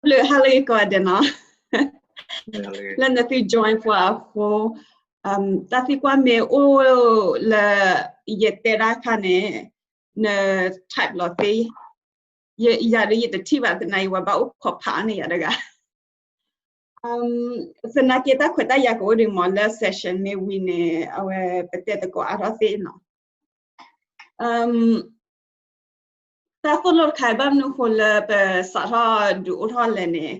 ဘျုးဟါလၢဂ့ၤကိးဂၤဒဲးနီၤ, လၢနသု join ပှၤအဃိ, တၢ်သံကွၢ်မ့ၢ်အိၣ်လၢယတဲတၢ်အခါန့ၣ်, န type လီၤသ့, ယၤဒီးယတထံၣ်ဘၣ်သနာ်က့ ပှၤဘၣ်အိၣ်ခိးဖးအါန့ၢ်ယၤတဂၤ သနာ်က့တၢ်ခွဲးတၢ်ယာ်ကအိၣ်ဒံးမးလၢ session မ့ၢ်ဝံၤန့ၣ် အဝဲပတဲသကိးအါထီၣ်သ့နီၤ. တၢ်သိၣ်လိတခါဘၣ်မနုၤဃိလၢပစးထီၣ်ဒုးအိၣ်ထီၣ်လဲၣ်န့ၣ်,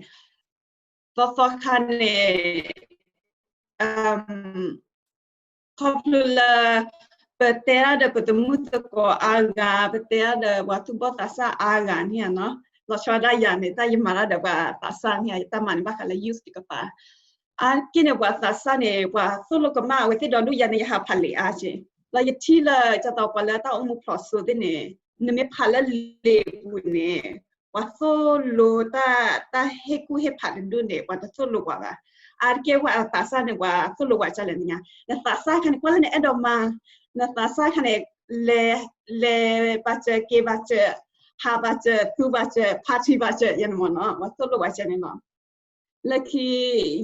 သီသီခါန့ၣ် ခီဖျိလၢ ပတဲတၢ်ဒီးပသမုၣ်သကိးအါဂၤ, ပတဲတၢ်ဒီးပှၤသူၣ်ဘီၣ်သးစၢ်အါဂၤန့ၣ်နီၤ, လီၤဆီဒၣ်ယၤန့ၣ် တၢ်ယမၤတၢ်ဒီးပှၤသးစၢ်န့ၣ် ယတၢ်မၤန့ၣ်ဘၣ်ဃးလၢ youth တကပၤ, အါတက့ၢ်န့ၣ် ပှၤသးစၢ်န့ၣ် ပှၤသိၣ်လိကမၣ်ဝဲသ့ၣ်ဒီဒူၣ်ယၤန့ၣ် ယဟးဖးလံာ်အါက့ၢ်, ဒီးယထံၣ်လၢ ကၢ်သိး ပှၤလၢတၢ်အိၣ်မူဖျိးစိသ့ၣ်န့ၣ်, နမ့ၢ်ဖးလၢလံာ်ပူၤန့ၣ် ပှၤသိၣ်လိတၢ်, တၢ်ဟ့ၣ်ကူၣ်ဟ့ၣ်ဖးတဒူၣ်န့ၣ် ပှၤတသိၣ်လိပှၤဘၣ်. အါတက့ၢ်ပှၤသးစၢ်န့ၣ် ပှၤသိၣ်လိပှၤကလဲၣ်နညါ, နသးစၢ်ခါန့ၣ် ကွၢ်လၢနအဲၣ်ဒိးမၤ, နသးစၢ်ခါန့ၣ် လဲၤ, လဲၤဘၣ်စၢၤ က့ၤဘၣ်စၢၤ, ဟးဘၣ်စၢၤ သူဘၣ်စၢၤ ဖးထံဘၣ်စၢၤ ယဲန့ၣ်မ့ၢ်နီၤ, ပှၤသိၣ်လိပှၤကန့ၣ်လီၤ. လၢခံ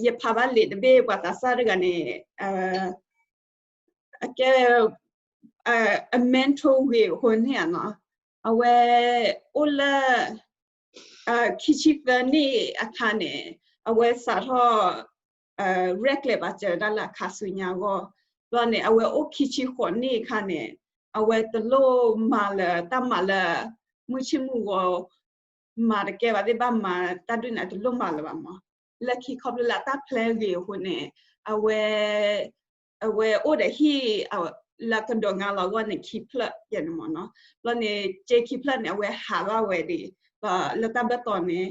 ယဖးဘၣ်လံာ်တဘ့ၣ် ပှၤသးစၢ်တဂၤန့ၣ် အကဲ အ mentor ဂ့ၤအဃိန့ၣ်ဧါနီၤ, အဝဲအိၣ်လၢ ခံဆံသၢနံၣ်အခါန့ၣ် အဝဲစးထီၣ် ရဲၣ်ကျဲၤဘၣ်စၢၤဒၣ်လၢအခါဆူညါအဂီၢ်, ဘျီန့ၣ် အဝဲအိၣ်ခံဆံဃိးနံၣ်အခါန့ၣ် အဝဲတလိၣ်မၤလၢၤတၢ်မၤလၢ မုၢ်ဆ့ၣ်မုၢ်ဂီၤ မၤတကဲဘၣ်သ့ၣ်ဘၣ်မၤတၢ်ဒုးန့ၣ် အတလိၣ်မၤလၢၤဘၣ်မး. လၢခံခီဖျိလၢအတၢ်ဖျဲဂ့ၤအဃိန့ၣ် အဝဲ အဝဲအိၣ်ဒီးဟံၣ် လၢကဒိးငါလီၤအဂီၢ်န့ၣ် ခံဖျၢၣ်ယဲန့ၣ်မ့ၢ်နီၤ. ဘျီန့ၣ် က့ခံဖျၢၣ်န့ၣ် အဝဲဟးဘၣ်ဝဲဒၣ် လၢတၢ်ဘၢၣ်တီၤန့ၣ်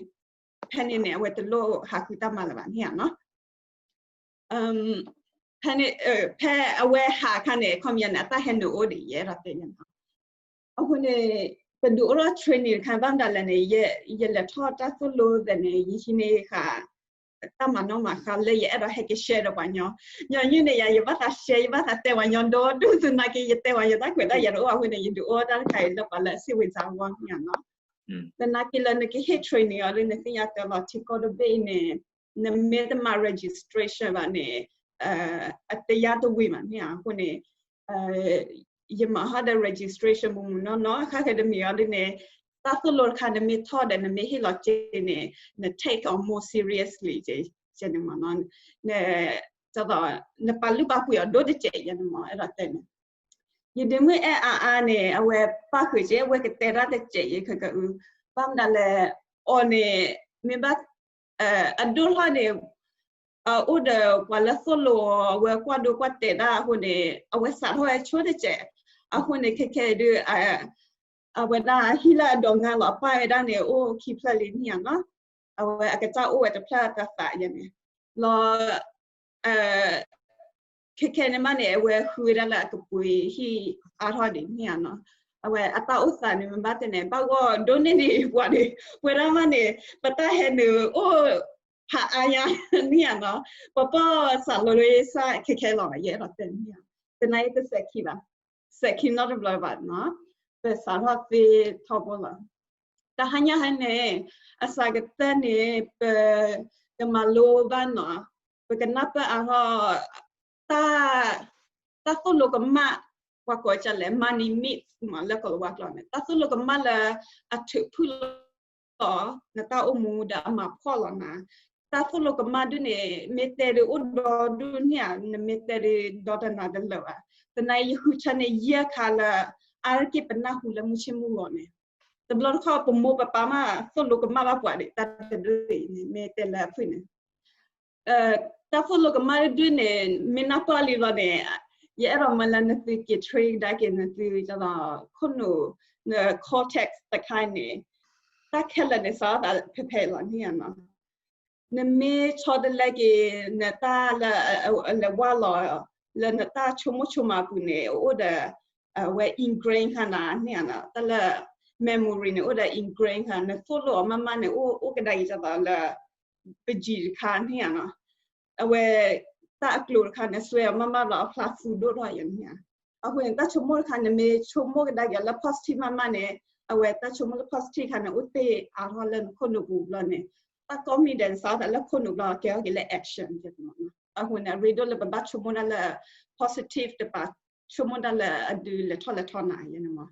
ဖဲန့ၣ်န့ၣ် အဝဲတလိၣ်ဟးဃုတၢ်မၤလၢၤဘၣ်န့ၣ်ဧါနီၤ. ဖဲန့ၣ် ဖဲအဝဲဟးအခါန့ၣ် အခီပညီန့ၣ် အတၢ်ဟဲနုာ်အိၣ်ဒံး ယအဲၣ်ဒိးတဲန့ၣ်နီၤ. အဃိန့ၣ် ပဒုးအိၣ်ထီၣ် training တခါဘၣ်မတၤလဲၣ်န့ၣ် ယလဲၤထီၣ်တၢ်သိၣ်လိသ့ၣ်န့ၣ် ယဟံးန့ၢ်ဃာ် တၢ်မၤနီၣ်မၤဃါလၢယအဲၣ်ဒိးဟဲက့ၤ share ဒီးပှၤညီ, ညီနုၢ်န့ၣ်ယၤ ယဘၣ်သး share ယဘၣ်သးတဲပှၤညီဒီဒူၣ်သနာ်က့ ယတဲပှၤညီတၢ်ခွဲးတၢ်ယာ်တအိၣ်အဃိန့ၣ် ယဒုးအိၣ်တၢ်တခါအံၤလၢပှၤလၢအစံးဝဲစါအဂီၢ်န့ၣ်ဧါနီၤ. သနာ်က့လၢနကဟ့ၣ် training အီၤလၢနသ့ၣ်ညါတၢ်လီၤထံကီၢ်တဘ့ၣ်အံၤန့ၣ် နမ့ၢ်တမၤ registration ဘၣ်န့ၣ် အတယါတဝံၤမးန့ၣ်ဧါ. အဃိန့ၣ် ယမၤဟီၣ်ဒီး registration မုၢ်မုၢ်နီၢ်နီၢ် ခါခဲတမံၤအီၤဒ်န့ၣ် တၢ်သိၣ်လိတခါနမ့ၢ်ထီၣ်ဒီးနမ့ၢ်ဟ့ၣ်လီၤက့ၤန့ၣ် န take on more seriously ကဲန့ၣ်မ့ၢ်နီၤ နပာ်လုၢ်ပာ်ပှ့ၤအီၤဒိၣ်တစဲးယဲန့ၣ်မ့ၢ် အဲၣ်ဒိးတဲန့ၣ် ယဒ့မုၣ်အဲၣ်အါအါန့ၣ် အဝဲပၣ်ဃုာ်က့ၤ အဝဲကတဲတၢ်တစဲးယဲခဲကအု ဘၣ်မနုၤလဲၣ် အီၤန့ၣ် မ့ၢ်ဘၣ် အဒိၣ်ထီၣ်န့ၣ် အအိၣ်ဒီးပှၤလၢသိၣ်လိအီၤ အဝဲကွၢ်ဒိကွၢ်တဲာ်တၢ်အဃိန့ၣ် အဝဲစးထီၣ်ဝဲဆိတစဲး အဃိန့ၣ် ခဲခဲအံၤဒုး အဝဲဒၣ်ဟံၣ်လၢအဒိးငါလီၤအပၢ်ဝဲဒၣ်န့ၣ် အိၣ်ခံဖျၢၣ်လံန့ၣ်ဧါနီၤ အဝဲအကစၢ်အိၣ်ဝဲတဖျၢၣ်သးသးယဲန့ၣ် လီၤ ခဲခဲန့ၣ်မးန့ၣ် အဝဲဃုဝဲဒၣ်လၢအကပှ့ၤဟံၣ်အါထီၣ်ဒံးန့ၣ်ဧါနီၤ အဝဲအတၢ်အိၣ်သးန့ၣ် မ့ၢ်ဘၣ်တဲန့ၣ် ဘၣ်ဂီၢ်ဒိၣ်န့ၢ်ဒံး ပှၤန့ၣ် ပဝဲဒၣ်မးန့ၣ် ပတၢ်ဟဲနုာ်အိၣ်ဖးအါညါန့ၣ်ဧါနီၤ ပပီၢ်စးလိလၢစၢ်ခဲခဲလီၤ ယအဲၣ်ဒိးတဲန့ၣ်ဧါ သနာ်က့တစဲးခံဘၣ် စဲးခံနီတဘျီဘၣ်နီၤ ပစးထီၣ်သ့ထီဘိလီၤ တဟါညါဟဲန့ၣ် အစှၤကတၢၢ်န့ၣ် ပကမၤလိဘၣ်နီၤ ပကနၢ်ပၢၢ်အါထီၣ် တၢ် တၢ်သိၣ်လိကမၣ် ပှၤကိးကလဲၣ် money myth မး လၢကီၢ်လၤဝါကျိာ်န့ၣ် တၢ်သိၣ်လိကမၣ်လၢအထုးဖုၣ်လီၤ နတၢ်အိၣ်မူဒီးအမၤဖှီၣ်လီၤနၤ တၢ်သိၣ်လိကမၣ်ဒုးန့ၣ် မ့ၢ်တဲဒုးအိၣ်ဒီဒူၣ်န့ၣ်ဧါ နမ့ၢ်တဲဒုးဒီတနၤတလၢာ်ဘၣ် သနာ်က့ယဃုထၢန့ၣ် ယဲၢ်ခါလၢ အါတက့ၢ်ပနၢ်ဟူလၢမုၢ်ဆ့ၣ်မုၢ်ဂီၤန့ၣ် တဘျီတခီၣ်ပမိၢ်ပပၢ်မးသိၣ်လိကမၣ်ဘၣ်ပှၤဒံး တၢ်တဒုးအံၤန့ၣ် မ့ၢ်တဲလၢအဖုၣ်န့ၣ် တၢ်သိၣ်လိကမၣ်ဒုးန့ၣ် မ့ၢ်နၢ်ပၢၢ်လံလီၤန့ၣ် ယအဲၣ်ဒိးမၢလၢနသုက့ၤ train ကဒါက့ၤနသု ခိၣ်နူာ် န cortex တခါန့ၣ် တၢ်ခဲလၢာ်န့ၣ် စးထီၣ်သးဖဲဖဲလီၤန့ၣ်ဧါနီၤ နမ့ၢ်ဆီတလဲက့ၤ နတၢ်လၢ လဲၤဝါလီၤ လၢနတၢ်ဆိကမိၣ်ဆိကမးအပူၤန့ၣ် အိၣ်ဒီး အဝဲ ingrain ခါနၤန့ၣ်ဧါနီၤ တၢ်လၢ memory န့ၣ် အိၣ်ဒီး ingrain ခါ နသိၣ်လိအီၤမးမးန့ၣ် အိၣ်အိၣ်ကဒါက့ၤကသိးလၢ ပ gene တခါန့ၣ်ဧါနီၤ အဝဲ တၢ်အကျိၤတခါန့ၣ် စွဲအီၤမးမးဒီးအဖျါသူဒိၣ်ထီၣ်ယဲန့ၣ်ဧါ အဃိန့ၣ် တၢ်ဆိကမိၣ်တခါ နမ့ၢ်ဆိကမိၣ်ကဒါက့ၤလၢ positive မးမးန့ၣ် အဝဲတၢ်ဆိကမိၣ်လၢ positive ခါန့ၣ် အိၣ်တ့ၢ်အါထီၣ်လၢနခိၣ်နူာ်ပူၤဘျီန့ၣ် တၢ် confidence စးထီၣ်လၢခိၣ်နူာ်ဘျီ ကဲထီၣ်က့ၤလၢ action အဃိန့ၣ် အရ့ဒိၣ်လၢပဘၣ်ဆိကမိၣ်တၢ်လၢ positive တပာ်ဆိကမိၣ်တၢ်လၢအဒုးလဲၤထီၣ်လဲၤထီနၤန့ၣ်မး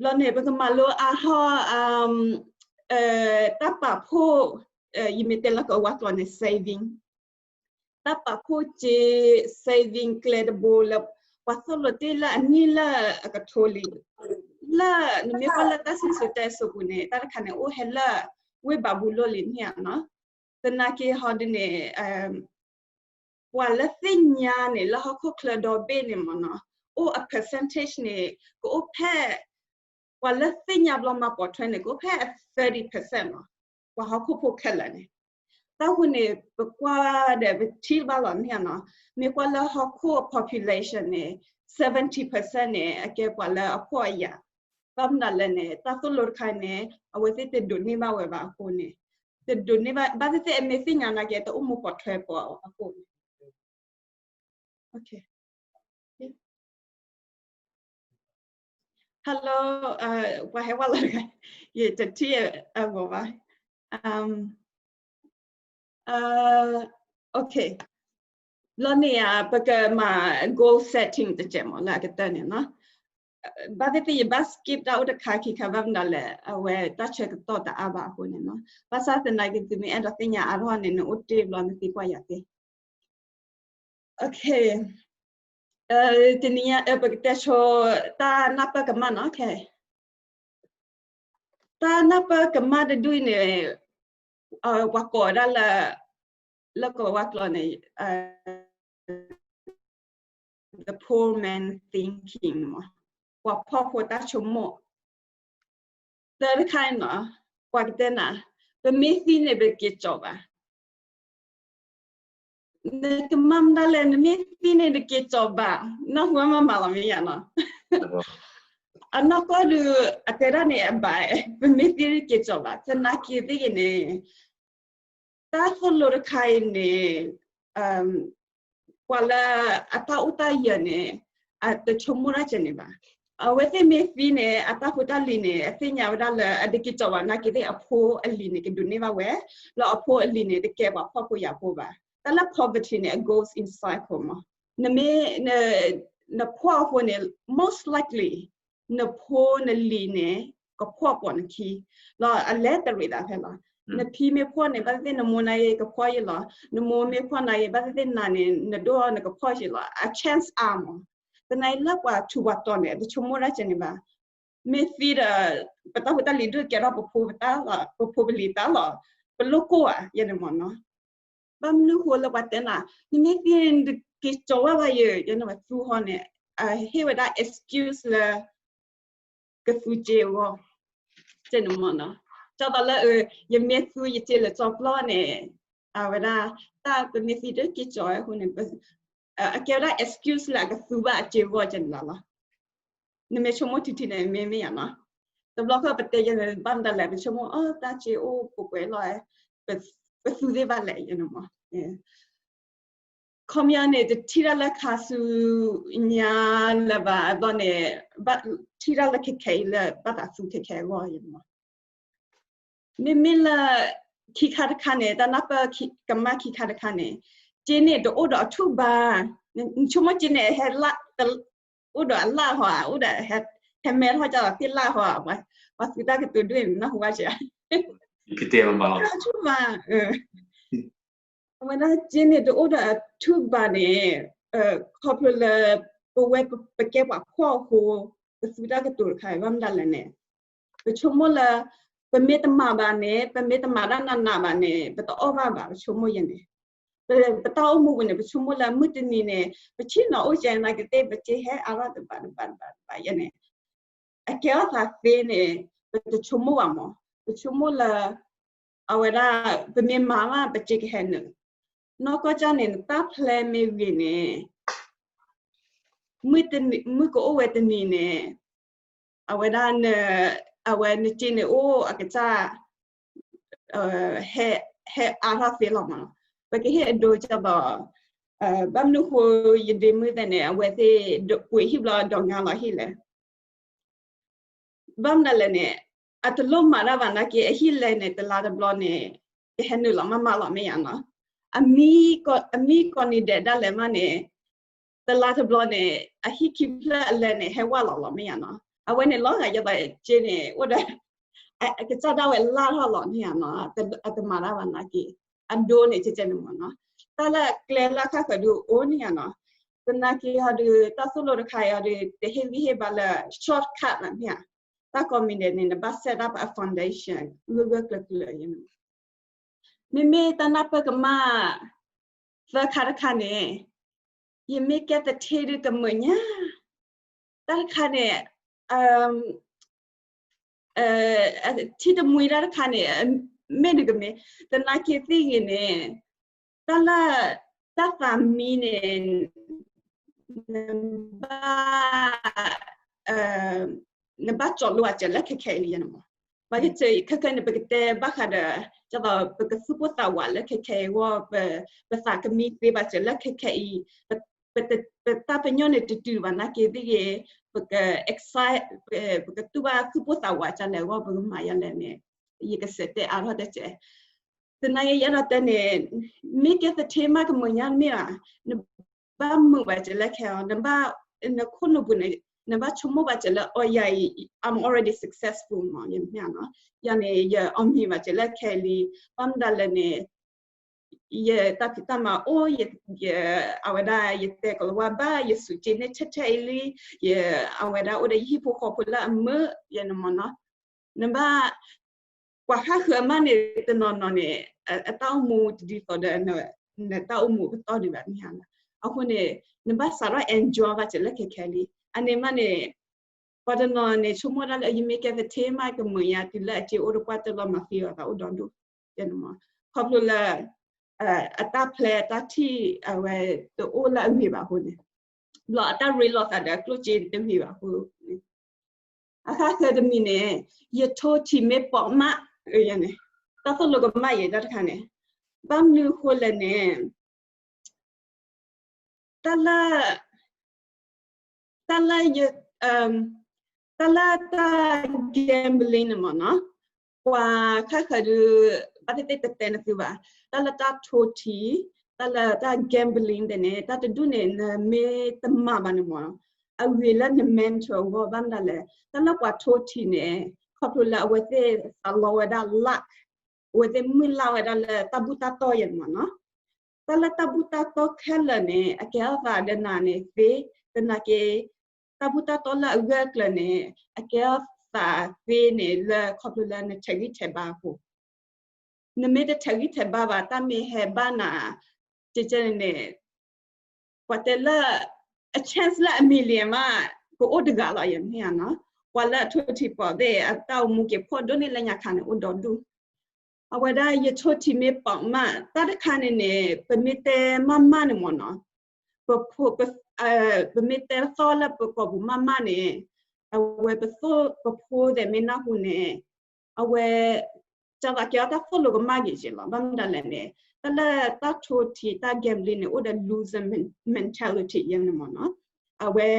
ဘျီန့ၣ် ပကမၤလိအါထီၣ် တၢ်ပာ်ဖှိၣ် ယမ့ၢ်တဲလၢကဝါကျိာ်န့ၣ် saving တၢ်ပာ်ဖှိၣ်စ့ saving ကျဲတဘိလၢ ပှၤသိၣ်လိတ့ၢ်လၢအနံၣ်လၢအကထိလံ လၢနမ့ၢ်ကွၢ်လၢတၢ်စံၣ်စိၤတဲစိၤပူၤန့ၣ် တၢ်တခါန့ၣ် အိၣ်ဟဲလၢ ဝ့ၢ်ဘၤဘူလိၣ်လံန့ၣ်နီၤ သနာ်က့ဟီဒ်န့ၣ် ပှၤလၢသ့ၣ်ညါန့ၣ် လၢဟီၣ်ခိၣ်ချၢဒီဘ့ၣ်န့ၣ်မ့ၢ်နီၤ အိၣ်အ percentage န့ၣ် ကအိၣ်ဖဲ ပှၤလၢသ့ၣ်ညါဘျီမၤပိာ်ထွဲန့ၣ် ကအိၣ်ဖဲအ thirty percent လီၤ. ပှၤဟီၣ်ခိၣ်ဖိခဲလၢာ်န့ၣ် တၢ်ဃိန့ၣ် ပကွၢ်ဒီးပထံၣ်ဘၣ်လီၤန့ၣ်နီၤ မ့ၢ်ကွၢ်လၢဟီၣ်ခိၣ် population န့ၣ် seventy percent န့ၣ် အကဲပှၤလၢအဖှီၣ်အယာ် ဘၣ်မနုၤလဲၣ်န့ၣ် တၢ်သိၣ်လိတခါန့ၣ် အဝဲသ့ၣ်တဒိးန့ၢ်ဘၣ်ဝဲဘၣ်အဃိန့ၣ် တဒိးန့ၢ်ဘၣ် ဘၣ်သ့ၣ်သ့ၣ်အမ့ၢ်သ့ၣ်ညါနာ်က့ တအိၣ်မူပိာ်ထွဲပှၤအဃိန့ၣ် Hello ပှၤဟဲဝဲလီၤတဂၤ ယတထံၣ်အဂီၢ်ဘၣ် လီၤန့ၣ်ဧါ ပကမၤ goal setting တစဲးမးလၢအကတၢၢ်န့ၣ်နီၤ ဘၣ်သ့ၣ်သ့ၣ်ယဘၣ် skip တၢ်အိၣ်တခါခံခါဘၣ်မနုၤလဲၣ် အဝဲတၢ်ဆၢကတီၢ်တအါဘၣ်အဃိန့ၣ်နီၤ ဘၣ်ဆၣ်သနာ်က့သုမ့ၢ်အဲၣ်ဒိးသ့ၣ်ညါအါထီၣ်န့ၣ် နအိၣ်တ့ၢ်ဘျီနသံကွၢ်ယၤသ့ တနံၤညါ ပကတဲဆိ တၢ်နၢ်ပၢၢ်ကမၣ်နီၤ တၢ်နၢ်ပၢၢ်ကမၣ်တဒူၣ်အံၤန့ၣ် ပှၤကိးဝဲဒၣ်လၢ လၢကဝါကျိာ်န့ၣ် the poor man thinking မး ပှၤဖှီၣ်ဖိတၢ်ဆိကမိၣ် တၢ်တခါအံၤနီၤ ပှၤကတဲနၤ ပမ့ၢ်သံန့ၣ် ပတက့ၤကၠီၣ်ဘၣ် နကမၤမတၤလဲၣ် နမ့ၢ်သံန့ၣ် နက့ၤကၠီၣ်ဘၣ် နီၢ်ဟူမးမးလီၤမ့ၢ်ယါနီၤ အနီၢ်ကီၢ်ဒုး အတဲဒၣ်န့ၣ်အဘၣ် ပမ့ၢ်သံန့ၣ်က့ၤကၠီၣ်ဘၣ် သနာ်က့သ့ၣ်ဂ့ၤန့ၣ် တၢ်သိၣ်လိတခါအံၤန့ၣ် ပှၤလၢအတၢ်အိၣ်တၢ်ယၢၤန့ၣ် အတဆိကမိၣ်တၢ်ကဲန့ၣ်ဘၣ်. အဝဲသ့ၣ်မ့ၢ်သံန့ၣ် အတၢ်ဖိတၢ်လံၤန့ၣ် အသ့ၣ်ညါဝဲဒၣ်လၢအတက့ၤကၠီၣ်ဘၣ် နာ်က့သ့ၣ်အဖိအလံၤန့ၣ် ကဒိးန့ၢ်ဘၣ်ဝဲ, လၢအဖိအလံၤန့ၣ် တကဲပှၤဖှီၣ်ဖိယာ်ဖိဘၣ်. တၢ်လၢ poverty န့ၣ် it goes in cycle မး. နမ့ၢ် နဖှီၣ်အဃိန့ၣ် most likely နဖိနလံၤန့ၣ် ကဖှီၣ်ပိာ်နခံ, လီၤအလဲၤတရံးသးဖဲလီၤ. နဖံမ့ၢ်ဖှီၣ်န့ၣ် ဘၣ်သ့ၣ်သ့ၣ်နမိၢ်နၤဂ့ၤကဖှီၣ်ယံၤလီၤ. နမိၢ်မ့ၢ်ဖှီၣ်နၤဂ့ၤ ဘၣ်သ့ၣ်သ့ၣ်နၤန့ၣ် နဒိၣ်နကဖှီၣ်ယံၤလီၤ. အ chance အါမး. သနာ်က့လၢပှၤထူးပှၤတီၤန့ၣ် တဆိကမိၣ်တၢ်ကဲန့ၣ်ဘၣ်. မ့ၢ်သံဒီး ပတၢ်ဖိတၢ်လံၤဒိၣ်ကဲထီၣ်ပဖိပတၢ်လီၤ, ပဖိပလံၤတၢ်လီၤ, ပလိၣ်ကိၢ်ဧါ ယဲန့ၣ်မးနီၤ. ဘၣ်မနုၤဃိလၢပှၤတဲနၤ နမ့ၢ်သံန့ၣ် နက့ၤကၠီၣ်ဝဲဘၣ်ယဲ ယဲန့ၣ်ဝဲသူဟီန့ၣ် အဟ့ၣ်ဝဲဒၣ် excuse လၢ ကသူစ့အဂီၢ်, ကဲန့ၣ်မးနီၤ. ကၠီသးလၢ ယမ့ၢ်သူယစ့လၢကၠီပျီန့ၣ် အဝဲဒၣ် တၢ်ပမ့ၢ်သံတက့ၤကၠီၣ်ဝဲအဃိန့ၣ် အကဲဝဲဒၣ် excuse လၢအကသူဘၣ်အစ့အဂီၢ်ကဲန့ၣ်လီၤ. နမ့ၢ်ဆိကမိၣ်ထံထံန့ၣ် မ့ၢ်မ့ၢ်ယါနီၤ. တဘျီဃီပတဲယဲန့ၣ် ဘၣ်မတၤလဲၣ် ပဆိကမိၣ် အ တၢ်စ့အိၣ်ပှဲၤပှဲၤလီၤ, ပသူသ့ဘၣ်လဲၣ်ယဲန့ၣ်မး. ခီပညီန့ၣ် တထံၣ်တၢ်လၢခါဆူညါလၢၤဘၣ်အဘျီန့ၣ် ထံၣ်တၢ်လၢခဲခဲအံၤလၢဘၣ်သးသူခဲခဲအဂီၢ်ယဲန့ၣ်မး. မ့မ့ၢ်လၢ ခံခါတခါန့ၣ် တၢ်နၢ်ပၢၢ်ကမၣ်ခံခါတခါန့ၣ် စ့န့ၣ်တအိၣ်ဒီးအထူၣ်ဘၣ်, နဆိကမိၣ်စ့န့ၣ် ဟဲလၢ အိၣ်ဒီးအလၣ်ဟီဧါ, အိၣ်ဒီး ဟဲမဲထီၣ်ကၢ်လီၤသ့ၣ်လၣ်ဟီဧါ, ပှၤသူတၢ်ကတိၤဒိၣ်အံၤ နၢ်ဟူဘၣ်စ့ဧါ, အထူၣ်ဘၣ်, အဝဲဒၣ်စ့န့ၣ်တအိၣ်ဒီးအထူၣ်ဘၣ်န့ၣ် ခီဖျိလၢ ပဝဲပကဲပှၤဖှီၣ်အဃိ ပသူတၢ်ကတိၤတခါအံၤ ဘၣ်မတၤလဲၣ်န့ၣ် ပဆိကမိၣ်လၢ ပမ့ၢ်တမၤဘၣ်န့ၣ် ပမ့ၢ်တမၤတၢ်နးနးဘၣ်န့ၣ် ပတအီၣ်ဘၣ်ဘၣ် ပဆိကမိၣ်ယဲန့ၣ်, ပတၢ်အိၣ်မူပူၤန့ၣ် ပဆိကမိၣ်လၢမုၢ်တနံၤန့ၣ် ပဆ့ၣ်နီၤအိၣ်ကဲနာ်က့သ့ၣ် ပစ့ဟဲအါထီၣ်တဘၣ်တဘၣ်တဘၣ်တဘၣ်ယဲန့ၣ် အကဲထီၣ်သးသ့န့ၣ် ပတဆိကမိၣ်ဘၣ်မး, ပဆိကမိၣ်လၢ အဝဲဒၣ် ပမ့ၢ်မၤဘၣ် ပစ့ကဟဲနုာ်, နီၢ်ကီၢ်ကၢ်န့ၣ် နတၢ်ဖျဲးမ့ၢ်ဂ့ၤန့ၣ် မုၢ်ကအိၣ်ဝဲတနံၤန့ၣ် အဝဲဒၣ် အဝဲနစ့န့ၣ်အိၣ်အကစၢ် ဟဲအါထီၣ်သ့လီၤမး, ပကဟ့ၣ်အဒိကၢ်ဘၣ်, ဘၣ်မနုၤဃိယဒ့မုၣ်သ့ၣ်န့ၣ် အဝဲသ့ၣ်ကွံာ်ဟံၣ်ဘျီဒီးငါလီၤဟ့ၣ်လဲၣ် ဘၣ်မနုၤလဲၣ်န့ၣ် အတလိၣ်မၤတၢ်ဘၣ်နာ်က့ အဟံၣ်လဲၣ်န့ၣ် တလါတဘျီန့ၣ် ကဟဲနုာ်လီၤမးမးလီၤမ့ၢ်ဧါနီၤ. အမံကီၢ်န့ၣ်ဒဲးဒၣ်လဲာ်မးန့ၣ် တလါတဘျီန့ၣ် အဟံၣ်ခံဖျၢၣ်အလဲၣ်န့ၣ် ဟဲဝဲလီၤလီၤမ့ၢ်ဧါနီၤ. အဝဲန့ၣ်လီၤဂာ်ယသးက့န့ၣ် အိၣ်ဒီး အကစၢ်ဒၣ်ဝဲလၢ်ထီၣ်လီၤမ့ၢ်ဧါနီၤ. အတမၤတၢ်ဘၣ်နာ်က့ အဒိန့ၣ်ကဲကဲန့ၣ်မ့ၢ်နီၤ. တၢ်လၢအကျဲလၢခါဃၢၤဒုးအိၣ်န့ၣ်ဧါနီၤ. သနာ်က့ဟီဒုး တၢ်သိၣ်လိတခါအံၤဟီဒုး တဟ့ၣ်ဂံၢ်ဟ့ၣ်ဘါလၢ shortcut လီၤမ့ၢ်ဧါ. တၢ်ကိးမံၤဒဲးန့ၣ် နဘၣ် set up a foundation ဂၢၢ်ဂၢၢ်ကျၢၤကျၢၤ မ့မ့ၢ်တၢ်နၢ်ပၢၢ်ကမၣ် သၢခါတခါန့ၣ် ယမ့ၢ်ကဲသထ့ဒုးကမုာ်ညါ, တၢ်တခါန့ၣ် ထံတမှံတၢ်တခါန့ၣ် မ့ၢ်ဒုးကမ့ၢ် သနာ်က့သ့ၣ်ဂ့ၤန့ၣ် တၢ်လၢ တၢ်သးမံန့ၣ် နဘၣ် နဘၣ်ကၠီလိဘၣ်စၢၤလၢခဲခဲအံၤလံယဲန့ၣ်မး. ဘၣ်ဆၣ်ခဲခဲန့ၣ် ပကတဲဘၣ်ဃးဒီး ဒ်သိးပကသူၣ်ပိၢ်သးဝးလၢခဲခဲအံၤအဂီၢ် ပသးကမံသ့ဘၣ်စၢၤလၢခဲခဲအံၤ, ပတၢ်ပညိၣ်န့ၣ်တတုၤဘၣ်နာ်က့သ့ၣ်ဂ့ၤ, ပက excite ပကတူၢ်ဘၣ်သူၣ်ပိၢ်သးဝးဒ်လဲၣ်အဂီၢ် ပကမၤယၤလဲၣ်န့ၣ် ယကစံးတဲအါထီၣ်တစဲး သနာ်က့ယအဲၣ်ဒိးတဲန့ၣ် မ့ၢ်ကဲသထ့မးကမုာ်ညါတမ့ၢ်ဘၣ်, နဘၣ်မုာ်ဘၣ်စၢၤလၢခဲအံၤ, နဘၣ် နခိၣ်နူာ်ပူၤန့ၣ် နဘၣ်ဆိကမိၣ်ဘၣ်စၢၤလၢ အီယၤအံၤ I'm already successful မး ယမ့ၢ်နီၤ, ယၤန့ၣ် ယအီၣ်မံၤဘၣ်စၢၤလၢခဲလံ, ဘၣ်မနုၤလဲၣ်န့ၣ် ယတၢ်ဖံးတၢ်မၤအိၣ်, အဝဲဒၣ်ယတဲကိၤလၤဝါဘၣ်, ယစူးက့ၤန့ၢ်ထဲထဲအံၤလံ, အဝဲဒၣ်အိၣ်ဒီးယဟံၣ်ဖိဃီဖိလၢအမုာ်ယဲန့ၣ်မ့ၢ်နီၤ, နဘၣ် ပှၤဃၣ်ဃၢၤမးန့ၣ် တနီၤနီၤန့ၣ် အတၢ်အိၣ်မူတဒ်သိးဒီး နတၢ်အိၣ်မူအကတီၢ်ဒံးဘၣ်မ့ၢ်ဧါ, အဃိန့ၣ် နဘၣ်စးထီၣ် enjoy ဘၣ်စၢၤလၢခဲခဲလံ, အန့ၣ်မးန့ၣ် ပှၤတနီၤန့ၣ် ဆိကမိၣ်ဒၣ်လၢ ယမ့ၢ်ကဲသထ့မးကမုာ်ညါ တုၤလၢအစ့အိၣ်ဒီးပှၢ်တၢၢ်လီၤမၤသံအီၤသးအိၣ်ဒီဒူၣ်, ခီဖျိလၢ အတၢ်ဖျဲးတၢ်ထံၣ် အဝဲတအိၣ်လၢအဂ့ၤဘၣ်အဃိန့ၣ်, ဘျီအတၢ်ရ့လိာ်သးဒီးအကျိၣ်စ့တဂ့ၤဘၣ်အဃိန့ၣ်, အဃၣ်ဃၢၤတမံၤန့ၣ် ယထိထံးမ့ၢ်ပိာ်မးန့ၣ်, တၢ်သိၣ်လိကမၣ်ယဲဒၣ်တခါန့ၣ်, ဘၣ်မနုၤအဃိလဲၣ်န့ၣ် တၢ်လၢ တၢ်လၢယ တၢ်လၢတၢ် gambling န့ၣ်မ့ၢ်နီၤ, ပှၤဃၣ်ဃၢၤဒုး ဘၣ်သ့ၣ်သ့ၣ်တတဲနသုဘၣ်, တၢ်လၢတၢ်ထိထံး, တၢ်လၢတၢ် gambling သ့ၣ်န့ၣ် တၢ်တဒူၣ်န့ၣ် နမ့ၢ်တမၤဘၣ်န့ၣ်မ့ၢ်နီၤ, အဂ့ၤလၢန mental အဂီၢ် ဘၣ်မနုၤလဲၣ်, တၢ်လၢပှၤထိထံးန့ၣ် ခီဖျိလၢအဝဲသ့ၣ်သးလီဝဲဒၣ် luck, အဝဲသ့ၣ်မုၢ်လၢ်ဝဲဒၣ်လၢတၢ်ဘူၣ်တၢ်တီယဲန့ၣ်မ့ၢ်နီၤ, တၢ်လၢတၢ်ဘူၣ်တၢ်တီခဲလၢာ်န့ၣ် အကဲထီၣ်သးဒီးနၤန့ၣ်သ့, သနာ်က့ တၢ်ဘူၣ်တၢ်တီလၢအဂၢၢ်အကျၢၤန့ၣ် အကဲထီၣ်သးသ့န့ၣ်လၢခီဖျိလၢနထဲးဂံၢ်ထဲးဘါအဃိ, နမ့ၢ်တထဲးဂံၢ်ထဲးဘါဘၣ် တၢ်မ့ၢ်ဟဲဘၣ်နၤ ကဲကဲန့ၣ်န့ၣ် ပှၤတဲလၢ အ chance လၢအ million မး ကအိၣ်တဂၤလီၤ ယမ့ၢ်ဧါနီၤ, ပှၤလၢအထိထံးပိာ်သ့ၣ် အတၢ်အိၣ်မူက့ၤဖှီၣ်ဒိၣ်န့ၢ်လၢညါခါန့ၣ် အိၣ်ဒီဒူၣ်, အဝဲဒၣ်ယထိထံးမ့ၢ်ပိာ်မး တၢ်တခါန့ၣ်န့ၣ် ပမ့ၢ်တဲမးမးန့ၣ်မ့ၢ်နီၤ, ပဖိ ပ ပမ့ၢ်တဲသီၣ်လၢပကိာ်ပူၤမးမးန့ၣ် အဝဲပသိၣ်ပဖိသ့ၣ်မ့ၢ်နၢ်ဟူန့ၣ် အဝဲ ကသးကဲအီၤတၢ်သိၣ်လိကမၣ်က့ၤက့ၤလီၤ. ဘၣ်မနုၤလဲၣ်န့ၣ် တၢ်လၢတၢ်ထိထံးတၢ် gambling န့ၣ် အိၣ်ဒီး loser mentality ယဲန့ၣ်မ့ၢ်နီၤ, အဝဲ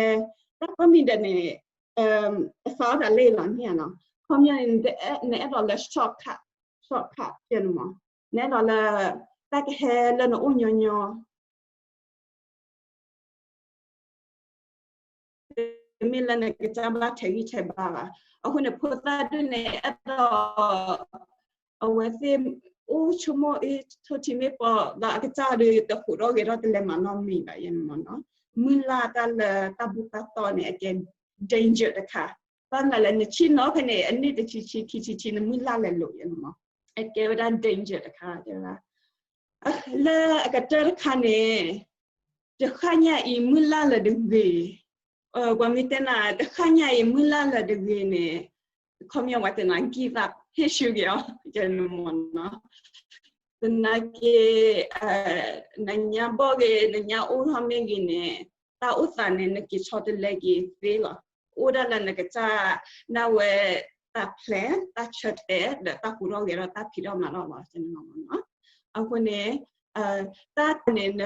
တၢ်ကိးမံၤဒဲးန့ၣ် အသီတၢ်လၢလီၤမ့ၢ်ဧါနီၤ, ခီပညီန့ၣ် နအဲၣ်ဒိးလၢ shortcut, shortcut ယဲန့ၣ်မ့ၢ်, နအဲၣ်ဒိးလၢ တၢ်ကဟဲလၢနအိၣ်ညီညီ တမ့ၢ်လၢနကစၢ်ဘၣ်ထဲးဂံၢ်ထဲးဘါဘၣ်. အဃိန့ၣ် ဖိသၣ်ဒုန့ၣ် အဲၣ်ဒိး အဝဲသ့ၣ်အိၣ်ဆိကမိၣ်အံၤ ထိထံးမ့ၢ်ပိာ်ဒီးအကစၢ်ဒီး တဟူးထီၣ်ဂဲၤထီၣ်တလဲၤမၤနီတမံၤဘၣ်ယဲန့ၣ်မ့ၢ်နီၤ, မုၢ်လၢ်တၢ်လၢတၢ်ဘူၣ်တၢ်တီန့ၣ် အကဲ danger တခါ, ဘၣ်မနုၤလဲၣ် နဆ့ၣ်နီၤဖဲန့ၣ် အနံၣ်တဆံဆံ ခံဆံဆံ နမုၢ်လၢ်လဲၤလိာ်ယဲန့ၣ်မ့ၢ်, အကဲဝဲဒၣ် danger တခါ တဲဝဲဒၣ် လၢအကတၢၢ်တခါန့ၣ် တဃၣ်ညါအံၤမုၢ်လၢ်လၢာ်တဂ့ၤ, ပှၤမ့ၢ်တဲနၤ တဃၣ်ညါအံၤမုၢ်လၢ်လၢာ်တဂ့ၤန့ၣ် ခီပညီဝဲတဲနၤ give up ဟ့ၣ်ဆူၣ်က့ၤအီၤ ယဲန့ၣ်မ့ၢ်နီၤ, သနာ်က့ နညါဘီၣ်ဂ့ၤ နညါအိၣ်ထီၣ်မ့ၢ်ဂ့ၤန့ၣ် တၢ်အိၣ်သးန့ၣ် နက့ၤဆီတလဲက့ၤသ့လီၤ. အိၣ်ဒၣ်လၢနကစၢ် နဝဲ တၢ် plan တၢ်ဆၢတဲာ် ဒီးတၢ်ဟူးထီၣ်ဂဲၤထီၣ် တၢ်ဖံးထီၣ်မၤထီၣ်လီၤ ယဲန့ၣ်မ့ၢ်နီၤ. အဃိန့ၣ် တၢ်န့ၣ် န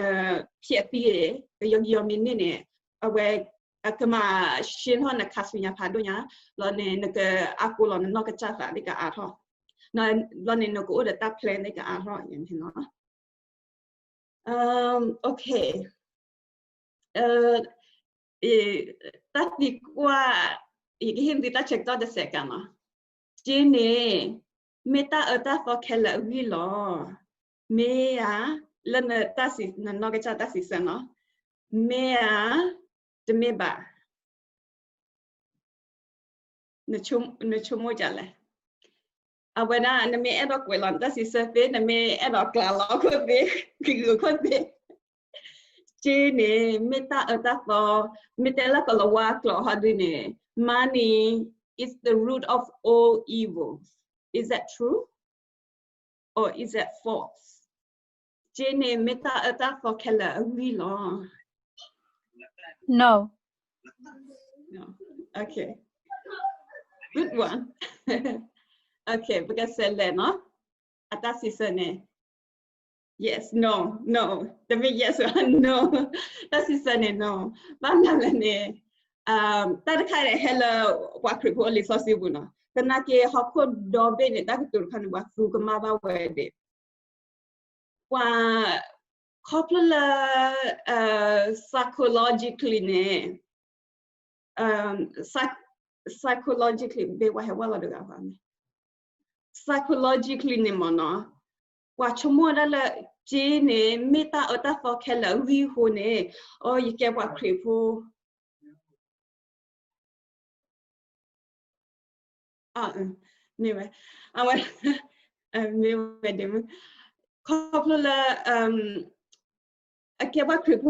ဖျဲးသံဂ့ၤ ကယီကယီမ့ၢ်န့ၢ်န့ၣ် အဝဲ ကမၤရှင်းထီၣ်နခါဆူညါဖးဒိၣ်ညါ, ဘျီန့ၣ် နကအါကိလီၤနနီၢ်ကစၢ်သးသ့ၣ်ကအါထီၣ်, ဘျီန့ၣ် နကအိၣ်ဒီးတၢ် plan သ့ၣ်ကအါထီၣ်န့ၣ်လီၤ. Okay, တၢ်သံကွၢ်, ယကဟ့ၣ်သုတၢ်ဆၢကတီၢ်တစဲးကါနီၤ. က့န့ၣ် မ့ၢ်တၢ်အၢတၢ်သီခဲလၢာ်အဂံၢ်လီၤ. မ့ၢ်ဧါ, လၢနတၢ်စံး, နနီၢ်ကစၢ်တၢ်စံးဆၢနီၤ. မ့ၢ်ဧါ, တမ့ၢ်ဘၣ်. နဆိကမိၣ်ဒ်လဲၣ်. အဝဲဒၣ် နမ့ၢ်အဲၣ်ဒိးကွဲးလီၤနတၢ်စံးဆၢသ့, နမ့ၢ်အဲၣ်ဒိးကျးလီၤခိၣ်သ့, ကဂုာ်ခိၣ်သ့. က့န့ၣ် မ့ၢ်တၢ်အၢတၢ်သီ, မ့ၢ်တဲလၢကလၤဝါကျိာ်ဟီဒုန့ၣ်, money is the root of all evils. Is that true? Or is that false? က့န့ၣ် မ့ၢ်တၢ်အၢတၢ်သီခဲလၢာ်အဂံၢ်လီၤ. No. No. Okay. Good one. Okay, ပကစးလဲၤနီၤ. အတၢ်စံးဆၢန့ၣ် yes, no, no. တမ့ၢ် yes, no. တၢ်စံးဆၢန့ၣ် no. ဘၣ်မနုၤလဲၣ်န့ၣ်, တၢ်တခါန့ၣ် ဟဲလၢပှၤခရံာ်ဖိအလံာ်စီဆှံပူၤနီၤ. သနာ်က့ဟီၣ်ခိၣ်ဒီဘ့ၣ်န့ၣ် တၢ်ကတိၤတခါန့ၣ် ပှၤသူကမၣ်ဘၣ်ဝဲဒၣ် ပှၤ ခီဖျိလၢ psychologically န့ၣ်, psychologically ဘၣ်ဝဲဟဲဝဲလီၤတဂၤဘၣ်န့ၣ်, psychologically န့ၣ်မ့ၢ်နီၤ, ပှၤဆိကမိၣ်ဝဲဒၣ်လၢ က့န့ၣ် မ့ၢ်တၢ်အၢတၢ်သီခဲလၢာ်အဂံၢ်အဃိန့ၣ်, အိ ယကဲပှၤခရံာ်ဖိ မ့ၢ်ဝဲ, အဝဲ, မ့ၢ်ဝဲဒ်မုၢ်, ခီဖျိလၢ အကဲပှၤခရံာ်ဖိ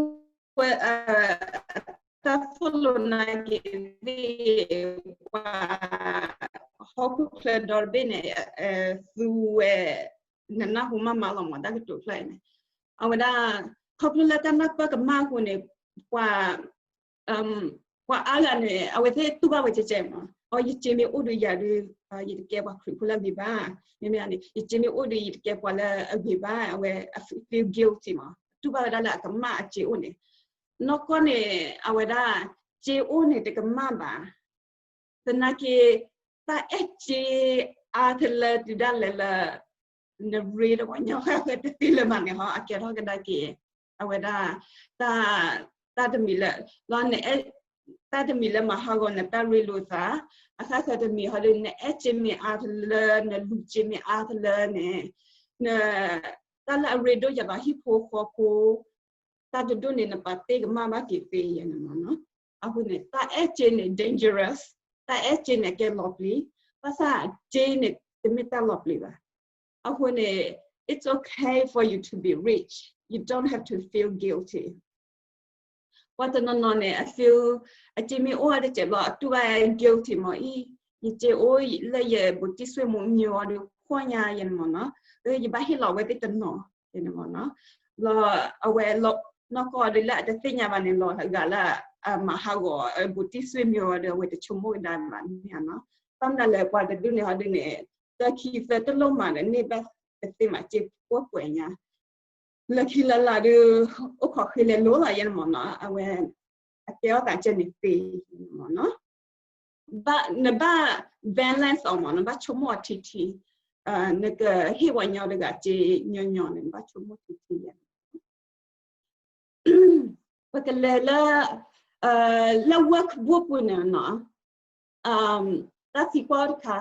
တၢ်သိၣ်လိနာ်က့ၤသ့ၣ် ပှၤဟီၣ်ခိၣ်ချၢဒီတဘ့ၣ်န့ၣ် သူဝဲ နနၢ်ဟူမးမးလီၤမး တၢ်ကတိၤဖျါအံၤန့ၣ်, အဝဲဒၣ် ခီဖျိလၢတၢ်နၢ်ပၢၢ်ကမၣ်အဃိန့ၣ်, ပှၤ ပှၤအါဂၤန့ၣ် အဝဲသ့ၣ်တူၢ်ဘၣ်ဝဲကဲကဲမး, အိ ယစ့မ့ၢ်အိၣ်ဒီးယၤဒီး ယတကဲပှၤခရံာ်ဖိလၢအဂ့ၤဘၣ်, မ့မ့ၢ်န့ၣ် ယစ့မ့ၢ်အိၣ်ဒီးယတကဲပှၤလၢအဂ့ၤဘၣ်, အဝဲအ feel guilty မး, တူၢ်ဘၣ်ဝဲဒၣ်လၢအကမၣ်အစ့အိၣ်န့ၣ်, နီၢ်ကီၢ်န့ၣ် အဝဲဒၣ် စ့အိၣ်န့ၣ်တကမၣ်ဘၣ်, သနာ်က့ တၢ်အဲၣ်စ့အါတလၢတုၤဒၣ်လဲာ်လၢ နရ့တဝီညါဝဲတသ့လၢၤဘၣ်န့ၣ် ဟီ အကဲထီၣ်ကဒါက့ၤ အဝဲဒၣ် တၢ်တမံၤလၢ လီၤန တၢ်တမံၤလၢမၤဟးဂီၤနတၢ်ရ့လိာ်သး, အဃၣ်ဃၢၤတမံၤဟီဒီး နအဲၣ်စ့မ့ၢ်အါတလၢ နလူၤစ့မ့ၢ်အါတလၢန့ၣ်, တၢ်လၢအရ့ဒိၣ်ယၤလီၤဟံၣ်ဖိဃီဖိ တၢ်တဒိၣ်န့ၣ် နပာ်တ့ၢ်ကမၣ်ဘၣ်က့ၤသ့ယဲန့ၣ်မ့ၢ်နီၤ. အဃိန့ၣ် တၢ်အဲၣ်စ့န့ၣ် dangerous, တၢ်အဲၣ်စ့န့ၣ် ကဲလီၤပျံၤ, ဘၣ်ဆၣ်စ့န့ၣ် တမ့ၢ်တၢ်လီၤပျံၤဘၣ်. အဃိန့ၣ် it's okay for you to be rich, you don't have to feel guilty. ပှၤတနီၤနီၤန့ၣ် အ feel အစ့မ့ၢ်အိၣ်တစဲးဘျီ အတူၢ်ဘၣ် guilty မးအံၤ, ယစ့အိၣ်လၢယဘူးတံၢ်ဆွေမျိုးအီၤဒီး ခွီညါယဲန့ၣ်မ့ၢ်နီၤ, ယဘၣ်ဟ့ၣ်လီၤဝဲသ့ၣ်တနီၤယဲန့ၣ်မ့ၢ်နီၤ. လီၤအဝဲ နီၢ်ကီၢ်ဒီးလၢအတသ့ၣ်ညါဘၣ်န့ၣ် လီၤဂာ်လၢအမၤဟးဂီၤအဘူးတံၢ်ဆွေမျိုးအီၤဒီး အဝဲတဆိကမိၣ်ကဒါဘၣ်န့ၣ်နီၤ. ဘၣ်မနုၤလဲၣ် ပှၤတဒူၣ်န့ၣ်ဟီဒုန့ၣ် တၢ်ခံသၢတလိၣ်မးဒီး န့ၢ်ဘၣ်တသ့မး စ့ပှဲၤပှဲၤညါ လၢခံလၢ်လၢ်ဒီး အိၣ်ခိးဃ့လဲၤလိၤလီၤယဲန့ၣ်မ့ၢ်နီၤ, အဝဲ အကဲထီၣ်သးကဲန့ၣ်သ့မ့ၢ်နီၤ. နဘၣ် balance အီၤမ့ၢ် နဘၣ်ဆိကမိၣ်အီၤထံထံ, နကဟ့ၣ်ဝဲညီတဂၤစ့ညီညီန့ၣ် နဘၣ်ဆိကမိၣ်ထံထံယဲန့ၣ် ပကလဲၤလၢ လၢ workbook ပူၤန့ၣ်နီၤ, တၢ်သံကွၢ်တခါ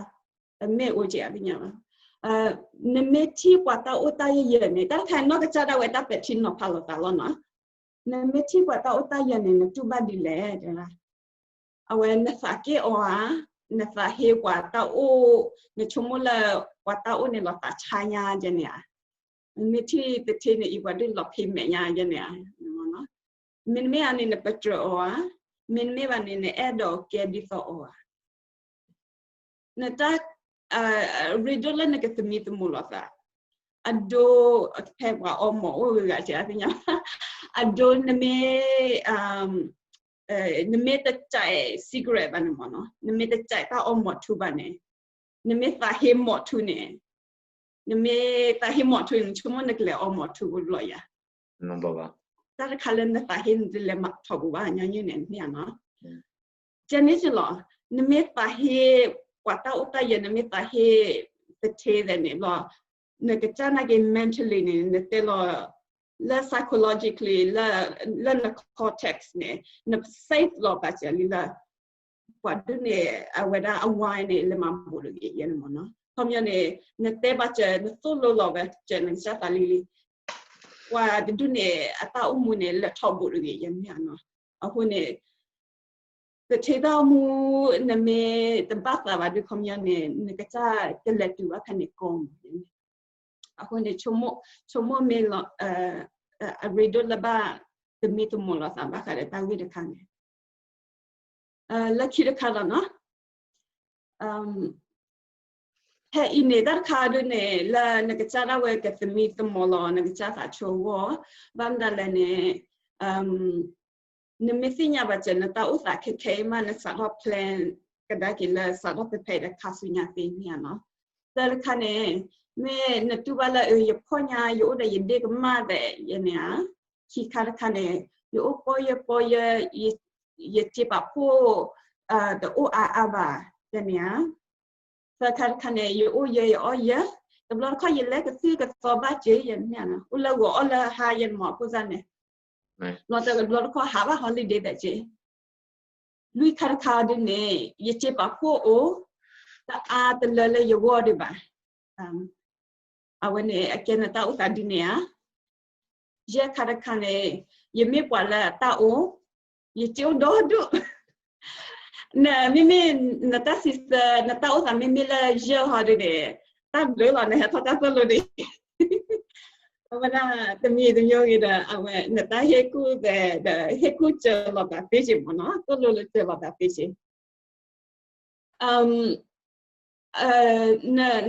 မ့ၢ်အိၣ်ကဲအသ့ၣ်ညါဘၣ်, နမ့ၢ်ထံၣ်ပှၤတၢ်အိၣ်တၢ်ယၢၤယၢၤန့ၣ် တၢ်တခါနီၢ်ကစၢ်ဒၣ်ဝဲတၢ်ပဲာ်ထံနီၤဖးလိာ်သးလီၤနီၤ. နမ့ၢ်ထံၣ်ပှၤတၢ်အိၣ်တၢ်ယၢၤန့ၣ် နတူၢ်ဘၣ်ဒ်လဲၣ်တဲဒၣ်, အဝဲနသးက့ၣ်အီၤဧါ, နသးဟ့ပှၤတၢ်အိၣ်, နဆိကမိၣ်လၢပှၤတၢ်အိၣ်န့ၣ်လီၤသးဆါညါယဲန့ၣ်ဧါ, မ့ၢ်ထံၣ်တထ့န့ၣ်အံၤ ပှၤဒုးလီၤဖံးမဲာ်ညါယဲန့ၣ်ဧါ, မ့တမ့ၢ်အန့ၣ် နပတြၢၤအီၤဧါ, မ့တမ့ၢ်ဘၣ်န့ၣ် နအဲၣ်ဒိးကဲဒ်သိးအီၤဧါ. နတၢ် ရ့ဒိၣ်လၢနကသမံသမိးလိာ်သး, အဒိ ဖဲပှၤအီမိာ်အိၣ်ဂ့ၤဂ့ၤ ကဲသ့ၣ်ညါ, အဒိ နမ့ၢ် နမ့ၢ်တစဲး cigarette ဘၣ်န့ၣ်မ့ၢ်နီၤ, နမ့ၢ်တစဲးတၢ်အီမိာ်ထူဘၣ်န့ၣ်, နမ့ၢ်သးဟ့မိာ်ထူန့ၣ်, နမ့ၢ်သးဟ့မိာ်ထူန့ၣ် နဆိကမိၣ်နကလဲၤအီမိာ်ထူဖိလီၤယၤ, တၢ်တခါလၢနသးဟ့နတလဲၤမၤထီၣ်ပူၤဘၣ် ညီနုၢ်န့ၣ် မ့ၢ်ဧါနီၤ. ကဲန့ၣ်လီၤ, နမ့ၢ်သးဟ့ ပှၤတၢ်အိၣ်တၢ်ယၢၤ နမ့ၢ်သးဟ့ သထ့သဲးန့ၣ်ဘျီ, နကစၢ်နာ်က့ mentally န့ၣ် နတဲလီၤ လၢ psychologically လၢ လၢန cortex န့ၣ် န safe လီၤဘၣ်စၢၤလံလၢ ပှၤဒ်န့ၣ် အဝဲဒၣ်အဝါန့ၣ် လဲၤမၤဘူးတဂ့ၤယဲန့ၣ်မ့ၢ်နီၤ. ခီပညီန့ၣ် နတဲဘၣ်စၢၤ နသိၣ်လိလီၤဝဲစၢၤနကစၢ်သးလံလံ, ပှၤတဒူၣ်န့ၣ် အတၢ်အိၣ်မူန့ၣ် လဲၤထီၣ်ဘူးတဂ့ၤယဲန့ၣ်နီၤ. အဃိန့ၣ် သထ့တၢ်အိၣ်မူ နမ့ၢ်တဘၣ်သးဘၣ်ဒုး ခီပညီန့ၣ် နကစၢ်ကလဲၤတုၤဘၣ်ဖဲန့ၣ်ကီမး. အဃိန့ၣ် ဆိကမိၣ်မ့ၢ်လီၤ အရ့ဒိၣ်လၢဘၣ်သမံသမိးလီၤသးဘၣ်ဃးဒီးတၢ်ဂ့ၢ်တခါန့ၣ် လၢခံတခါလီၤနီၤ. ဖဲအံၤန့ၣ် တၢ်တခါဒုးန့ၣ် လၢနကစၢ်ဒၣ်ဝဲကသမံသမိးလီၤ နကစၢ်သးဆိအဂီၢ်, ဘၣ်မတၤလဲၣ်န့ၣ် နမ့ၢ်သ့ၣ်ညါဘၣ်စၢၤနတၢ်အိၣ်သးခဲခဲအံၤမး နစးထီၣ် plan ကဒါက့ၤလၢစးထီၣ်ဖဲဖဲဒီးခါဆူညါသ့န့ၣ်နီၤ. သၢတခါန့ၣ် မ့ၢ်နတူၢ်ဘၣ်လၢ အၢ ယဖီၣ်ညါ ယအိၣ်ဒီးယဒ့ၣ်ကမၣ်သဲးယဲန့ၣ်ဧါ. ခံခါတခါန့ၣ် ယအိၣ်ပီၢ်ယၢ်ပီၢ်ယၢ် ယစ့ပာ်ဖှိၣ် တအိၣ်အါအါဘၣ်ယဲန့ၣ်ဧါ. သၢခါတခါန့ၣ် ယအိၣ်ယၢၤယအီၣ်ယၢၤ, တဘျီတခီၣ်ယလဲၤကသုၣ်ကသီဘၣ်စ့ယဲန့ၣ်ဧါ, အိၣ်လၢဂီၤအီၣ်လၢဟါယဲန့ၣ်မ့ၢ်ဖိသၣ်န့ၣ် လီၤတဘျီတခီၣ်ဟးဘၣ် holiday သဲးစ့. လွံၢ်ခါတခါဒ်န့ၣ် ယစ့ပာ်ဖှိၣ်အိၣ် တအါတလၢလၢယဂီၢ်ဒံးဘၣ်. အဝဲန့ၣ် အကဲနတၢ်အိၣ်သးဒ်န့ၣ်ဧါ. ယဲၢ်ခါတခါန့ၣ် ယမ့ၢ်ပှၤလၢအတၢ်အိၣ်, ယစ့အိၣ်ဒီဒူၣ်. နမ့မ့ၢ် နတၢ်စံးဆၢ နတၢ်အိၣ်သးမ့မ့ၢ်လၢယဲၢ်ဟီဒ်န့ၣ် တၢ်ဘျုးလီၤ နဟဲထီၣ်တၢ်သိၣ်လိဒ် အဝဲဒၣ်တမံၤတမံၤဂ့ၤဒီး အဝဲနတၢ်ဟ့ၣ်ကူၣ်သဲးဒီး ဟ့ၣ်ကူၣ်စၢၤလီၤသးသ့စ့မ့ၢ်နီၤ, သိၣ်လိလၢစၢၤလီၤသးသ့စ့.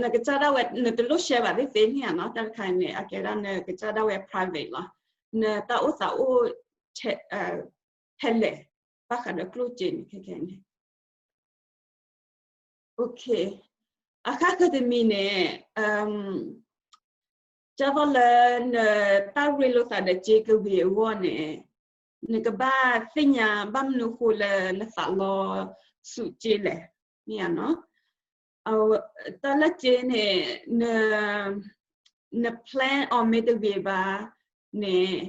နကစၢ်ဒၣ်ဝဲ နတလိၣ် share ဘၣ်သ့ၣ်သ့ၣ်န့ၣ်ဧါနီၤ, တၢ်တခါန့ၣ် အကဲဒၣ်နကစၢ်ဒၣ်ဝဲ private လီၤ, နတၢ်အိၣ်သးအိၣ် ထဲလဲၣ် ဘၣ်ဃးဒီးကျိၣ်စ့န့ၣ် ခဲခဲန့ၣ် အဃၣ်ဃၢၤတမံၤန့ၣ် ကၢ်သိးလၢနတၢ်ရ့လိာ်သးဒီးစ့ကဂ့ၤအဂီၢ်န့ၣ် နကဘၣ်သ့ၣ်ညါဘၣ်မနုၤဃိလၢနသးလီဆူးစ့လဲၣ်, မ့ၢ်ဧါနီၤ. တၢ်လၢစ့န့ၣ် န plan အီၤမ့ၢ်တဂ့ၤဘၣ်န့ၣ်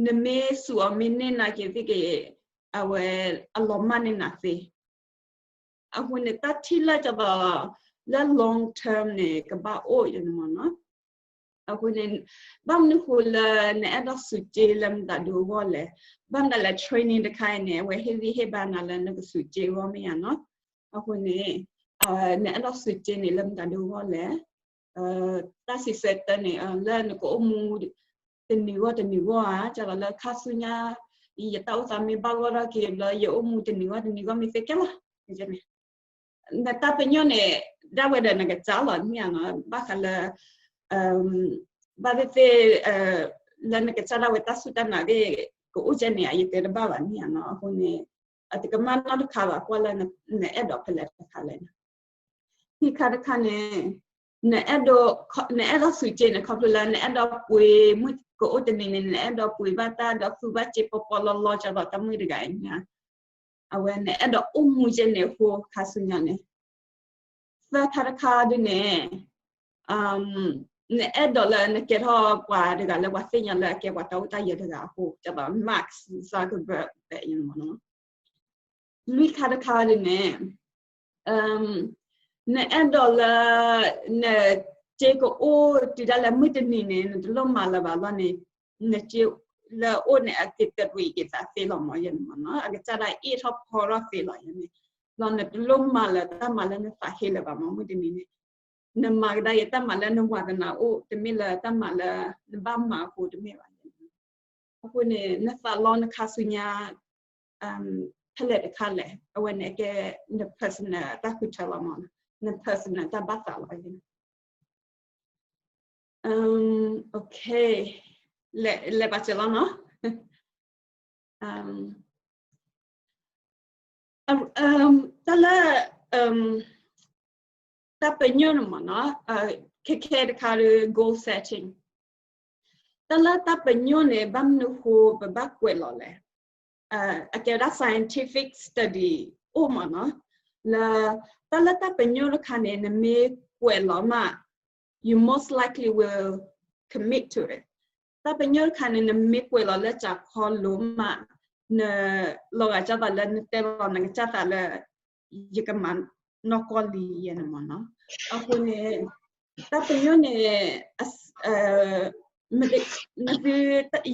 နမ့ၢ်ဆူးအီၤမ့ၢ်န့ၢ်နၤက့ၤသ့ၣ်က့ၤ အဝဲအလီၤမၢ်န့ၢ်နၤသ့. အဃိန့ၣ် တၢ်ထံၣ်လၢကၢ်သိးလၢ long term န့ၣ် ကဘၣ်အိၣ်ယဲန့ၣ်မ့ၢ်နီၤ. အဃိန့ၣ် ဘၣ်မနုၤဃိလၢနအဲၣ်ဒိးဆူးစ့လၢမတၤဒုးအဂီၢ်လဲၣ်, ဘၣ်မတၤလဲၣ် training တခါအံၤန့ၣ် အဝဲဟ့ၣ်ဂံၢ်ဟ့ၣ်ဘါနၤလၢနကဆူးစ့အဂီၢ် မ့ၢ်ဧါနီၤ. အဃိန့ၣ် နအဲၣ်ဒိးဆူးစ့န့ၣ် လၢမတၤဒုးအဂီၢ်လဲၣ်, တၢ်စံးဆၢတၢန့ၣ် လၢနကအိၣ်မူ တနံၤဂီၢ်တနံၤဂီၢ်ဧါ, ကၢ်သိးလၢခါဆူညါ ယတၢ်အိၣ်သးမ့ၢ်ဘၣ်ဂီၢ်ထီၣ်က့ၤဘျီ ယအိၣ်မူတနံၤဂီၢ်တနံၤဂီၢ်မ့ၢ်သ့ကဲလီၤ. နတၢ်ပညိၣ်န့ၣ် ဒၣ်ဝဲဒီးနကစၢ်လီၤ မ့ၢ်ဧါနီၤ, ဘၣ်ဃးလၢ ဘၣ်သ့ၣ်သ့ၣ် လၢနကစၢ်ဒၣ်ဝဲတၢ်စူၢ်တၢ်နာ်သ့ၣ် ကအိၣ်ကဲန့ၣ် ယတဲတဘၣ်ဘၣ် မ့ၢ်ဧါနီၤ. အဃိန့ၣ် အတကမၣ်နီတခါဘၣ် ကွၢ်လၢနအဲၣ်ဒိးဖဲလဲၣ်တခါလဲၣ်. ခံခါတခါန့ၣ် နအဲၣ်ဒိး နအဲၣ်ဒိးဆူးစ့န့ၣ် ခီဖျိလၢနအဲၣ်ဒိးပှ့ၤ မုၢ်ကအိၣ်တနံၤန့ၣ် နအဲၣ်ဒိးပှ့ၤဘၣ်တၢ်ဒီးသူဘၣ်စ့ပီပီလီလီ ကၢ်သိးတၢ်မုၣ်တဂၤအံၤန့ၣ် အဝဲနအဲၣ်ဒိးအိၣ်မူကဲန့ၣ်အဃိ ခါဆူညါန့ၣ်. သၢခါတခါဒ်န့ၣ် နအဲၣ်ဒိးလၢနကဲထီၣ်ပှၤတဂၤလၢပှၤသ့ၣ်ညါလၢအကဲပှၤတၢ်အိၣ်တၢ်ယၢၤတဂၤအဃိ ကၢ်သိး Mark Zuckerberg ဖဲအံၤန့ၣ်မ့ၢ်နီၤ. လွံၢ်ခါတခါဒ်န့ၣ် နအဲၣ်ဒိးလၢ နစ့ကအိၣ်တုၤဒၣ်လဲာ်မုၢ်တနံၤန့ၣ် နတလိၣ်မၤလၢၤဘၣ်လီၤန့ၣ် နစ့လၢအအိၣ်န့ၣ် အက့ၤတရံးက့ၤသးသ့လီၤမ့ၢ်ယဲန့ၣ်မ့ၢ်နီၤ, အကစၢ်ဒၣ်အ့ၣ်ထီၣ်ဖီထီၣ်သ့လီၤယဲန့ၣ်. လီၤနတလိၣ်မၤလၢၤတၢ်မၤလၢနသးဟ့လၢၤဘၣ်မ့ၢ်မုၢ်တနံၤန့ၣ် နမၤကဒါက့ၤတၢ်မၤလၢနဝါသနာအိၣ် တမ့ၢ်လၢတၢ်မၤလၢနဘၣ်မၤအဃိတမ့ၢ်ဘၣ်. အဃိန့ၣ် နသးလီနခါဆူညါ ဖဲလဲၣ်တခါလဲၣ်, အဝဲန့ၣ်အကဲန personal တၢ်ဃုထၢလီၤမ့ၢ် န personal တၢ်ဘၣ်သးလီၤ. လဲၤဘၣ်စၢၤလီၤနီၤ. တၢ်လၢ တၢ်ပညိၣ်န့ၣ်မ့ၢ်နီၤ, ခဲခဲတခါဒီး goal setting တၢ်လၢတၢ်ပညိၣ်န့ၣ် ဘၣ်မနုၤဃိပဘၣ်ကွဲးလီၤလဲၣ်. အကဲဝဲဒၣ် scientific study အိၣ်မးနီၤ, လၢ တၢ်လၢတၢ်ပညိၣ်တခါန့ၣ် နမ့ၢ်ကွဲးလီၤမး you most likely will commit to it. တၢ်ပညိၣ်တခါန့ၣ် နမ့ၢ်ကွဲးလီၤလၢကၠးခီလိၤမး န လီၤဂာ်ကၢ်သးလၢနတဲလီၤနကစၢ်သးလၢ ယကမၤနီၢ်ကီၢ်လံယဲန့ၣ်မးနီၤ. အဃိန့ၣ် တၢ်ပညိၣ်န့ၣ် နသု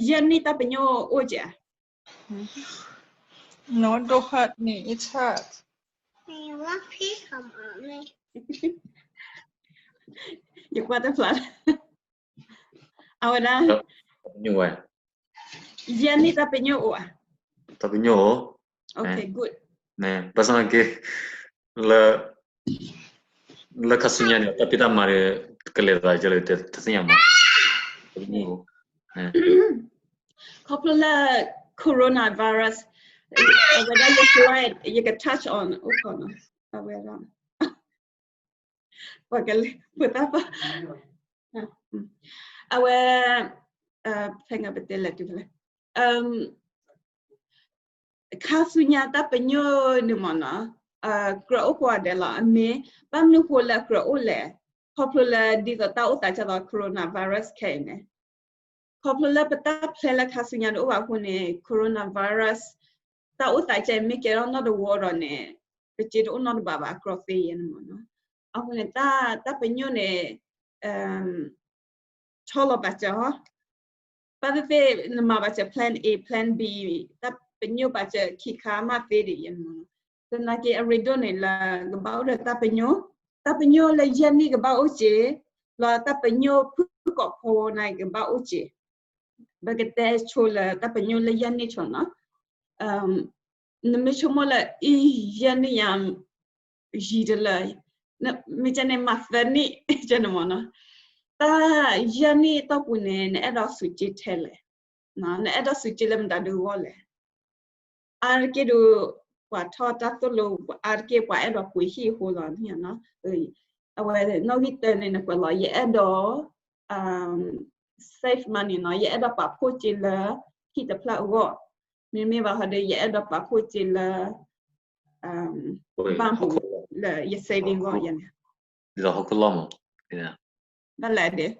ယဲၢ်နံၣ်တၢ်ပညိၣ်အိၣ်ကဲးဧါ. No, don't hurt me, it's hurt. ယကွၢ်တဖျါ အဝဲဒၣ် တၢ်ပညိၣ်ဝဲ ယဲၢ်နံၣ်တၢ်ပညိၣ်အိၣ်ဧါ. တၢ်ပညိၣ်အိၣ် Okay, good. ဘၣ်ဆၣ်သနာ်က့ လၢ လၢခါဆူညါန့ၣ် တၢ်ဖံးတၢ်မၤဒီး ကလဲၤသးကလဲၤတသ့ၣ်ညါမး တၢ်ပညိၣ်အိၣ် ခီဖျိလၢ coronavirus အဝဲဒၣ်ယ slide ယက touch on အိၣ်ခီနီၤ အဝဲဒၣ် ပှၤကလဲၤ ပှၤတၢ်ပာ် အဝဲ ဖဲငါပတဲလဲၤတုၤဖဲလဲၣ် ခါဆူညါတၢ်ပညိၣ်န့ၣ်မ့ၢ်နီၤ ကြၢးအိၣ်ကိးဂၤဒဲးလီၤ. အမ့ၢ် ဘၣ်မနုၤဃိလၢကြၢးအိၣ်လဲၣ်, ခီဖျိလၢဒ်သိးတၢ်အိၣ်သးကၢ်သိး coronavirus ခဲအံၤန့ၣ် ခီဖျိလၢပတၢ် plan လၢခါဆူညါတအိၣ်ဘၣ်အဃိန့ၣ် coronavirus တၢ်အိၣ်သးကဲမ့ၢ်ကဲထီၣ်နီတဝီဒီးန့ၣ် ပစ့တအိၣ်နီတဘးဘၣ် အကြၢးသ့ယဲန့ၣ်မ့ၢ်နီၤ. အဃိန့ၣ် တၢ်ပညိၣ်န့ၣ် ဆီလီၤပာ်စၢၤဟီ ဘၣ်သ့ၣ်သ့ၣ် နမၤပာ်စၢၤ plan A, plan B, တၢ်ပညိၣ်ပာ်စၢၤခံခါမးသ့ဒ်အံၤမ့ၢ်နီၤ. သနာ်က့အရ့ဒိၣ်န့ၣ်လၢ ကဘၣ်အိၣ်ဒီးတၢ်ပညိၣ်, တၢ်ပညိၣ်လၢယဲၢ်နံၣ်ကဘၣ်အိၣ်စ့, လီၤတၢ်ပညိၣ်ဖုၣ်ကိာ်ဖိန့ၣ်ကဘၣ်အိၣ်စ့. ပကတဲဆိလၢတၢ်ပညိၣ်လၢယဲၢ်နံၣ်ဆိနီၤ. နမ့ၢ်ဆိကမိၣ်လၢ အံၤ ယဲၢ်နံၣ်ယၤ ယံာ်တလၢ, မ့ၢ်ကဲန့ၣ်မၤသၢနံၣ် ကဲန့ၣ်မ့ၢ်နီၤ. တၢ်ယဲၢ်နံၣ်အတီၢ်ပူၤန့ၣ် နအဲၣ်ဒိးစူးက့ထဲလဲၣ်, နအဲၣ်ဒိးစူးက့လၢမတၤဒုဂီၢ်လဲၣ်. အါတက့ၢ်ဒုး ပှၤထီၣ်တၢ်သိၣ်လိ အါတက့ၢ်ပှၤအဲၣ်ဒိးပှ့ၤဟံၣ်အဃိလီၤ. အဝဲနီၣ်ဂံၢ်တၢန့ၣ် နကွဲးလီၤ ယအဲၣ်ဒိး save money နီၤ, ယအဲၣ်ဒိးပာ်ဖှိၣ်က့လၢဟံၣ်တဖျၢၣ်အဂီၢ်, မ့မ့ၢ်ဘၣ်ဃီဒီး ယအဲၣ်ဒိးပာ်ဖှိၣ်က့လၢ ဘၣ်ဟူး လၢယ saving အဂီၢ်ယဲန့ၣ်, ဒ်သိးဟီၣ်ခိၣ်လီၢ်မး, ဘၣ်လဲၣ်ဒ့,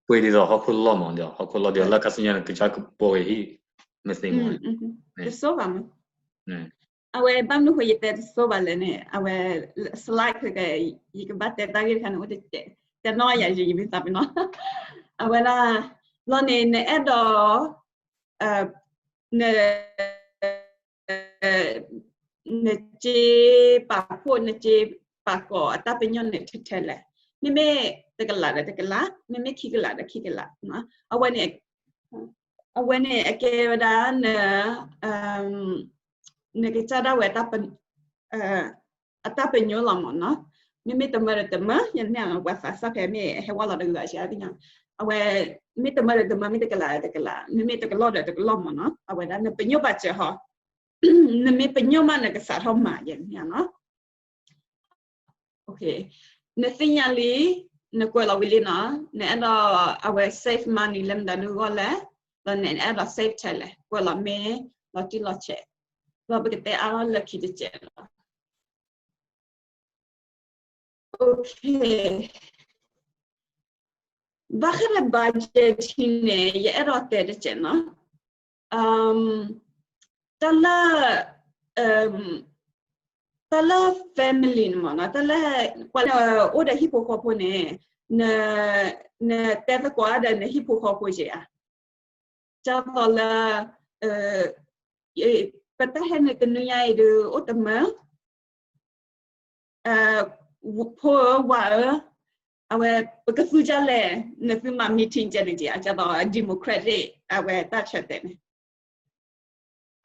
ပှ့ၤဒ်သိးဟီၣ်ခိၣ်လီၢ်မး, ဒ်ဟီၣ်ခိၣ်လီၢ်ဒ်လၢခါဆူညါန့ၣ် ကစၢ်ကပီၤဂ့ၤဟံၣ် မ့ၢ်သ့မး, တစိၢ်ဘၣ်မး. အဝဲဘၣ်မနုၤဃိယတဲတစိၢ်ဘၣ်လဲၣ်န့ၣ် အဝဲ slide ခဲကဲ ယကဘၣ်တဲတၢ်ဂ့ၢ်တခါန့ၣ် အိၣ်တတဲ, တဲနီၢ်ယၤယံာ်ယမ့ၢ်သးပ့ၤနီၤ, အဝဲဒၣ် လီၤန့ၣ် နအဲၣ်ဒိး န နစ့ပာ်ဖှိၣ် နစ့ပာ်ကီၤအတၢ်ပညိၣ်န့ၣ်ထဲထဲလဲၣ်, မ့မ့ၢ်တကလးဒီးတကလး, မ့မ့ၢ်ခံကလးဒီးခံကလး, အဝဲန့ၣ် အဝဲန့ၣ်အကဲဝဲဒၣ် န နကစၢ်ဒၣ်ဝဲ အတၢ်ပညိၣ်လီၤမ့ၢ်နီၤ, မ့မ့ၢ်တမၢဒီးတမၢ, ယန့ၣ်ပှၤသးစၢ်ဖဲမ့ၢ်ဟဲဝဲလီၤတဂၤဆံးသ့ၣ်ညါ, အဝဲ မ့ၢ်တမၢဒီးတမၢ မ့ၢ်တကလးဒီးတကလး, မ့မ့ၢ်တကလီၢ်ဒီးတကလီၢ်မ့ၢ်နီၤ, အဝဲဒၣ်နပညိၣ်ဘၣ်စၢၤဟီ, နမ့ၢ်ပညိၣ်မးနကစးထီၣ်မၤယဲန့ၣ်နီၤ. နသ့ၣ်ညါလံ, နကွဲးလီၤဝံၤလံနီၤ, နအဲၣ်ဒိးအဝဲ save money လၢမတၤဒုဂီၢ်လဲၣ်, ဒီးနအဲၣ်ဒိး save ထဲလဲၣ်, ကွဲးလီၤမ့ၢ်လီၤတံၢ်လီၤဆဲး, ဒီးပကတဲအါထီၣ်လၢခံတစဲးလီၤ. Okay. ဘၣ်ဃးလၢ budgeting န့ၣ် ယအဲၣ်ဒိးတဲတစဲးနီၤ. တၢ်လၢ တၢ်လၢ family န့ၣ်မ့ၢ်နီၤ, တၢ်လၢ ပှၤလၢအိၣ်ဒီးဟံၣ်ဖိဃီဖိန့ၣ် နတဲသကိးဒီးနဟံၣ်ဖိဃီဖိက့ၤဧါ. ကၢ်သိးလၢ ပတၢ်ဟဲနုာ်တနွံညါအံၤဒုး အိၣ်တမၢ ဖိဧၢ ဝၤဧၢ, အဝဲ ပကသူကၢ်လဲၣ်, နသုမၤ meeting ကဲန့ၣ်က့ၤ အကၢ်သိး democratic အဝဲတၢ်ဆၢတဲာ်န့ၣ်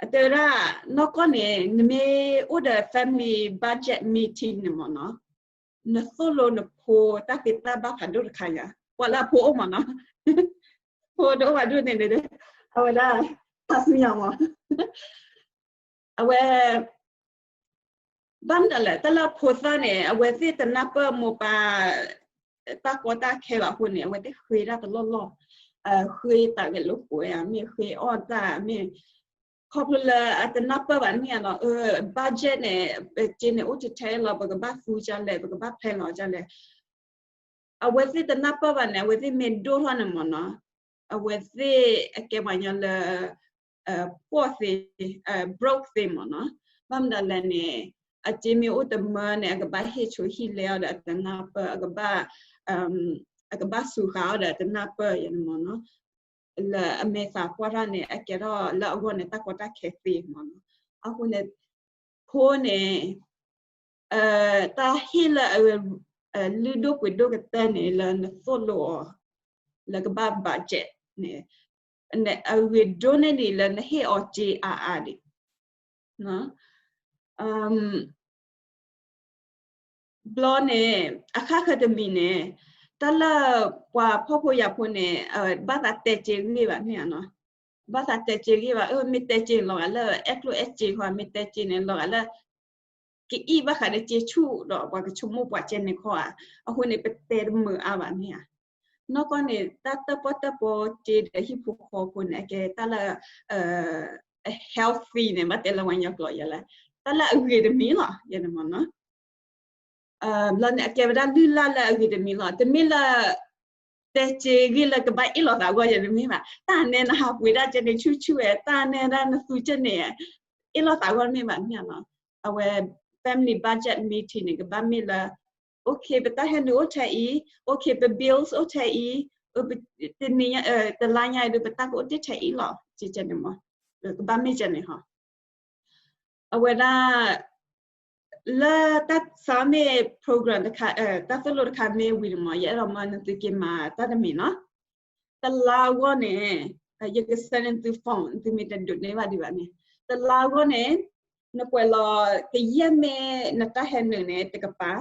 အတဲဝဲဒၣ် နီၢ်ကီၢ်န့ၣ် နမ့ၢ်အိၣ်ဒီး family budget meeting န့ၣ်မ့ၢ်နီၤ, နသိၣ်လိနဖိတၢ်ဖံးတၢ်ဘၣ်ဖးဒိၣ်တခါယါ, ပှၤလၢအဖိအိၣ်မ့ၢ်နီၤ, ဖိတအိၣ်ဘၣ်ဒိၣ်န့ၣ် အဝဲဒၣ် တၢ်ဆူညါမ့ၢ် အဝဲ ဘၣ်မနုၤလဲၣ်, တၢ်လၢဖိသၣ်န့ၣ် အဝဲသ့ၣ်တနၢ်ပၢၢ်မိၢ်ပၢ် တၢ်ကီတၢ်ခဲဘၣ်အဃိန့ၣ် အဝဲသ့ၣ်ဃ့တၢ်တလီၢ်လီၢ်, ဃ့တၢ်ဂဲၤလိာ်ကွဲဧါ, မ့ၢ်ဃ့အီၣ်တၢ်, မ့ၢ် ခီဖျိလၢအတနၢ်ပၢၢ်ဘၣ်န့ၣ်လီၤ, budget န့ၣ် စ့န့ၣ်အိၣ်ထဲထဲလီၤ, ပကဘၣ်သူဒ်လဲၣ်, ပကဘၣ်ဖဲလီၤဒ်လဲၣ်, အဝဲသ့ၣ်တနၢ်ပၢၢ်ဘၣ်န့ၣ် အဝဲသ့ၣ်မ့ၢ်ဒိၣ်ထီၣ်န့ၣ်မ့ၢ်နီၤ, အဝဲသ့ၣ်အကဲပှၤကညီလၢ ပှီၢ်သ့, broke သ့မ့ၢ်နီၤ, ဘၣ်မနုၤလဲၣ်န့ၣ် အစ့မ့ၢ်အိၣ်တမၢန့ၣ် အကဘၣ်ဟ့ၣ်ဆိဟံၣ်လဲအီၤဒီးအတနၢ်ပၢၢ်, အကဘၣ်, အကဘၣ်စူၤဃာ်အီၤဒီးအတနၢ်ပၢၢ်ယဲန့ၣ်မ့ၢ်နီၤ, လၢအမဲာ်သးပှၢ်တၢ်န့ၣ် အကဲထီၣ်လၢအဂီၢ်န့ၣ် တၢ်ကီတၢ်ခဲသ့မ့ၢ်နီၤ, အဃိန့ၣ် ဖိန့ၣ် တၢ်ဟ့ၣ်လၢ လုၢ်ဒိၣ်ပှ့ၤဒိၣ်ကတၢၢ်န့ၣ် လၢနသိၣ်လိအီၤ လၢကဘၣ် budget န့ၣ်, အဂ့ၤဒိၣ်န့ၢ်ဒံးလၢနဟ့ၣ်အီၤစ့အါအါဒံး, ဘျီန့ၣ် အဃၣ်ဃၢၤတမံၤန့ၣ် တၢ်လၢပှၤဖှီၣ်ဖိယာ်ဖိန့ၣ် ဘၣ်သးတဲစ့ဂ့ၢ်ဘၣ်န့ၣ်ဧါနီၤ, ဘၣ်သးတဲစ့ဂ့ၢ်ဘၣ်, မ့ၢ်တဲစ့န့ၣ် လီၤဂာ်လၢအဲၣ်ကျိၣ်အဲၣ်စ့ခီ, မ့ၢ်တဲစ့န့ၣ် လီၤဂာ်လၢ ကအံၣ်ဘၣ်ဃးဒီးစ့ဆူၣ်ဒီး ပှၤကဆိကမိၣ်ပှၤကဲန့ၣ်ခီဧါ, အဃိန့ၣ် ပတဲတမုာ်အါဘၣ်န့ၣ်ဧါ. နီၢ်ကီၢ်န့ၣ် တၢ်တၢၣ်ပီၣ်တၢၣ်ပီစ့ဒီးဟံၣ်ဖိဃီဖိန့ၣ် အကဲတၢ်လၢ healthy န့ၣ် ဘၣ်တဲလၢပှၤကညီကျိာ်ယဲလဲၣ်, တၢ်လၢအဂ့ၤတမံၤလီၤ ယဲန့ၣ်မ့ၢ်နီၤ. ဘျီန့ၣ် အကဲဝဲဒၣ်လုၢ်လၢ်လၢအဂ့ၤတမံၤလီၤ. တမ့ၢ်လၢ တဲစ့ဂ့ၢ်လၢကဘၣ်အ့ၣ်လိာ်သးအဂီၢ်ယဲတမ့ၢ်ဘၣ်. တၢ်န့ၣ်နဟးပှ့ၤဒၣ်ကဲန့ၣ်ဆူၣ်ဆူၣ်ဝဲ, တၢ်န့ၣ်ဒၣ်နသူကဲန့ၣ် အ့ၣ်လိာ်သးအဂီၢ်တမ့ၢ်ဘၣ်န့ၣ်လီၤ. အဝဲ family budget meeting န့ၣ် ကဘၣ်မ့ၢ်လၢ okay ပတၢ်ဟဲနုာ်အိၣ်ထဲအံၤ, okay ပ bills အိၣ်ထဲအံၤ, တနံၤညါ တလါညါအံၤဒီး ပတၢ်ကအိၣ်တ့ၢ်ထဲအံၤလီၤ ကဲန့ၣ်မ့ၢ်, ကဘၣ်မ့ၢ်ကဲန့ၣ်ဟီ အဝဲဒၣ် လၢတၢ်ဆါမ့ၢ် program တခါ, တၢ်သိၣ်လိတခါမ့ၢ်ဝံၤန့ၣ်မ့ၢ် ယအဲၣ်ဒိးမၢနသုက့ၤမၤတၢ်တမံၤနီၤ. တလါအဂီၢ်န့ၣ် ယက send နသု phone နသုမ့ၢ်တဒိးန့ၢ်ဘၣ်ဒံးဘၣ်န့ၣ် တလါအဂီၢ်န့ၣ် နကွဲးလီၤကယဲၢ်မ့ၢ်နတၢ်ဟဲနုာ်န့ၣ် တကပၤ,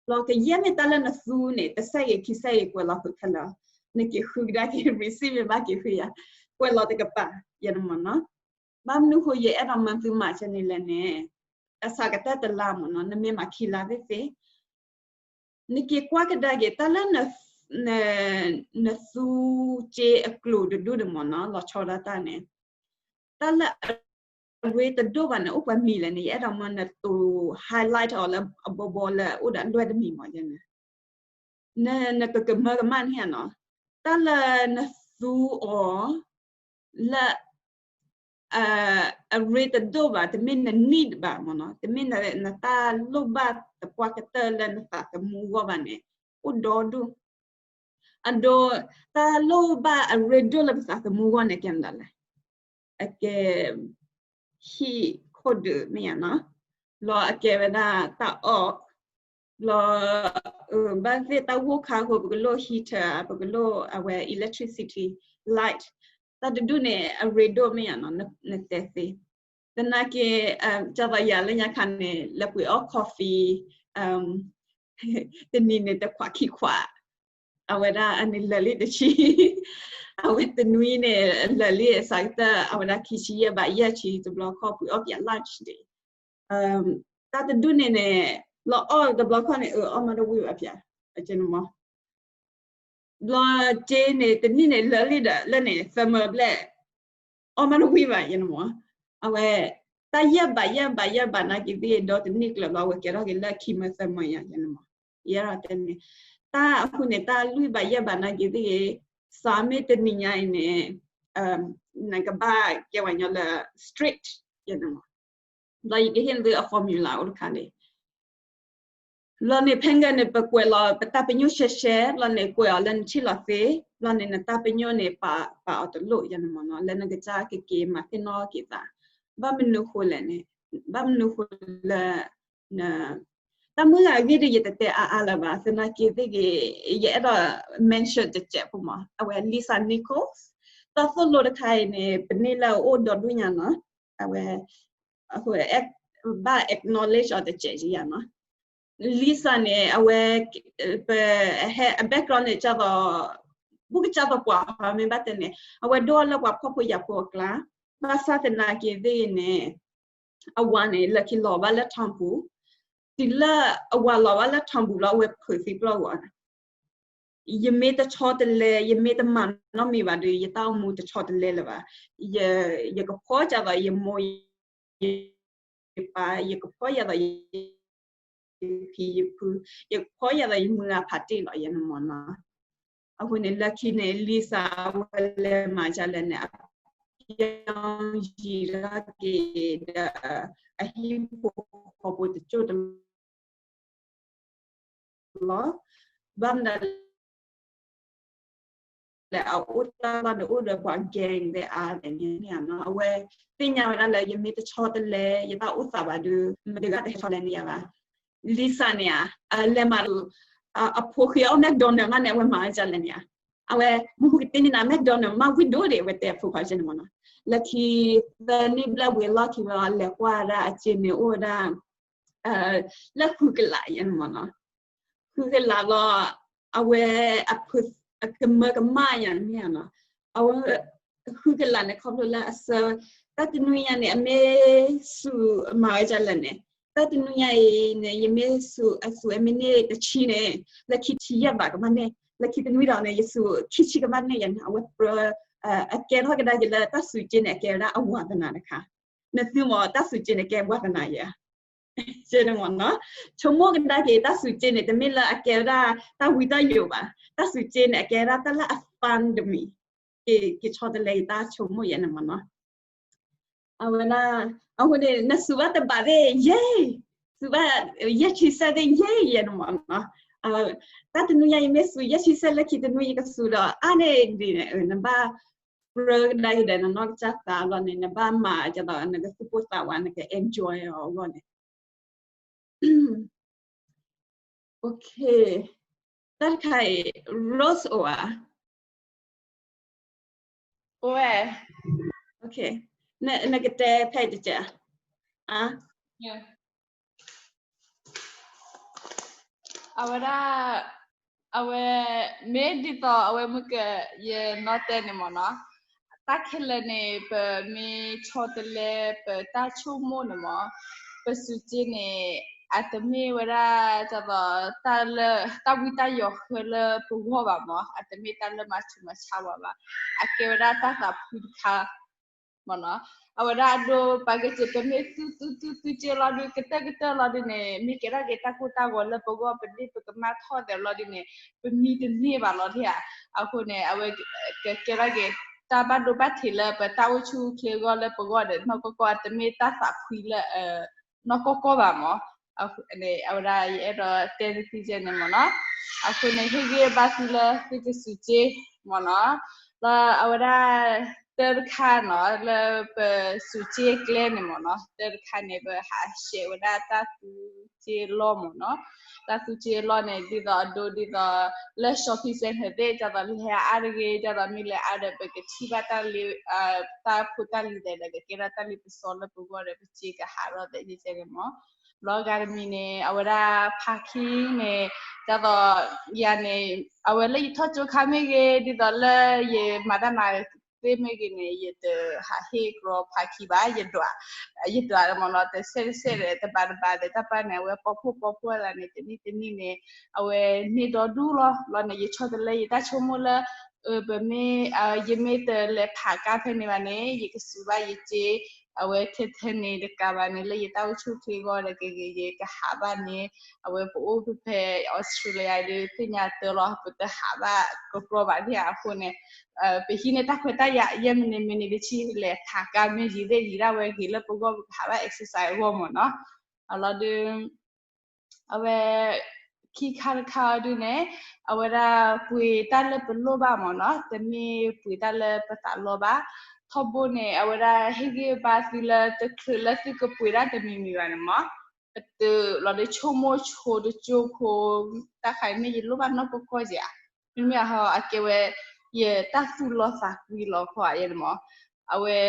လီၤကယဲၢ်မ့ၢ်တၢ်လၢနသူန့ၣ် တစဲးဂ့ၤခံစဲးဂ့ၤကွဲးလီၤဃုာ်ခဲလၢာ်, နက့ၤဃုကဒါက့ၤ receipt မ့ၢ်ဘၣ်က့ၤဃုယၤ, ကွဲးလီၤတကပၤ ယဲန့ၣ်မ့ၢ်နီၤ. ဘၣ်မနုၤဃိယအဲၣ်ဒိးမၢသုမၤကဲန့ၣ်လဲၣ်န့ၣ် အစှၤကတၢၢ်တလါမ့ၢ်နီၤ, နမ့ၢ်မၤခံလါသ့ၣ်သ့ၣ် နက့ၤကွၢ်ကဒါက့ၤ တၢ်လၢ နသူစ့အကျိၤတဒူၣ်န့ၣ်မ့ၢ်နီၤ လီၤဆီဒၣ်တၢ်န့ၣ် တၢ်လၢအရ့တဒိၣ်ဘၣ်န့ၣ် အိၣ်ပှဲၤမံၤလဲၣ်န့ၣ် ယအဲၣ်ဒိးမၢနတိၤ highlight အီၤလၢအဘီဘီလၢအအိၣ်ဒီးလွဲၢ်တမံၤမ့ၢ်ယဲန့ၣ် နကကမၢကမၣ်န့ၣ်နီၤ, တၢ်လၢနသူအီၤ လၢ အရ့တဒိၣ်ဘၣ်, တမ့ၢ်န need ဘၣ်မ့ၢ်နီၤ, တမ့ၢ်နတၢ်လိၣ်ဘၣ်သပှၢ်ကတၢၢ်လၢနသးသမူအဂီၢ်ဘၣ်န့ၣ် အိၣ်ဒီဒူၣ်. အဒိ တၢ်လိၣ်ဘၣ်အရ့ဒိၣ်လၢပသးသမူအဂီၢ်န့ၣ် ကဲမနုၤလဲၣ်. အကဲ ဟံၣ်ခိၣ်ဒုးမ့ၢ်ယါနီၤ, ဘျီအကဲဝဲဒၣ်တၢ်အီၣ်, ဘျီ ဘၣ်သ့ၣ်တၢ်ဂိၢ်ခါအဃိ ပကလိၣ် heater ပကလိၣ်အဝဲ electricity, light, တၢ်တဒူၣ်န့ၣ် အရ့ဒိၣ်မ့ၢ်ယါနီၤ, နတဲသ့. သနာ်က့ ကၢ်သိးယၤလၢညါခါန့ၣ် လဲၤပှ့ၤအီၣ် coffee တနံၤန့ၣ် တခွးခံခွး, အဝဲဒၣ်အန့ၣ်လၢာ်လံတဆံ, အဝဲတနွံန့ၣ် လၢာ်လံအစှၤကတၢၢ် အဝဲဒၣ်ခံဆံယဲၢ်ဘးယဲၢ်ဆံ တဘျီခီၣ်ပှ့ၤအီၣ်ပၠး lunch ဒံး, တၢ်တဒူၣ်န့ၣ်န့ၣ် လီၤအီၣ်တဘျီခီၣ်န့ၣ် အအီၣ်မးတဝံၣ်ဘၣ်ပၠး, အကဲန့ၣ်မ့ၢ် ဘျီစ့န့ၣ် တနံၣ်န့ၣ် လၢာ်လံဒီး လၢန့ၣ် သၢမၢဘျဲၣ်, အီၣ်မးတဝံၣ်ဘၣ် ယဲန့ၣ်မ့ၢ်, အဝဲ တၢ်ယဲၢ်ဘးယဲၢ်ဘးယဲၢ်ဘးနာ်က့ၤသ့ၣ် ဒီတနံၣ်ကျၢၤဘျီ အဝဲကဲထီၣ်က့ၤလၢခံမၢသၢမၢယါ ယဲန့ၣ်မ့ၢ်, ယဲဒၣ်တဲန့ၣ်, တၢ်အဃိန့ၣ် တၢ်လွံၢ်ဘးယဲၢ်ဘးနာ်က့ၤသ့ၣ်ဂ့ၤ, စးမ့ၢ်တနံၤညါအံၤန့ၣ် နကဘၣ်ကဲဝဲညီလၢ strict ယဲန့ၣ်မ့ၢ်, ဘျီယကဟ့ၣ်သုအ formula အိၣ်တခါန့ၣ် ဘျီန့ၣ် ဖဲဂၤန့ၣ် ပကွဲးလီၤပတၢ်ပညိၣ်ရှဲရှဲ, ဘျီန့ၣ် ကွဲးအီၤလၢနထံၣ်လီၤသ့, ဘျီန့ၣ် နတၢ်ပညိၣ်န့ၣ် ပာ်အီၤတလိၣ် ယဲန့ၣ်မ့ၢ်နီၤ, လၢနကစၢ်ကက့ၤမၤသ့ၣ်နီၣ်က့ၤသး, ဘၣ်မနုၤဃိလဲၣ်န့ၣ်, ဘၣ်မနုၤဃိလၢ တၢ်မုၢ်ဂၤအဂ့ၢ်ဒ်ယတတဲအါအါလၢၤဘၣ်, သနာ်က့သ့ၣ်ဂ့ၤ, ယအဲၣ်ဒိး mention တစဲးဖိမး, အဝဲ Lisa Nichols, တၢ်သိၣ်လိတခါအံၤန့ၣ် ပန့ၢ်လၢအအိၣ်ဒီဒူၣ်ညါနီၤ, အဝဲ ဘၣ် acknowledge အီၤတစဲးယါနီၤ, Lisa န့ၣ် အဝဲ ပ အ background န့ၣ် ကၢ်သိး ဘူးကစၢ်သိးပှၤဟီမ့ၢ်ဘၣ်တဲန့ၣ် အဝဲဒိၣ်လၢပှၤဖှီၣ်ဖိယာ်ဖိအကျါ, ဘၣ်ဆၣ်သနာ်က့သ့ၣ်ဂ့ၤန့ၣ် အဝၤန့ၣ် လၢခံလီၤဘၣ်လၢ ထီၣ်ပူၤ, တုၤလၢအဝၤလီၤဘၣ်လၢ ထီၣ်ပူၤ လီၤ အဝဲဖုးသံပျီၢ်ဂီၤန့ၣ်, ယမ့ၢ်တဆီတလဲ ယမ့ၢ်တမၤနီတမံၤဘၣ်ဒီး ယတၢ်အိၣ်မူတဆီတလဲလၢၤဘၣ်. ယကဖှီၣ်ဒ်သိးယမိၢ်ယပၢ်, ယကဖှီၣ်ဒ်သိးယဖံယဖု, ယကဖှီၣ်ဒ်သိးယမုၢ်ဂၤဖးတ့ၢ်လီၤ ယဲန့ၣ်မ့ၢ်နီၤ. အဃိန့ၣ် လၢခံန့ၣ် Lisa အဝဲလဲၤမၤဒ်လဲၣ်န့ၣ် အပျီယံၤထီၣ်က့ၤဒီး အဟံၣ်ဖိဃီဖိတစိၢ်တလီၢ်, ဘၣ်မနုၤလဲၣ် အအိၣ်တၢ်လီၢ်န့ၣ် အိၣ်ဒီးပှၤ gang သ့ၣ်အါန့ၣ်နီၤ. အဝဲသ့ၣ်ညါဝဲဒၣ်လၢ ယမ့ၢ်တဆီတလဲ ယတၢ်အိၣ်သးဘၣ်ဒီး မတဂၤတဟဲဆီတလဲန့ၢ်ယၤဘၣ်. Lisa န့ၣ်ဧါ, အလဲၤမၤဒီး အဖိဃ့အီၣ် McDonald မးန့ၣ် အဝဲမၤဒ်လဲၣ်န့ၣ်ဧါ. အဝဲ မူကတ့န့ၣ်နၤ McDonald မးဝံၣ်ဒိၣ်ဒံးဝဲတဲအဖိခွါကဲန့ၣ်မ့ၢ်နီၤ. လၢခံ သၢနံၣ်ဘျဲၣ်ဝံၤအလီၢ်ခံဘျီ လဲၤကွၢ်ဝဲဒၣ်အစ့န့ၣ် အိၣ်ဝဲဒၣ် လၢဃုကလးယဲန့ၣ်မ့ၢ်နီၤ. ဃုကလးဘျီ အဝဲ အကမၢကမၣ်ယၤန့ၣ်နီၤ. အဝဲ ဃုကလးန့ၣ် ခီဖျိလၢအဆၢ တၢ်တနွံညါန့ၣ် အမ့ၢ်စူးမၤဝဲဒ်လဲၣ်န့ၣ်, တၢ်တနွံညါအံၤန့ၣ် ယမ့ၢ်စူး အစူးအမ့ၢ်န့ၢ်တဆံန့ၣ် လၢခံတဆံယဲၢ်ဘးကဘၣ်န့ၢ်, လၢခံတနွံဒီးန့ၣ် ယစူးခံဆံကဘၣ်န့ၢ်ယၤန့ၣ် အဝဲပြၢ အကဲထီၣ်ကဒါက့ၤလၢတၢ်စူးစ့န့ၣ် အကဲဝဲဒၣ်အဝၤသနာ်တခါ. နသုမ့ၢ် တၢ်စူးစ့န့ၣ် ကဲဝၤသနာ်ယဲ ကဲန့ၣ်မ့ၢ်နီၤ. ဆိကမိၣ်ကဒါက့ၤ တၢ်စူးစ့န့ၣ် တမ့ၢ်လၢအကဲဝဲဒၣ် တၢ်ဝံတၢ်ယိာ်ဘၣ်. တၢ်စူးစ့န့ၣ် အကဲဝဲဒၣ်တၢ်လၢအ fun တမံၤ, က့ၤဆီတလဲယတၢ်ဆိကမိၣ်ယဲန့ၣ်မ့ၢ်နီၤ. အဝဲဒၣ် အဃိန့ၣ် နစူးဘၣ်တဘးသ့ၣ် ယဲ, စူးဘၣ် ယဲၢ်ဆံစဲးသ့ၣ် ယဲယဲန့ၣ်မ့ၢ်နီၤ. တၢ်တနွံညါအံၤမ့ၢ်စူး ယဲၢ်ဆံစဲး လၢခံတနွံယကစူးဒီး အါန့ၢ်ဒ်န့ၣ် နဘၣ်ပြၢကဒါက့ၤဒီး နနီၢ်ကစၢ်သးအဂီၢ်န့ၣ် နဘၣ်မၤဒ်သိး နကသူၣ်ပိၢ်သးဝး နက enjoy အီၤအဂီၢ်န့ၣ် တၢ်တခါအံၤ Rose အိၣ်ဧါ. အိၣ်ဝဲ. နကတဲဖဲအံၤတစဲး. အဝဲဒၣ် အဝဲ မ့ၢ်ဒ်သိးအဝဲမ့ၢ်က ယနီၢ်တဲန့ၣ်မ့ၢ်နီၤ, တၢ်ခဲလၢာ်န့ၣ် ပမ့ၢ်ဆီတလဲ ပတၢ်ဆိကမိၣ်န့ၣ်မ့ၢ် ပစူးစ့န့ၣ် အတမ့ၢ်ဝဲဒၣ် ဒ်သိး တၢ်လၢ တၢ်ဝံတၢ်ယိာ်ဃၢလၢပဂီၢ်ဘၣ်မ့ၢ် အတမ့ၢ်တၢ်လၢမၤဆူးမၤဆါဝဲဘၣ်, အကဲဝဲဒၣ်တၢ်သးဖှံတခါ မ့ၢ်နီၤ. အဝဲဒၣ်အဒိ ပာ်က့ၤစ့ၢ် ပမ့ၢ်သူသူသူသူစ့လီၤဒုး ကတၢၢ်ကတၢၢ်လီၤဒုးန့ၣ် မ့ၢ်ကဲထီၣ်က့ၤတၢ်ကိၢ်တၢ်ဂီၤလၢပဂီၢ် ပဒ့ၣ်ပကမၣ်ထီၣ်သဲးလီၤဒုးန့ၣ် ပမံတန့ၢ်ဘၣ်လီၤဒၣ်ဧါ. အဃိန့ၣ် အဝဲ ကကဲထီၣ်က့ၤ တၢ်ဘၣ်ဒိဘၣ်ထံးလၢပတၢ်အိၣ်ဆူၣ်အိၣ်ချ့အဂီၢ်လၢပဂီၢ်ဒီး နီၢ်ကီၢ်ကီၢ် အတမ့ၢ်တၢ်သးဖှံလၢ နီၢ်ကီၢ်ကီၢ်ဘၣ်မ့ၢ် အဝဲဒၣ်ယအဲၣ်ဒိးတဲနသ့ၣ်ကဲန့ၣ်မ့ၢ်နီၤ. အဃိန့ၣ် ဟ့ၣ်ဂံၢ်ဘါသုလၢသုကစူးစ့မ့ၢ်နီၤ. လၢအဝဲဒၣ် တၢ်တခါနီၤ လၢပစူးစ့ကျဲန့ၣ်မ့ၢ်နီၤ တၢ်တခါန့ၣ် ပဟးဆှဲးဝဲဒၣ်တၢ်သူစ့လီၢ်မ့ၢ်နီၤ. တၢ်သူစ့လီၢ်န့ၣ် ဒ်သိးအဒိဒ်သိး လၢ shopping center သ့ၣ် ဒ်သိးလဲၤအါတဂ့ၤ ဒ်သိးမ့ၢ်လဲၤအါဒီး ပကထံၣ်ဘၣ်တၢ်လ့ တၢ်ဖိတၢ်လံၤသဲးဒီး ကကဲထီၣ်တၢ်လ့ပစီလၢပဂီၢ်ဒီး ပစ့ကဟးထီၣ်သဲးကဲန့ၣ်မ့ၢ် ဘျီဂၤတမံၤန့ၣ် အဝဲဒၣ် parking န့ၣ် ဒ်သိး ယၤန့ၣ် အဝဲလၢယထီၣ်ကၠိခါမ့ၢ်ဂ့ၤ ဒ်သိးလၢယမၤတၢ်မၤသ့မ့ၢ်ဂ့ၤန့ၣ် ယတဟးဟ့ၣ်ကြီ parking ဘၣ် ယဒွး ယဒွးမ့ၢ်နီၤ တဆဲးတဆဲးဒီး တဘးတဘးဒီး တၢ်ပၢ်န့ၣ် အဝဲပီဖှိၣ်ပီဖှိၣ်သးန့ၣ် တနံၣ်တနံၣ်န့ၣ် အဝဲန့ၢ်ဒီဒူၣ်လီၤ. ဘျီန့ၣ် ယဆီတလဲယတၢ်ဆိကမိၣ်လၢ ပမ့ၢ် ယမ့ၢ်တလဲၤဖးကါဖဲန့ၣ်ဘၣ်န့ၣ် ယကစူးဘၣ်ယစ့ အဝဲထဲထဲန့ၣ်တကးဘၣ်န့ၣ် လၢယတၢ်အိၣ်ဆူၣ်အိၣ်ချ့အဂီၢ်ဒီး ကဂ့ၤယကဟးဘၣ်န့ၣ် အဝဲပအိၣ်ဖဲဖဲ Australia ဒီး သ့ၣ်ညါတၢ်လီၤ ပတဟးဘၣ်ကကြီဘၣ်ဒ်အဃိန့ၣ် ပဟံးန့ၢ်တၢ်ခွဲးတၢ်ယာ် ယဲၢ်မံးနံးမံးနံးတဆံ လဲၤဖးကါမ့ၢ်ယံၤသ့ၣ်ယံၤဒၣ်ဝဲဂ့ၤလၢပဂီၢ် ပကဟးဘၣ် exercise အဂီၢ်မ့ၢ်နီၤ. အလီၤဒုး အဝဲ ခံခါတခါအီၤဒုးန့ၣ် အဝဲဒၣ်ပှ့ၤတၢ်လၢပလိၣ်ဘၣ်မ့ၢ်နီၤ တမ့ၢ်ပှ့ၤတၢ်လၢပသးလီဘၣ်. ထီဘိန့ၣ် အဝဲဒၣ်ဟ့ၣ်ဂံၢ်ဘါသုလၢတချုးလၢသုကပှ့ၤတၢ်တမံၤမံၤဘၣ်န့ၣ်မ့ၢ် ပတုၤလီၤဒုးဆိကမိၣ်ဆိတကၠိဖိ တၢ်ခါအံၤမ့ၢ်ယလိၣ်ဘၣ်နီၢ်ကီၢ်ကီၢ်ဧါ. မ့မ့ၢ်အဟီ အကဲဝဲ ယတၢ်သူၣ်လီသးကွံလီၤခီဧါန့ၣ်မ့ၢ် အဝဲ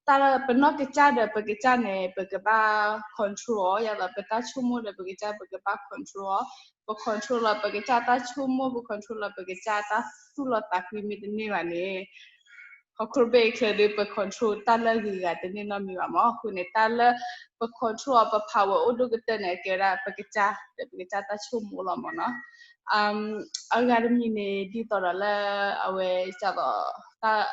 တၢ်လၢပနီၢ်ကစၢ်ဒီးပကစၢ်န့ၣ် ပကဘၣ် control အီၤ ယသိးပတၢ်ဆိကမိၣ်ဒီးပကစၢ် ပကဘၣ် control အီၤ ပ control လီၤပကစၢ်တၢ်ဆိကမိၣ် ပ control လီၤပကစၢ်တၢ်သူၣ်လီသးကွံမ့ၢ်တန့ၢ်ဘၣ်န့ၣ် ဟီၣ်ခိၣ်ဘ့ၣ်ချၢဒီး ပ control တၢ်လၢအဂ့ၤဂၤတန့ၢ်နီတမံၤဘၣ်မၢ်. အဃိန့ၣ် တၢ်လၢပ control အီၤ ပ power အိၣ်ဒိၣ်ကတၢၢ်န့ၣ် အကဲဝဲဒၣ်ပကစၢ် ဒီးပကစၢ်တၢ်ဆိကမိၣ်လီၤမၢ်နီၤ. အဂၤတမံၤန့ၣ် ဒ်သိးဒီးလၢ အဝဲ ကသိး တၢ်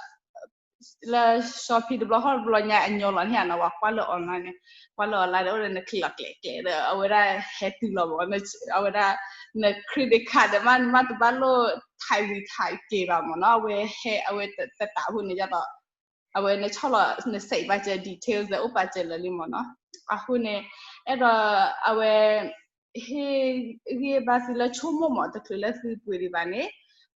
လၢ shopping တဘျီဃီတဘျီညါအညီလီၤန့ၣ်နီၤ, ပှၤကွၢ်လၢ online န့ၣ်, ကွၢ်လၢ online ဒီး အိၣ်ဒီးနချံးလီၤကျဲးကျဲးဒီး အဝဲဒၣ်ဟဲတုၤလီၤမၢ်, အဝဲဒၣ် န credit card ဒီးမ့ၢ် နမ့ၢ်တဘၣ်လိၣ် ထံဝံၤထံက့ၤဘၣ်မၢ်နီၤ, အဝဲဟဲ အဝဲတတးအဃိန့ၣ် ဒ်သိး အဝဲနဆီၣ်လီၤ န save ပာ်စၢၤ details ဒီးအိၣ်ပာ်စၢၤလၢာ်လံမၢ်နီၤ. အဃိန့ၣ် အဲၣ်ဒိး အဝဲ ဟ့ၣ်ဂံၢ်ဘါသုလၢဆိကမိၣ်မၢ် တချုးလၢသုပှ့ၤဒံးဘၣ်န့ၣ်,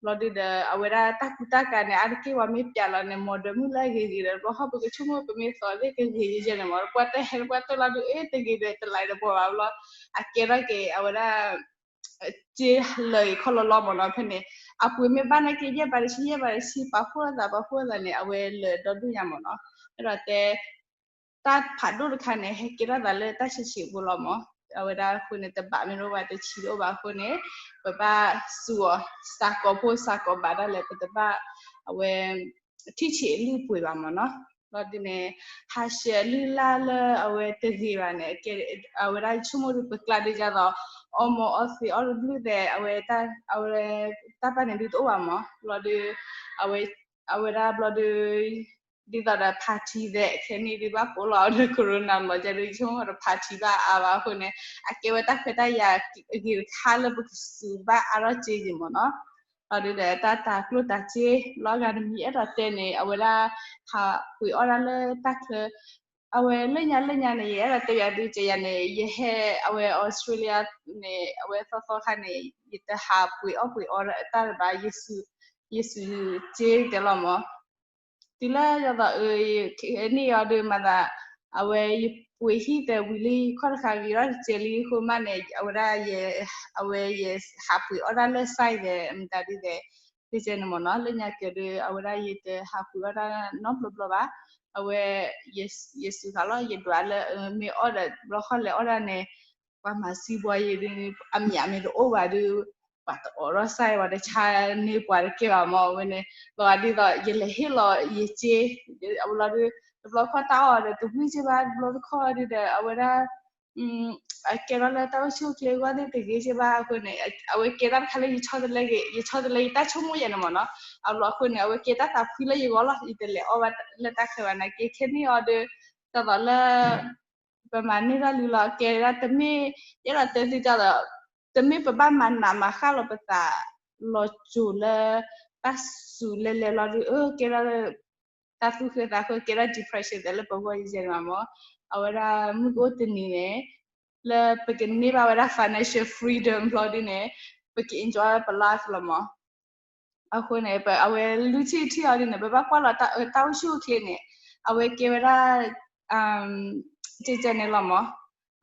ဘျီဒုဒီး အဝဲဒၣ်တၢ်ကူတၢ်ကၤန့ၣ် အါတက့ၢ်ပှၤမ့ၢ်ပျးလီၤန့ၣ် model မုၢ်လၢအဂ့ၤဂ့ၤဒီး တဘျီဃီပကဆိကမိၣ် ပမ့ၢ်သိးသ့ၣ်ကဂ့ၤယဲၢ်ယဲၢ်န့ၣ်မၢ်, ပှၤတဟဲပှၤတၢၢ်လီၤဒု အ့ၣ်တဂ့ၤဒီးတလးဒီးပှၤဘၣ်ဘျီ, အကဲထီၣ်က့ၤ အဝဲဒၣ် က့လၢာ်အံၤခီလီၤလီၤမၢ်နီၤ. ဖဲန့ၣ် အပှ့ၤမ့ၢ်ဘၣ်နာ်က့ ယဲၢ်ဘးတဆံ ယဲၢ်ဘးတဆံ ပာ်ဖှိၣ်လိာ်သး ပာ်ဖှိၣ်လိာ်သးန့ၣ် အဝဲလၢာ်ဒီဒူၣ်ညါမၢ်နီၤ. အဲၣ်ဒိးတဲ တၢ်ဖးဒိၣ်တခါန့ၣ် ဟဲကဲထီၣ်သးလၢတၢ်ဆံးဆံးဖိလီၤမၢ်. အဝဲဒၣ်အဃိန့ၣ် တဘးမ့ၢ်တအိၣ်ဘၣ် တဆံတအိၣ်ဘၣ်အဃိန့ၣ် ပဘၣ်စူးအီၤ စးကီးဖိစးကီးဘးဒၣ်လဲာ် ပတဘၣ် အဝဲ ထံၣ်ဆံးအလုၢ်အပှ့ၤဘၣ်မၢ်နီၤ. ဘျီဒုန့ၣ် ဟးဆှဲးအလုၢ်အလၢ်လၢအဝဲတဂ့ၤဘၣ်န့ၣ် အဝဲဒၣ်ဆိကမိၣ်ဒုး ပကျါဒုးဒ်သိး အီမိၤအီသံးအီတဘျုးသဲး အဝဲ အဝဲတၢ်ပာ်န့ၣ်ဒုးတအိၣ်ဘၣ်မၢ်. ဘျီဒု အဝဲဒၣ်ဘျီဒု ဒ်သိးဒီး party သဲး ခဲနံၣ်ဒုးဘၣ်ပိာ်လီၤဒီး corona လီၤကဒုး ဆိကမိၣ်ဒီး party ဘၣ်အါဘၣ်အဃိန့ၣ် အကဲဝဲတၢ်ခွဲးတၢ်ယာ်အဂ့ၤတခါလၢပကစူးဘၣ်အါထီၣ်က့ၤမၢ်နီၤ. ဘျီဒုဒီး တၢ်တၤကျိၣ်တၤစ့ လီၤဂၤတမံၤ အဲၣ်ဒိးတဲန့ၣ် အဝဲဒၣ် ဟးပှ့ၤအီၣ်ဒၣ်လၢတၢ်ချၢ အဝဲလၢညါလၢညါန့ၣ် ယအဲၣ်ဒိးတဲယၤဒုး ကယၤန့ၣ် ယဟဲအဝဲ Australia န့ၣ် အဝဲသီသီခါန့ၣ် ယတဟးပှ့ၤအီၣ်ပှ့ၤအီတၢ်တဘၣ် ယစူးစ့တဲလီၤမၢ်. တုၤလၢယသိးအန့ၣ်အီၤဒုးမၤသး အဝဲယပှ့ၤဟံၣ်သဲးဝံၤလံ ခီၣ်တဃာ်ဂ့ၤထီၣ်တစဲးလံအဃိမးန့ၣ် အဝဲဒၣ် အဝဲယဟးပှ့ၤအီၣ်ဒၣ်လၢ site သဲး မတၤဒုသဲး ကဲကဲန့ၣ်မၢ်နီၤ လၢညါကဲဒုး အဝဲဒၣ်ယတဟးပှ့ၤအီၣ်တၢ်နီတဘျီဘျီဘၣ်. အဝဲ ယစူးဃာ်လီၤ ယဒွးလၢ မ့ၢ်အီၣ်ဒီးဘျီခီၣ်လဲၤအီၣ်ဒၣ်န့ၣ် ပှၤမၤစံးပှၤယံၤဒုး အမံၤမ့ၢ်တအိၣ်ဘၣ်ဒုး ပှၤတအိးထီၣ်စၢ် ပှၤတဆါန့ၢ်ပှၤတကဲဘၣ်မၢ် အဝဲန့ၣ် လီၤဂာ်ဒ်သိးယလဲၤဟ့ၣ်လီၤယစ့ အဝဲလီၤဒုး တဘျီခီၣ်တၢ်အီၣ်ဒီးတဝံၣ်စ့ၢ်ဘၣ် တဘျီတခီၣ်ဒုးဒီး အဝဲဒၣ် အကဲထီၣ်လၢတၢ်အိၣ်ဆူၣ်အိၣ်ချ့အဂီၢ်သ့ၣ်တဂ့ၤစ့ၢ်ဘၣ်အဃိန့ၣ် အဝဲကဲတၢ်တခါလၢယဆီတလဲ ယဆီတလဲယတၢ်ဆိကမိၣ်ယဲန့ၣ်မၢ်နီၤ အဘျီအဃိန့ၣ် အဝဲကဲတၢ်သးဖှံလၢယဂီၢ်လီၤ ယတလဲၤအီၣ်ဘၣ်လၢတၢ်ခဲဘၣ်နာ်က့ ခဲနံၣ်အီၤဒီး တၢ်သိးလၢ ပမၤန့ၢ်တၢ်လံလီၤ ကဲဒၣ်တမ့ၢ် ယအဲၣ်ဒိးတဲသုတၢ်သိး တမ့ၢ်ပဘၣ်မၤနးမၤဃၣ်လီၤပသး လီၤစိၤလၢ တၢ်စူၤလဲၤလဲၤလီၤဒုး အၢ ကဲဒၣ် တၢ်သူၣ်ဃၢသးဃၢ ကဲဒၣ် depression သဲးလၢပဂီၢ်ယဲန့ၣ်မၢ် အဝဲဒၣ်မုၢ်ကအိၣ်တနံၤန့ၣ် လၢပကန့ၢ်ဘၣ်ဝဲဒၣ် financial freedom ဘျီဒုန့ၣ် ပက enjoy ပ life လီၤမၢ် အဃိန့ၣ် အဝဲလွံၢ်ထံၣ်တထံၣ်အီၤဒ်န့ၣ် ပဘၣ်ကွၢ်လီၤတၢ်အိၣ်ဆူၣ်အိၣ်ချ့န့ၣ် အဝဲကဲဝဲဒၣ် ကဲကဲန့ၣ်လီၤမၢ်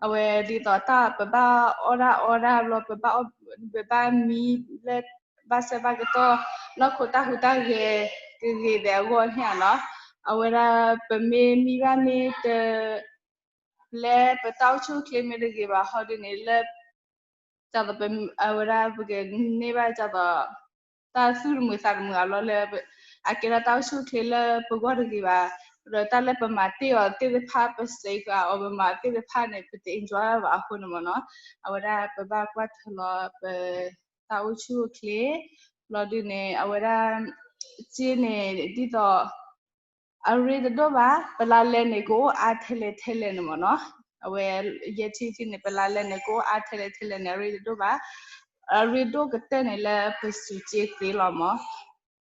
အဝဲဒ်သိးတၢ်ပဘၣ်အီၣ်ဒၣ်အီဒၣ်ဘျီ ပဘၣ်မံလၢ ဘၣ်ဆၢဘၣ်ကတီၢ် နီၢ်ခိတၢ်ဟူးတၢ်ဂဲၤ ကဂ့ၤသဲးအဂီၢ်န့ၣ်နီၤ အဝဲဒၣ်ပမ့ၢ်မံဘၣ်မ့ၢ်တ လဲၤပတၢ်အိၣ်ဆူၣ်အိၣ်ချ့မ့ၢ်တဂ့ၤဘၣ်ဟီဒ်န့ၣ် လၢ အဝဲဒၣ်ပကန့ၢ်ဘၣ်ဒ်သိး တၢ်သူၣ်တမုာ်သးတမုာ်အဘျီလၢ အကဲထီၣ်တၢ်အိၣ်ဆူၣ်အိၣ်ချ့လၢပဂီၢ်တဂ့ၤဘၣ် ဒီးတၢ်လၢပမၤတ့ၢ်အီၤသ့ၣ်တဖၣ် ပစဲးဃာ်အီၤ ပမၤသ့ၣ်တဖၣ်န့ၣ် ပတ enjoy ဘၣ်အဃိန့ၣ်မၢ်နီၤ အဝဲဒၣ်ပဘၣ်ကွၢ်ထွဲလီၤပ တၢ်အိၣ်ဆူၣ်အိၣ်ချ့ ဘျီဒုန့ၣ် အဝဲဒၣ် စ့န့ၣ် ဒ်သိး အရ့တဒိၣ်ဘၣ် ပလါလဲန့ၣ် ကအိၣ်အါထဲလဲၣ်ထဲလဲၣ်န့ၣ်မၢ်နီၤ အဝဲ ယဲၢ်ထံၣ်ထံၣ်န့ၣ် ပလါလဲန့ၣ် ကအိၣ်အါထဲလဲၣ်ထဲလဲၣ်န့ၣ် အရ့တဒိၣ်ဘၣ် အရ့ဒိၣ်ကတၢၢ်န့ၣ်လၢပစူးစ့သ့လီၤမၢ်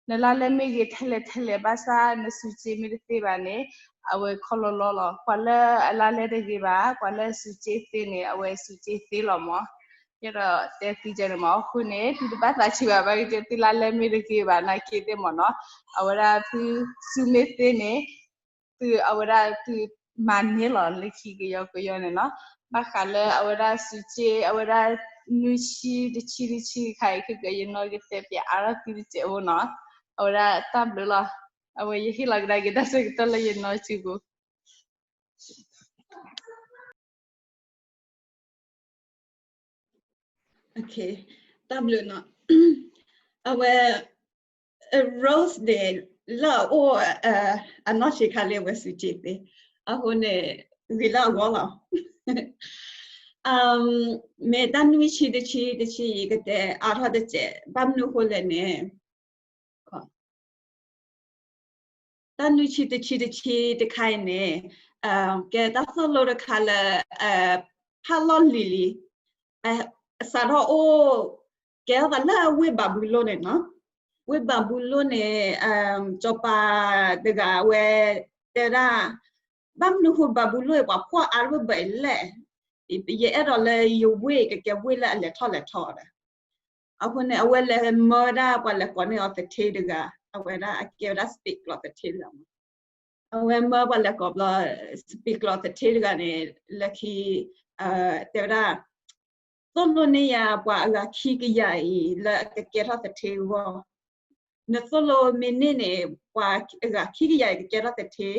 နလါလဲမ့ၢ်ဂ့ၤထဲလဲၣ်ထဲလဲၣ်ဘၣ်ဆၣ် နစူးစ့မ့ၢ်တသ့ဘၣ်န့ၣ် အဝဲခီလီလီလီၤ ပှၤလၢအလါလဲတဂ့ၤဘၣ် ပှၤလၢအစူးစ့သ့န့ၣ် အဝဲစူးစ့သ့လီၤမၢ် ယအဲၣ်ဒိးတဲသုကဲန့ၣ်မၢ် အဃိန့ၣ် သုတဘၣ်သးဆံးဘၣ် ဘၣ်က့ၤသုလါလဲမ့ၢ်တဂ့ၤဘၣ်နာ်က့သ့ၣ်မၢ်နီၤ အဝဲဒၣ်သုစူးမ့ၢ်သ့န့ၣ် သုအဝဲဒၣ်သုမၤန့ၢ်လီၤလၢခံကယီကယီန့ၣ်နီၤ ဘၣ်ဃးလၢအဝဲဒၣ်စူးစ့ အဝဲဒၣ် နွံဆံတဆံတဆံတခါအံၤ ခဲကယနီၢ်ကတဲပၠးအါထီၣ်သုတစဲးဖိနီၤ အဝဲဒၣ်တၢ်ဘျုးလီၤ အဝဲယဟ့ၣ်လီၤကဒါက့ၤတၢ်ဆၢကတီၢ်လၢယနီၢ်စုပူၤ တၢ်ဘျုးနီၤ အဝဲ Rose န့ၣ် လၢအအိၣ် အနီၢ်ဆံးခါလံ အဝဲစူးက့ၤသ့, အဃိန့ၣ် ဂ့ၤလၢအဂီၢ်လီၤ. မ့ၢ်တၢ်နွံဆံတဆံတဆံအံၤ ကတဲအါထီၣ်တစဲး ဘၣ်မနုၤအဃိလဲၣ်န့ၣ် တၢ်နွံဆံတဆံတဆံတခါအံၤန့ၣ် ကဲတၢ်သိၣ်လိတခါလၢ ဖးလီၢ်လံၤလံၤ စးထီၣ်အိၣ် ကဲထီၣ်သးလၢဝ့ၢ်ဘၤဘူလိၣ်န့ၣ်နီၤ. ဝ့ၢ်ဘၤဘူလိၣ်န့ၣ် စီၤပၤတဂၤအဝဲ တဲဝဲဒၣ် ဘၣ်မနုၤဃိဘၤဘူလိၣ်အံၤ ပှၤဖှီၣ်အါတဘၣ်ဘၣ်အံၤလဲၣ်, ယအဲၣ်ဒိးလၢယဝ့ၢ်ကကဲဝ့ၢ်လၢအလဲၤထီၣ်လဲၤထီဒီး အဃိန့ၣ် အဝဲလဲၤမၢဝဲဒၣ်ပှၤလဲၤကိးန့ၢ်အီၤသထ့တဂၤ, အဝဲဒၣ်အကဲဝဲဒၣ် speak ကျိာ်သထ့တဂၤမး. အဝဲမၢပှၤလဲၤကိးဘျီ speak ကျိာ်သထ့တဂၤန့ၣ် လၢခံ တဲဝဲဒၣ် သိၣ်လိန့ၢ်ယၤပှၤအဂၤခံကယၤအံၤ လၢအကကဲထီၣ်သထ့အဂီၢ်, နသိၣ်လိမ့ၢ်န့ၢ်န့ၣ် ပှၤအဂၤခံကယၤအံၤကကဲထီၣ်သထ့,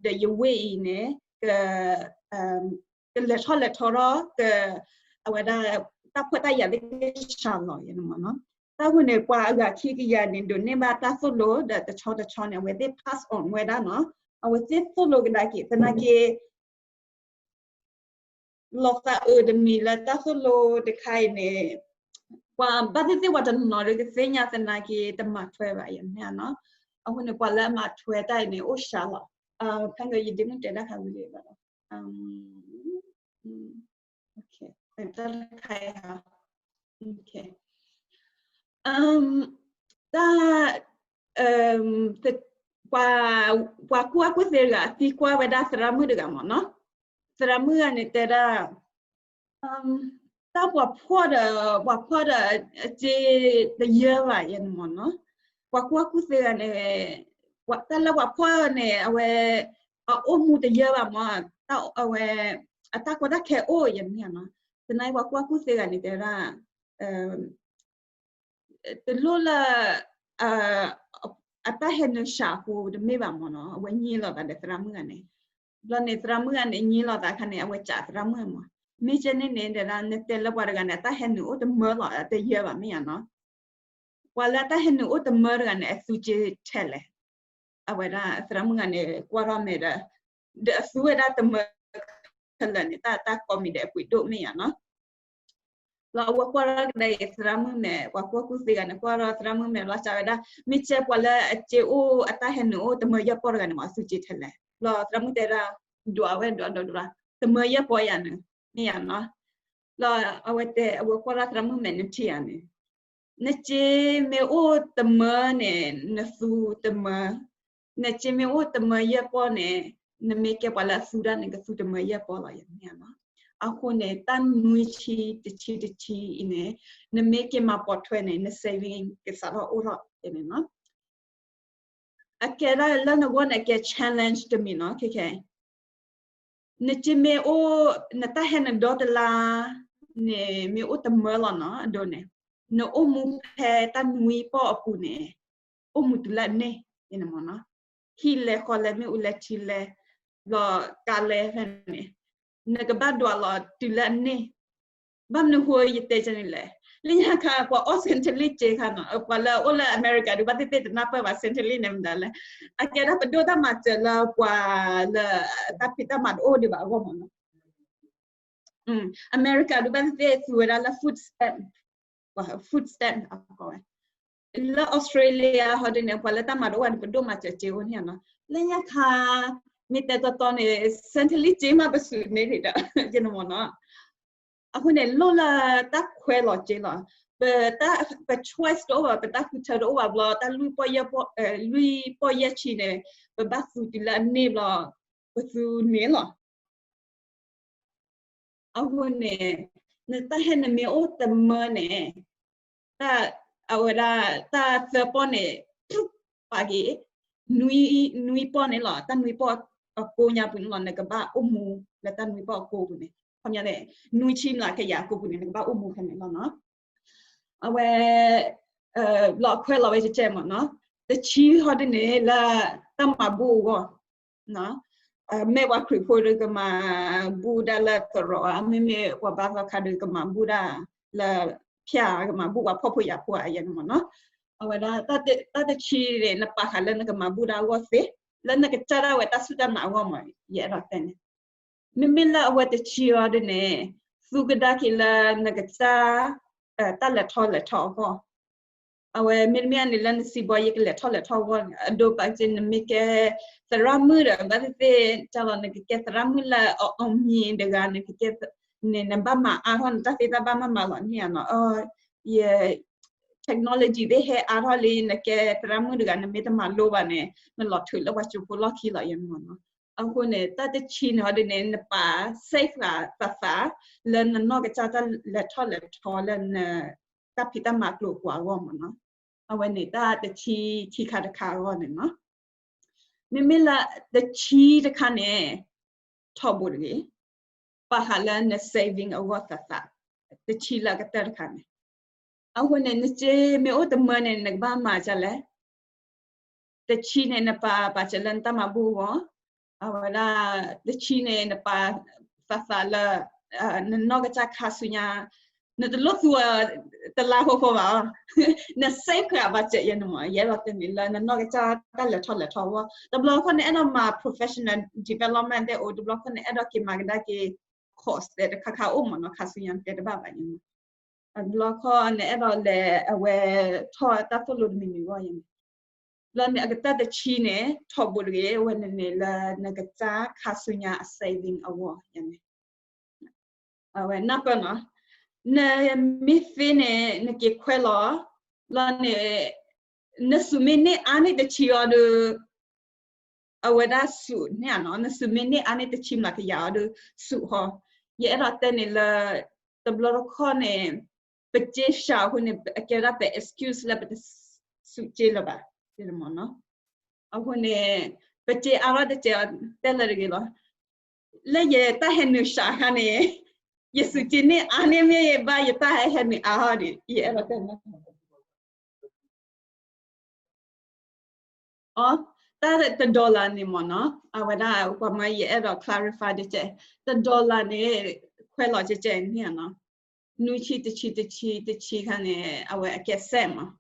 ဒီးယဝ့ၢ်အံၤန့ၣ် က ကလဲၤထီၣ်လဲၤထီထီၣ် က အဝဲဒၣ် တၢ်ဖှီၣ်တၢ်ယာ်သ့ၣ်ကဆှီလီၤယဲန့ၣ်မးနီၤ. တၢ်ဃိန့ၣ် ပှၤအဂၤခံကယၤန့ၣ် ဒိးန့ၢ်ဘၣ်တၢ်သိၣ်လိ ဒီးတဆီတဆီန့ၣ် အဝဲသ့ၣ် pass on ဝဲဒၣ်နီၤ. အဝဲသ့ၣ်သိၣ်လိကဒါက့ၤ သနာ်က့ လီၤသးအုးတမံၤလၢတၢ်သိၣ်လိတခါအံၤန့ၣ် ပှၤဘၣ်သ့ၣ်သ့ၣ်ပှၤတနီၤနီၤဒီးကသ့ၣ်ညါသနာ်က့ တမၤထွဲဘၣ်ယဲန့ၣ်နီၤ. အဃိန့ၣ် ပှၤလၢအမၤထွဲတၢ်အံၤန့ၣ် အိၣ်စှၤလီၤ. ဖဲကယဒ့မုၣ်တဲတၢ်ခါဝံၤလံဘၣ်ဒီး တၢ်တခါအံၤ တၢ် ပှၤ ပှၤကူၣ်ဘၣ်ကူၣ်သ့တဂၤ သံကွၢ်ဝဲဒၣ်သရၣ်မုၣ်တဂၤမးနီၤ. သရၣ်မုၣ်ဂၤန့ၣ်တဲဒၣ် တၢ်ပှၤဖှီၣ်ဒီး ပှၤဖှီၣ်ဒီး အစ့တယၢဘၣ်ယဲန့ၣ်မးနီၤ. ပှၤကူၣ်ဘၣ်ကူၣ်သ့ဂၤန့ၣ် တၢ်လၢပှၤဖှီၣ်န့ၣ် အဝဲ အအိၣ်မူတယၢဘၣ်မး အဝဲ အတၢ်ကီတၢ်ခဲအိၣ်ယဲန့ၣ်နီၤ. သနာ်က့ပှၤကူၣ်ဘၣ်ကူၣ်သ့ဂၤန့ၣ်တဲဝဲဒၣ် တလိၣ်လၢ အတၢ်ဟဲနုာ်စှၤအဃိတမ့ၢ်ဘၣ်မးနီၤ, အဝဲညံလိာ်သးဒီးသရၣ်မုၣ်ဂၤန့ၣ်. ဘျီန့ၣ် သရၣ်မုၣ်ဂၤန့ၣ် ညံလိာ်သးခါန့ၣ် အဝဲစံးသရၣ်မုၣ်မး, မ့ၢ်ကဲန့ၣ်န့ၣ် တဲဒၣ် နတဲလၢပှၤတဂၤန့ၣ် အတၢ်ဟဲနုာ်အိၣ်တမၢလီၤ အတယၢဘၣ်မ့ၢ်ဧါနီၤ. ပှၤလၢအတၢ်ဟဲနုာ်အိၣ်တမၢတဂၤန့ၣ် အသူစ့ထဲလဲၣ်. အဝဲဒၣ်သရၣ်မုၣ်ဂၤန့ၣ် ကွၢ်ထီၣ်မဲာ်ဒီး ဒီးအသူဝဲဒၣ်တမၢခဲလၢာ်န့ၣ် တၢ်တၢ်ကိးမံၤဒီးအပှ့ၤဒိၣ်မ့ၢ်ဧါနီၤ. ဘျီအဝဲကွၢ်ထီၣ်ကဒါအံၤ သရၣ်မုၣ်မဲာ် ပှၤကူၣ်ဘၣ်ကူၣ်သ့ဂၤန့ၣ် ကွၢ်ထီၣ်သရၣ်မုၣ်မဲာ် ဘျီစံးဝဲဒၣ် မ့ၢ်ကဲပှၤလၢအစ့အိၣ် အတၢ်ဟဲနုာ်အိၣ်တမၢယဲၢ်ပီၢ်တဂၤန့ၣ်မး အသူစ့ထဲလဲၣ်. ဘျီသရၣ်မုၣ်တဲဒၣ် ဒွးဝဲဒွးဒွးဒွး တမၢယဲၢ်ပီၢ်ယၤန့ၣ် မ့ၢ်ဧါနီၤ. ဘျီအဝဲတဲ အဝဲကွၢ်ထီၣ်သရၣ်မုၣ်မဲာ် နထံၣ်ဧါန့ၣ် နစ့မ့ၢ်အိၣ်တမၢန့ၣ် နသူတမၢ, နစ့မ့ၢ်အိၣ်တမၢယဲၢ်ပီၢ်န့ၣ် နမ့ၢ်ကဲပှၤလၢအသူတၢ်န့ၣ် ကသူတမၢယဲၢ်ပီၢ်လီၤယဲန့ၣ်နီၤ. အဃိန့ၣ် တၢ်နွံဆံတဆံတဆံအံၤန့ၣ် နမ့ၢ်က့ၤမၤပိာ်ထွဲန့ၣ် န saving ကစးထီၣ်အိၣ်ထီၣ်န့ၣ်နီၤ. အကဲဒၣ်လၢနဂီၢ်န့ၣ် အကဲ challenge တမံၤနီၤ ခဲခဲ နစ့မ့ၢ်အိၣ် နတၢ်ဟဲနုာ်ဒီတလါန့ၣ် မ့ၢ်အိၣ်တမၢလီၤနီၤ အဒိန့ၣ် နအိၣ်မူဖဲတၢ်နွံပီၢ်အပူၤန့ၣ် အိၣ်မူတုၤလၢအန့ၢ် ယဲန့ၣ်မးနီၤ. ဟံၣ်လဲၤဃီလဲၤမ့ၣ်အူလဲၤထံလဲၤ ဘျီကါလဲၤဖဲန့ၣ် နကဘၣ်ဒွးလီၤတုၤလၢအန့ၢ်. ဘၣ်မနုၤဃိယတဲကဲန့ၣ်လဲၣ်. လၢညါခါ ပှၤအီၣ် Centrelink စ့ခါနီၤ ပှၤလၢအအိၣ်လၢအမဲရကၤဒုး ဘၣ်သ့ၣ်သ့ၣ်တနၢ်ပၢၢ်ဘၣ် Centrelink န့ၣ်မတၤလဲၣ်. အကဲဒၣ်ပဒိၣ်တၢ်မၤစၢၤလၢပှၤလၢ တၢ်ဖံးတၢ်မၤတအိၣ်ဒံးဘၣ်အဂီၢ်မးနီၤ. အမဲရကၤဒုး ဘၣ်သ့ၣ်သ့ၣ်သူဝဲဒၣ်လၢ food stamp, food stamp အကိးဝဲ လၢ Australia ဟီဒ်န့ၣ် ပှၤလၢတၢ်မၤတအိၣ်ဘၣ်န့ၣ် ပဒိၣ်မၤစၢၤစ့အိၣ်န့ၣ်နီၤ. လၢညါခါ မ့ၢ်တဲတီတီန့ၣ် Centrelink စ့မးပစူးန့ၢ်ဒံးဒီး ယဲန့ၣ်မးနီၤ. အဃိန့ၣ် လိၣ်လၢတၢ်ခွဲးလီၤစ့လီၤ. ပ ပ choice တအိၣ်ဘၣ် ပတၢ်ဃုထၢတအိၣ်ဘၣ်ဘျီ တၢ်လွံၢ်ပီၢ်ယဲၢ်ပီၢ် လွံၢ်ပီၢ်ယဲၢ်ဆံန့ၣ် ပဘၣ်သူတုၤလၢအန့ၢ်ဘျီ ပသူန့ၢ်လီၤ. အဃိန့ၣ် နတၢ်ဟဲနုာ်မ့ၢ်အိၣ်တမၢန့ၣ် တၢ် အဝဲဒၣ် တၢ်သၢပီၢ်န့ၣ် ပာ်က့ၤ နွံ နွံပီၢ်န့ၣ်လီၤ. တၢ်နွံပီၢ်အကိးညါပူၤန့ၣ်လီၤ နကဘၣ်အိၣ်မူလၢတၢ်နွံပီၢ်အကိးပူၤန့ၣ် ခီပညီန့ၣ် နွံဆံမျးကယၤအကိးပူၤန့ၣ် နကဘၣ်အိၣ်မူဖဲန့ၣ်လီၤနီၤ. အဝဲ လီၤခွဲးလီၤဝဲကဲကဲမးနီၤ. တဆံဟီဒ်န့ၣ် လၢတၢ်မၤဘူၣ်အဂီၢ် မ့ၢ်ပှၤခရံာ်ဖိဒီး ကမၤဘူၣ်ဒၣ်လၢသရိာ်ဧါ, မ့မ့ၢ်ပှၤဘါသီခါဒီး ကမၤဘူၣ်ဒၣ်လၢဖၠၣ်ဧါ, ကမၤဘူၣ်ပှၤဖှီၣ်ဖိယာ်ဖိဧါ ယဲန့ၣ်မးနီၤ. အဝဲဒၣ် တၢ်တဆံန့ၣ် နပာ်ဃာ်လၢနကမၤဘူၣ်တၢ်အဂီၢ်သ့, လၢနကစၢ်ဒၣ်ဝဲတၢ်စူၢ်တၢ်နာ်အဂီၢ်မး ယအဲၣ်ဒိးတဲန့ၣ်. မ့မ့ၢ်လၢအဝဲတဆံအံၤဒ်န့ၣ် သူကဒါက့ၤလၢနကစၢ် တၢ်လဲၤထီၣ်လဲၤထီအဂီၢ်, အဝဲမ့တမ့ၢ်န့ၣ် လၢနစံးဘီယကလဲၤထီၣ်လဲၤထီအဂီၢ်န့ၣ် အဒိပာ်က့ၤ နမ့ၢ်ကဲ သရၣ်မုၣ်ဒီး ဘၣ်သ့ၣ်သ့ၣ် ကၢ်လီၤ နကကဲသရၣ်မုၣ်လၢအ အောင်မြင် တဂၤ နကကဲ န့ၣ် နဘၣ်မၤအါထီၣ် နတၢ်သ့တၢ်ဘၣ်မၤမၤလီၤန့ၣ်နီၤ. ယ technology သ့ၣ်ဟဲအါထီၣ်လံ နကဲသရၣ်မုၣ်တဂၤ နမ့ၢ်တမၤလိဘၣ်န့ၣ် နလီၤထုးလၢပှၤကၠိဖိလီၢ်ခံလီၤယဲန့ၣ်မးနီၤ. အဃိန့ၣ် တၢ်တဆံန့ၣ်ဒ်န့ၣ် နပာ် safe ဃာ်သးသး လၢနနီၢ်ကစၢ်တၢ်လဲၤထီၣ်လဲၤထီလၢန တၢ်ဖံးတၢ်မၤကျိၤကွာ်အဂီၢ်မးနီၤ. အဝဲန့ၣ်တၢ်တဆံခံခါတခါအဂီၢ်န့ၣ်နီၤ. မ့မ့ၢ်လၢတဆံတခါန့ၣ် ထီဘိတဂ့ၤ, ပာ်ဃာ်လၢန saving အဂီၢ်သးသး, တဆံလၢအကတၢၢ်တခါန့ၣ်. အဃိန့ၣ် နစ့မ့ၢ်အိၣ်တမၢန့ၣ် နကဘၣ်မၤဒ်လဲၣ်. တဆံန့ၣ် နပာ်ပာ်စၢၤလၢနတၢ်မၤဘူၣ်အဂီၢ်, အဝဲဒၣ် တဆံန့ၣ် နပာ်သးသးလၢ နနီၢ်ကစၢ်ခါဆူညါ, နတလိၣ်သူအီၤ တလါဃီဃီဘၣ်အီၤ, န save ဃာ်ပာ်စၢၤယဲန့ၣ်မး ယအဲၣ်ဒိးတဲန့ၣ် လၢနနီၢ်ကစၢ်တၢ်လဲၤထီၣ်လဲၤထီအဂီၢ်. တဘျီခီန့ၣ် အဲၣ်ဒိးမၤ professional development သ့ၣ်အိၣ်, တဘျီခီန့ၣ် အဲၣ်ဒိးက့ၤမၤကဒါက့ၤ course သ့ၣ်တခါခါအိၣ်မးနီၤ, ခါဆူညါတဲတဘၣ်ဘၣ်န့ၣ် တဘျီခီန့ၣ် အဲၣ်ဒိးလဲၤအဝဲ ထီၣ်တၢ်သိၣ်လိတမံၤမံၤအဂီၢ်ယဲန့ၣ်. လၢန့ၣ် အကတၢၢ်တဆံန့ၣ် ထီဘိတဂ့ၤ, အဝဲန့ၣ်န့ၣ် လၢနကစၢ်ခါဆူညါအ saving အဂီၢ်ယဲန့ၣ်. အဝဲနၢ်ပၢၢ်နီၤ, နမ့ၢ်သ့န့ၣ် နက့ၤခွဲးလီၤ, လီၤန့ၣ် နစူးမ့ၢ်န့ၢ်အါန့ၢ်တဆံအီၤဒီး အဝဲဒၣ်စူးန့ၢ်ဧါနီၤ, နစူးမ့ၢ်န့ၢ်အါန့ၢ်တဆံမျးကယၤအီၤဒီး စူးဟီ. ယအဲၣ်ဒိးတဲန့ၣ်လၢ တဘျီတခီၣ်န့ၣ် ပစ့စှၤအဃိန့ၣ် အကဲဝဲဒၣ်ပ excuse လၢပတစူးစ့လၢၤဘၣ်, မနီၤ. အဃိန့ၣ် ပစ့အါထီၣ်တစဲးအီၤတဲလၢတဂ့ၤလီၤ. လၢယတၢ်ဟဲနုာ်စှၤအခါန့ၣ် ယစူးစ့န့ၢ်အါန့ၢ်မ့ၢ်ဘၣ် ယတၢ်ဟဲဟဲနုာ်အါထီၣ်ဒီး ယအဲၣ်ဒိးတဲ အီ တၢ်တ dollar န့ၣ်မ့ၢ်နီၤ, အဝဲဒၣ်ပှၤမၢယအဲၣ်ဒိး clarify တကဲး, တ dollar န့ၣ် ခွဲးလီၤကဲကဲန့ၣ်နီၤ, နွံဆံ တဆံ တဆံ တဆံခါန့ၣ် အဝဲအကဲစဲးမး,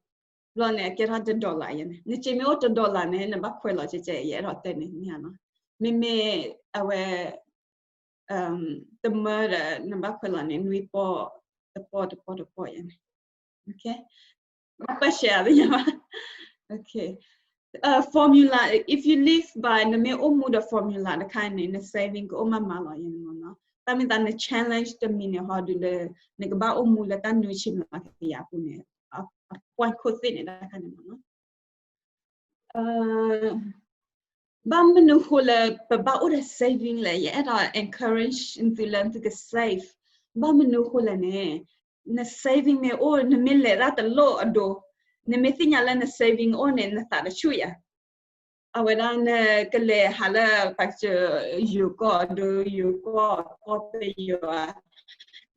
ဘျီန့ၣ် အကဲထီၣ်တ dollar ယဲန့ၣ်, နစ့မ့ၢ်အိၣ်တ dollar န့ၣ် နဘၣ်ခွဲးလီၤကဲကဲ ယအဲၣ်ဒိးတဲန့ၣ်န့ၣ်နီၤ, မ့မ့ၢ်အဝဲ တမၢဒီး နဘၣ်ခွဲးလီၤန့ၣ် နွံပီၢ် တပီၢ် တပီၢ် တပီၢ်ယဲန့ၣ်, ဘၣ်ပၢၢ်ဆှးသ့ၣ်ညါဘၣ်, formula, if you live by နမ့ၢ်အိၣ်မူဒီး formula တခါန့ၣ် န saving ကအိၣ်မးမးလီၤယဲန့ၣ်မ့ၢ်နီၤ, တၢ်မ့ၢ်သးန challenge တမံၤန့ၣ်ဟီဒုးလၢ နကဘၣ်အိၣ်မူလၢတၢ်နွံဆံမျးကယၤအပူၤန့ၣ် အပှၢ်ခိၣ်သ့ၣ်န့ၣ်တခါန့ၣ်မ့ၢ်နီၤ ဘၣ်မနုၤဃိလၢပဘၣ်အိၣ်ဒီး saving လဲၣ်, ယအဲၣ်ဒိး encourage သုလၢသုက save, ဘၣ်မနုၤဃိလဲၣ်န့ၣ်, န saving မ့ၢ်အိၣ် နမ့ၢ်လဲၤတၢ်တလိၣ်အဒိ, နမ့ၢ်သ့ၣ်ညါလၢန saving အိၣ်န့ၣ် နသးတဆူၣ်ယၤ, အဝဲဒၣ်နကလဲၤဟးလၢ ပကစၢၢ် ယိၤကီၢ်ဒီး ယိၤကီၢ် ကီၢ်ပယီၤဧါ,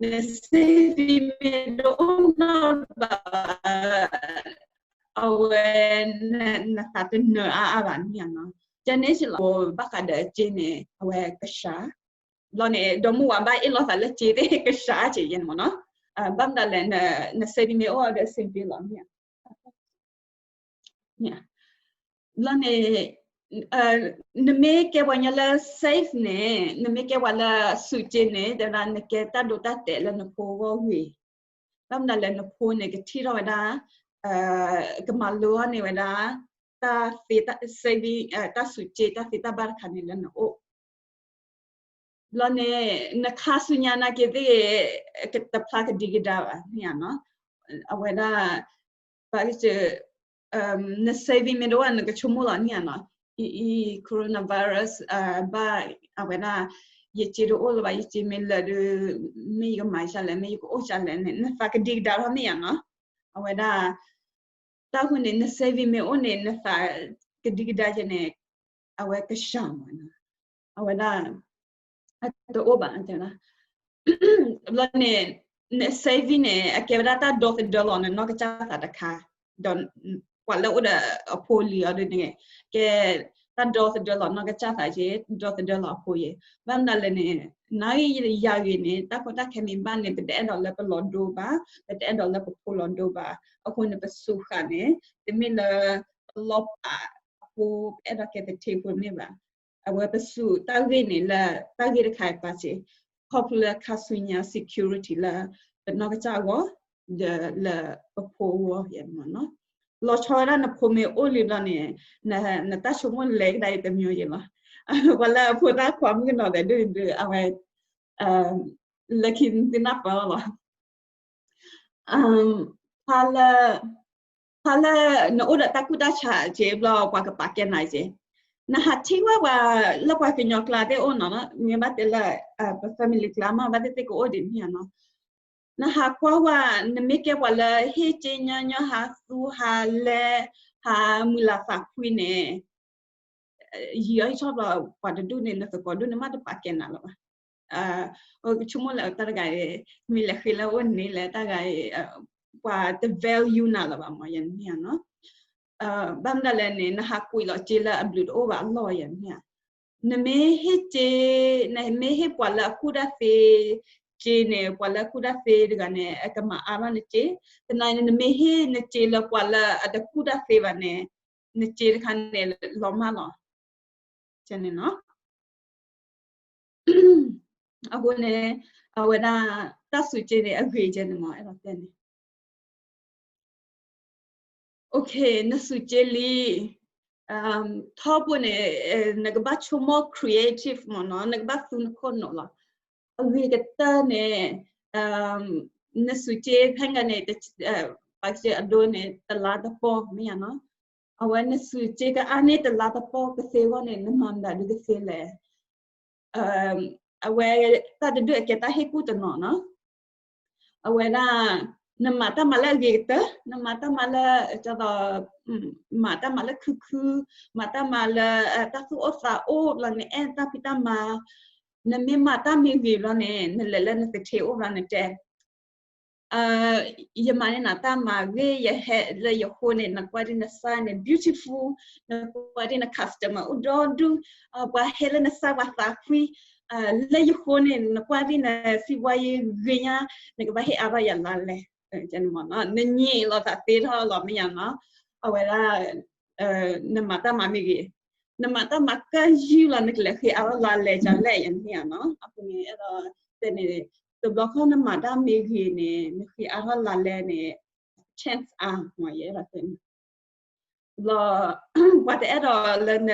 န saving မ့ၢ်တအိၣ်နီတဘျီဘၣ် အဝဲ နသးတနၢၤအါအါဘၣ်န့ၣ်နီၤ, ကန့ၣ်စ့ၢ်လီၤ ဘၣ်ဃးဒီးစ့န့ၣ် အဝဲကစှၤ, ဘျီန့ၣ် ဒီမုၢ်ဝၤဘၣ်အ့ၣ်လိာ်သးလၢစ့သ့ၣ်ကစှၤစ့ၢ်ယဲန့ၣ်မ့ၢ်နီၤ, ဘၣ်မနုၤလဲၣ် န saving မ့ၢ်အိၣ်ဒီး စ့ပ့လီၤန့ၣ် ဘျီန့ၣ် နမ့ၢ်ကဲပှၤကညီလၢ save န့ၣ် နမ့ၢ်ကဲပှၤလၢစူးစ့န့ၣ် တဲဝဲဒၣ်နကဲတၢ်ဒိတၢ်တဲာ်လၢနဖိအဂီၢ်ဂ့ၤ, ဘၣ်မနုၤလဲၣ် နဖိန့ၣ် ကထံၣ်ထီၣ်ဝဲဒၣ် ကမၤလိန့ၢ်ဝဲဒၣ် တၢ်သ့ saving တၢ်စူးစ့ တၢ်သ့တၢ်ဘၣ်တခါန့ၣ်လၢနအိၣ် ဘျီန့ၣ် နခါဆူညါနာ်က့သ့ၣ် တဖျါကဒံကဒါဘၣ်န့ၣ်ဧါနီၤ, အဝဲဒၣ် ဘၣ်ကစၢၢ် န saving မ့ၢ်တအိၣ် နကဆိကမိၣ်လီၤန့ၣ်ဧါနီၤ, အံၤ coronavirus ဘၣ် အဝဲဒၣ် ယစ့တအိၣ်လၢၤဘၣ် ယစ့မ့ၢ်လၢာ်ဒီး မ့ၢ်ယကမၤဒ်လဲၣ် မ့ၢ်ယကအိၣ်ဒ်လဲၣ်န့ၣ် နသးကဒံကဒါထီၣ်န့ၣ်ဧါနီၤ, အဝဲဒၣ် တၢ်ဃိန့ၣ် န saving မ့ၢ်အိၣ်န့ၣ် နသးကဒံကဒါက့ၤန့ၣ် အဝဲကစှၤမးနီၤ, အဝဲဒၣ် တအိၣ်ဘၣ် ဘျီန့ၣ် န saving န့ၣ် အကဲဝဲဒၣ်တၢ်ဒီသဒၢလီၤ နနီၢ်ကစၢ်သးတခါ, ဒီးပှၤလၢအိၣ်ဒီးအဖိလံၤအီၤဒ်န့ၣ် ကဲ တၢ်ဒီသဒၢလီၤနီၢ်ကစၢ်သးက့, ဒီသဒၢလီၤအဖိယဲ, ဘၣ်မနုၤလဲၣ်န့ၣ်, နၤဂ့ၤယၤဂ့ၤန့ၣ် တၢ်ကီတၢ်ခဲမ့ၢ်ဘၣ်န့ၣ် ပတအဲၣ်ဒိးလၢပလီၤဒိဘၣ်, ပတအဲၣ်ဒိးလၢပဖိလီၤဒိဘၣ်, အဃိန့ၣ် ပစူးဃာ်န့ၣ် တမ့ၢ်လၢ ပလီၤပာ်အဖိ ပအဲၣ်ဒိးကဲသထ့ဖိတမ့ၢ်ဘၣ်. အဝဲပစူးတၢ်ဂ့ၢ်န့ၣ်လၢ တၢ်ဂ့ၢ်တခါအံၤပာ်စ့ၢ်, ခီဖျိလၢခါဆူညါ security လၢ ပနီၢ်ကစၢ်အဂီၢ်, ဒီးလၢပဖိအဂီၢ်ယဲမ့ၢ်နီၤ. လီၤဆီဝဲဒၣ်နဖိမ့ၢ်အိၣ်လံဘျီန့ၣ်, နတၢ်ဆိကမိၣ်လဲၤကဒါအံၤတမံၤယဲလီၤ. ပှၤလၢအဖိသၣ်ခွါမုၣ်ကနီၤသဲးဒိၣ်န့ၣ်ဒုး အဝဲ လၢခံသုနၢ်ပၢၢ်လီၤ. ဖဲလၢ ဖဲလၢနအိၣ်ဒီးတၢ်ကူၣ်တၢ်ဆးက့ဘျီ ပှၤကပာ်ကဲနၤက့, နဟးထံၣ်ဝဲပှၤလၢပှၤကညီကျါသ့ၣ်အိၣ်နီၤ, မ့ၢ်ဘၣ်တဲလၢ ပ family ကျါမ့ၢ်ဘၣ်သ့ၣ်သ့ၣ်ကအိၣ်ဒံးမ့ၢ်ဧါနီၤ. နဟးကွၢ်ဝဲ နမ့ၢ်ကဲပှၤလၢဟ့ၣ်က့ညီညီ ဟးသူဟးလဲ ဟးမုာ်လၤသးဖှံန့ၣ် ယံာ်အီၤဟံၣ်ထီၣ်ဘျီ ပှၤတဒူၣ်န့ၣ် နသကိးဒူၣ်န့ၣ်မ့ၢ်တပာ်ကဲနၤလၢၤဘၣ်. ကဆိကမိၣ်လၢတၢ်တဂၤအံၤ မ့ၢ်လဲၤဃ့လၢအအိၣ်န့ၣ်လဲၣ် တၢ်ဂၤအံၤ ပှၤတ value နၤလၢၤဘၣ်မ့ၢ်ယဲန့ၣ်ဧါနီၤ. ဘၣ်မနုၤလဲၣ်န့ၣ် နဟးကွံာ်လီၤစ့လၢအဘျုးတအိၣ်ဘၣ်အလီၢ်ယဲန့ၣ်ဧါ. နမ့ၢ်ဟ့ၣ်စ့, နမ့ၢ်ဟ့ၣ်ပှၤလၢအကူၣ်တၢ်သ့စ့န့ၣ် ပှၤလၢအကူၣ်တၢ်သ့တဂၤန့ၣ် အကမၤအါထီၣ်နစ့, သနာ်က့ နမ့ၢ်ဟ့ၣ်နစ့လၢပှၤလၢအတကူၣ်တၢ်သ့ဘၣ်န့ၣ် နစ့တခါန့ၣ် လီၤမၢ်လီၤ. န့ၣ်နီၤ. အဃိန့ၣ် အဝဲဒၣ် တၢ်စူးစ့န့ၣ် အဂ့ၤကဲန့ၣ်မ့ၢ် အဲၣ်ဒိးတဲန့ၣ် နစူးစ့လံ ထီဘိန့ၣ် နကဘၣ်ဆိကမိၣ် creative မ့ၢ်နီၤ, နကဘၣ်သူနခိၣ်နူာ်လီၤ. အဂ့ၤကတၢၢ်န့ၣ် နစူးစ့ဖဲန့ၣ် ပှၤစ့အဒိန့ၣ် တလါတပီၢ်မ့ၢ်ဧါနီၤ. အဝဲနစူးစ့ကအါန့ၢ်တလါတပီၢ်ကသ့အဂီၢ်န့ၣ် နမၤမတၤဒုကသ့လဲၣ်. အဝဲတၢ်တဒုအကဲတၢ်ဟ့ၣ်ကူၣ်တနီၤနီၤ. အဝဲဒၣ် နမၤတၢ်မၤလၢအဂ့ၤကတၢၢ်, နမၤတၢ်မၤလၢ ကသီ မၤတၢ်မၤလၢခုခု, မၤတၢ်မၤလၢ တၢ်သူၣ်အိၣ်သးအိၣ်ဘျီန့ၣ် အဲၣ်တၢ်ဖံးတၢ်မၤ, နမ့ၢ်မၤတၢ်မ့ၢ်ဂ့ၤဘျီန့ၣ် နလဲၤလၢနသထ့အိၣ်ဘျီနတဲ ယမၤန့ၢ်နၤတၢ်မၤဂ့ၤ, ယဟဲလၢယဃိန့ၣ် နကွၢ်ဒ်န site န့ၣ် beautiful, နကွၢ်ဒ်န customer အိၣ်ဒီဒူၣ်, ပှၤဟဲလၢန site ပှၤသးဖှံ, လၢယဃိန့ၣ် နကွၢ်ဒ်န စီးပွားရေး ဂ့ၤညါ, နကဘၣ်ဟ့ၣ်အါထီၣ်ယၤလါလဲ, နညံးလိာ်သးသ့ထီၣ်လီၤမ့ၢ်ဧါနီၤ. အဝဲဒၣ် နမၤတၢ်မၤမ့ၢ်ဂ့ၤ, နမၤတၢ်မၤကၢ်ယုၢ်လီၤ နကလဲၤဃ့အါထီၣ်လါလဲကလဲၣ်ယဲန့ၣ်ဧါနီၤ. အဃိန့ၣ် အဲၣ်ဒိးတဲန့ၣ် တဘျီခီနမၤတၢ်မ့ၢ်ဂ့ၤန့ၣ် နဃ့အါထီၣ်လါလဲန့ၣ် chance အါမ့ၢ် ယအဲၣ်ဒိးတဲန့ၣ် ဘျီ ပှၤတအဲၣ်ဒိးလၢန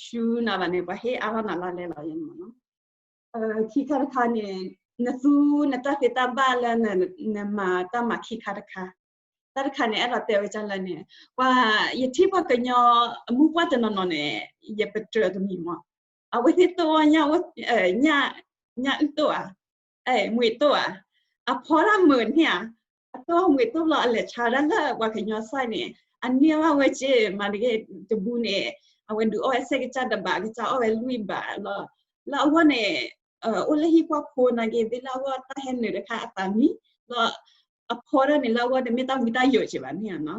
ရှုံး နၤဘၣ်န့ၣ် ပှၤဟ့ၣ်အါထီၣ်နၤလါလဲလီၤယဲန့ၣ်မ့ၢ်နီၤ. ခံခါတခါန့ၣ် နသူနတၢ်သ့တၢ်ဘၣ်လၢ နမၤတၢ်မၤခံခါတခါ, တၢ်တခါန့ၣ် အဲၣ်ဒိးတဲဝဲဒ်လဲၣ်န့ၣ် ပှၤ ယထံၣ်ပှၤကညီအမိၢ်ပှၢ်တနီၤနီၤန့ၣ် ယပတြၢၤတမံၤမ့ၢ် အဝဲသ့ၣ်တိၢ်အီၣ် ညၣ်အုၣ်တိၢ်ဧါ, မွှေတိၢ်ဧါ, အဖီတၢ်မုာ်န့ၣ်ဧါ, အတိၢ်မွှေတိၢ်ဘျီ အလဲၤဆါဒၣ်လၢပှၤကညီ site န့ၣ် အန့ၢ်ဘၣ်ဝဲက့ မၤတက့ၢ်တဘူးန့ၣ် အဝဲဒုးအီၣ်ဝဲစဲးကစၢ်တဘး ကစၢ်အီၣ်ဝဲလွံၢ်ဘးလီၤ. လၢအဂီၢ်န့ၣ် အိၣ်လၢဟံၣ်ကွၢ်ဖိနာ်က့ သ့ၣ်လၢအဂီၢ်တၢ်ဟဲနုာ်တခါအသးမံ, ဒီးအဖီတၢ်န့ၣ် လၢအဂီၢ်တမ့ၢ်တၢ်ဝံတၢ်ယိာ်က့ဘၣ်န့ၣ်ဧါနီၤ.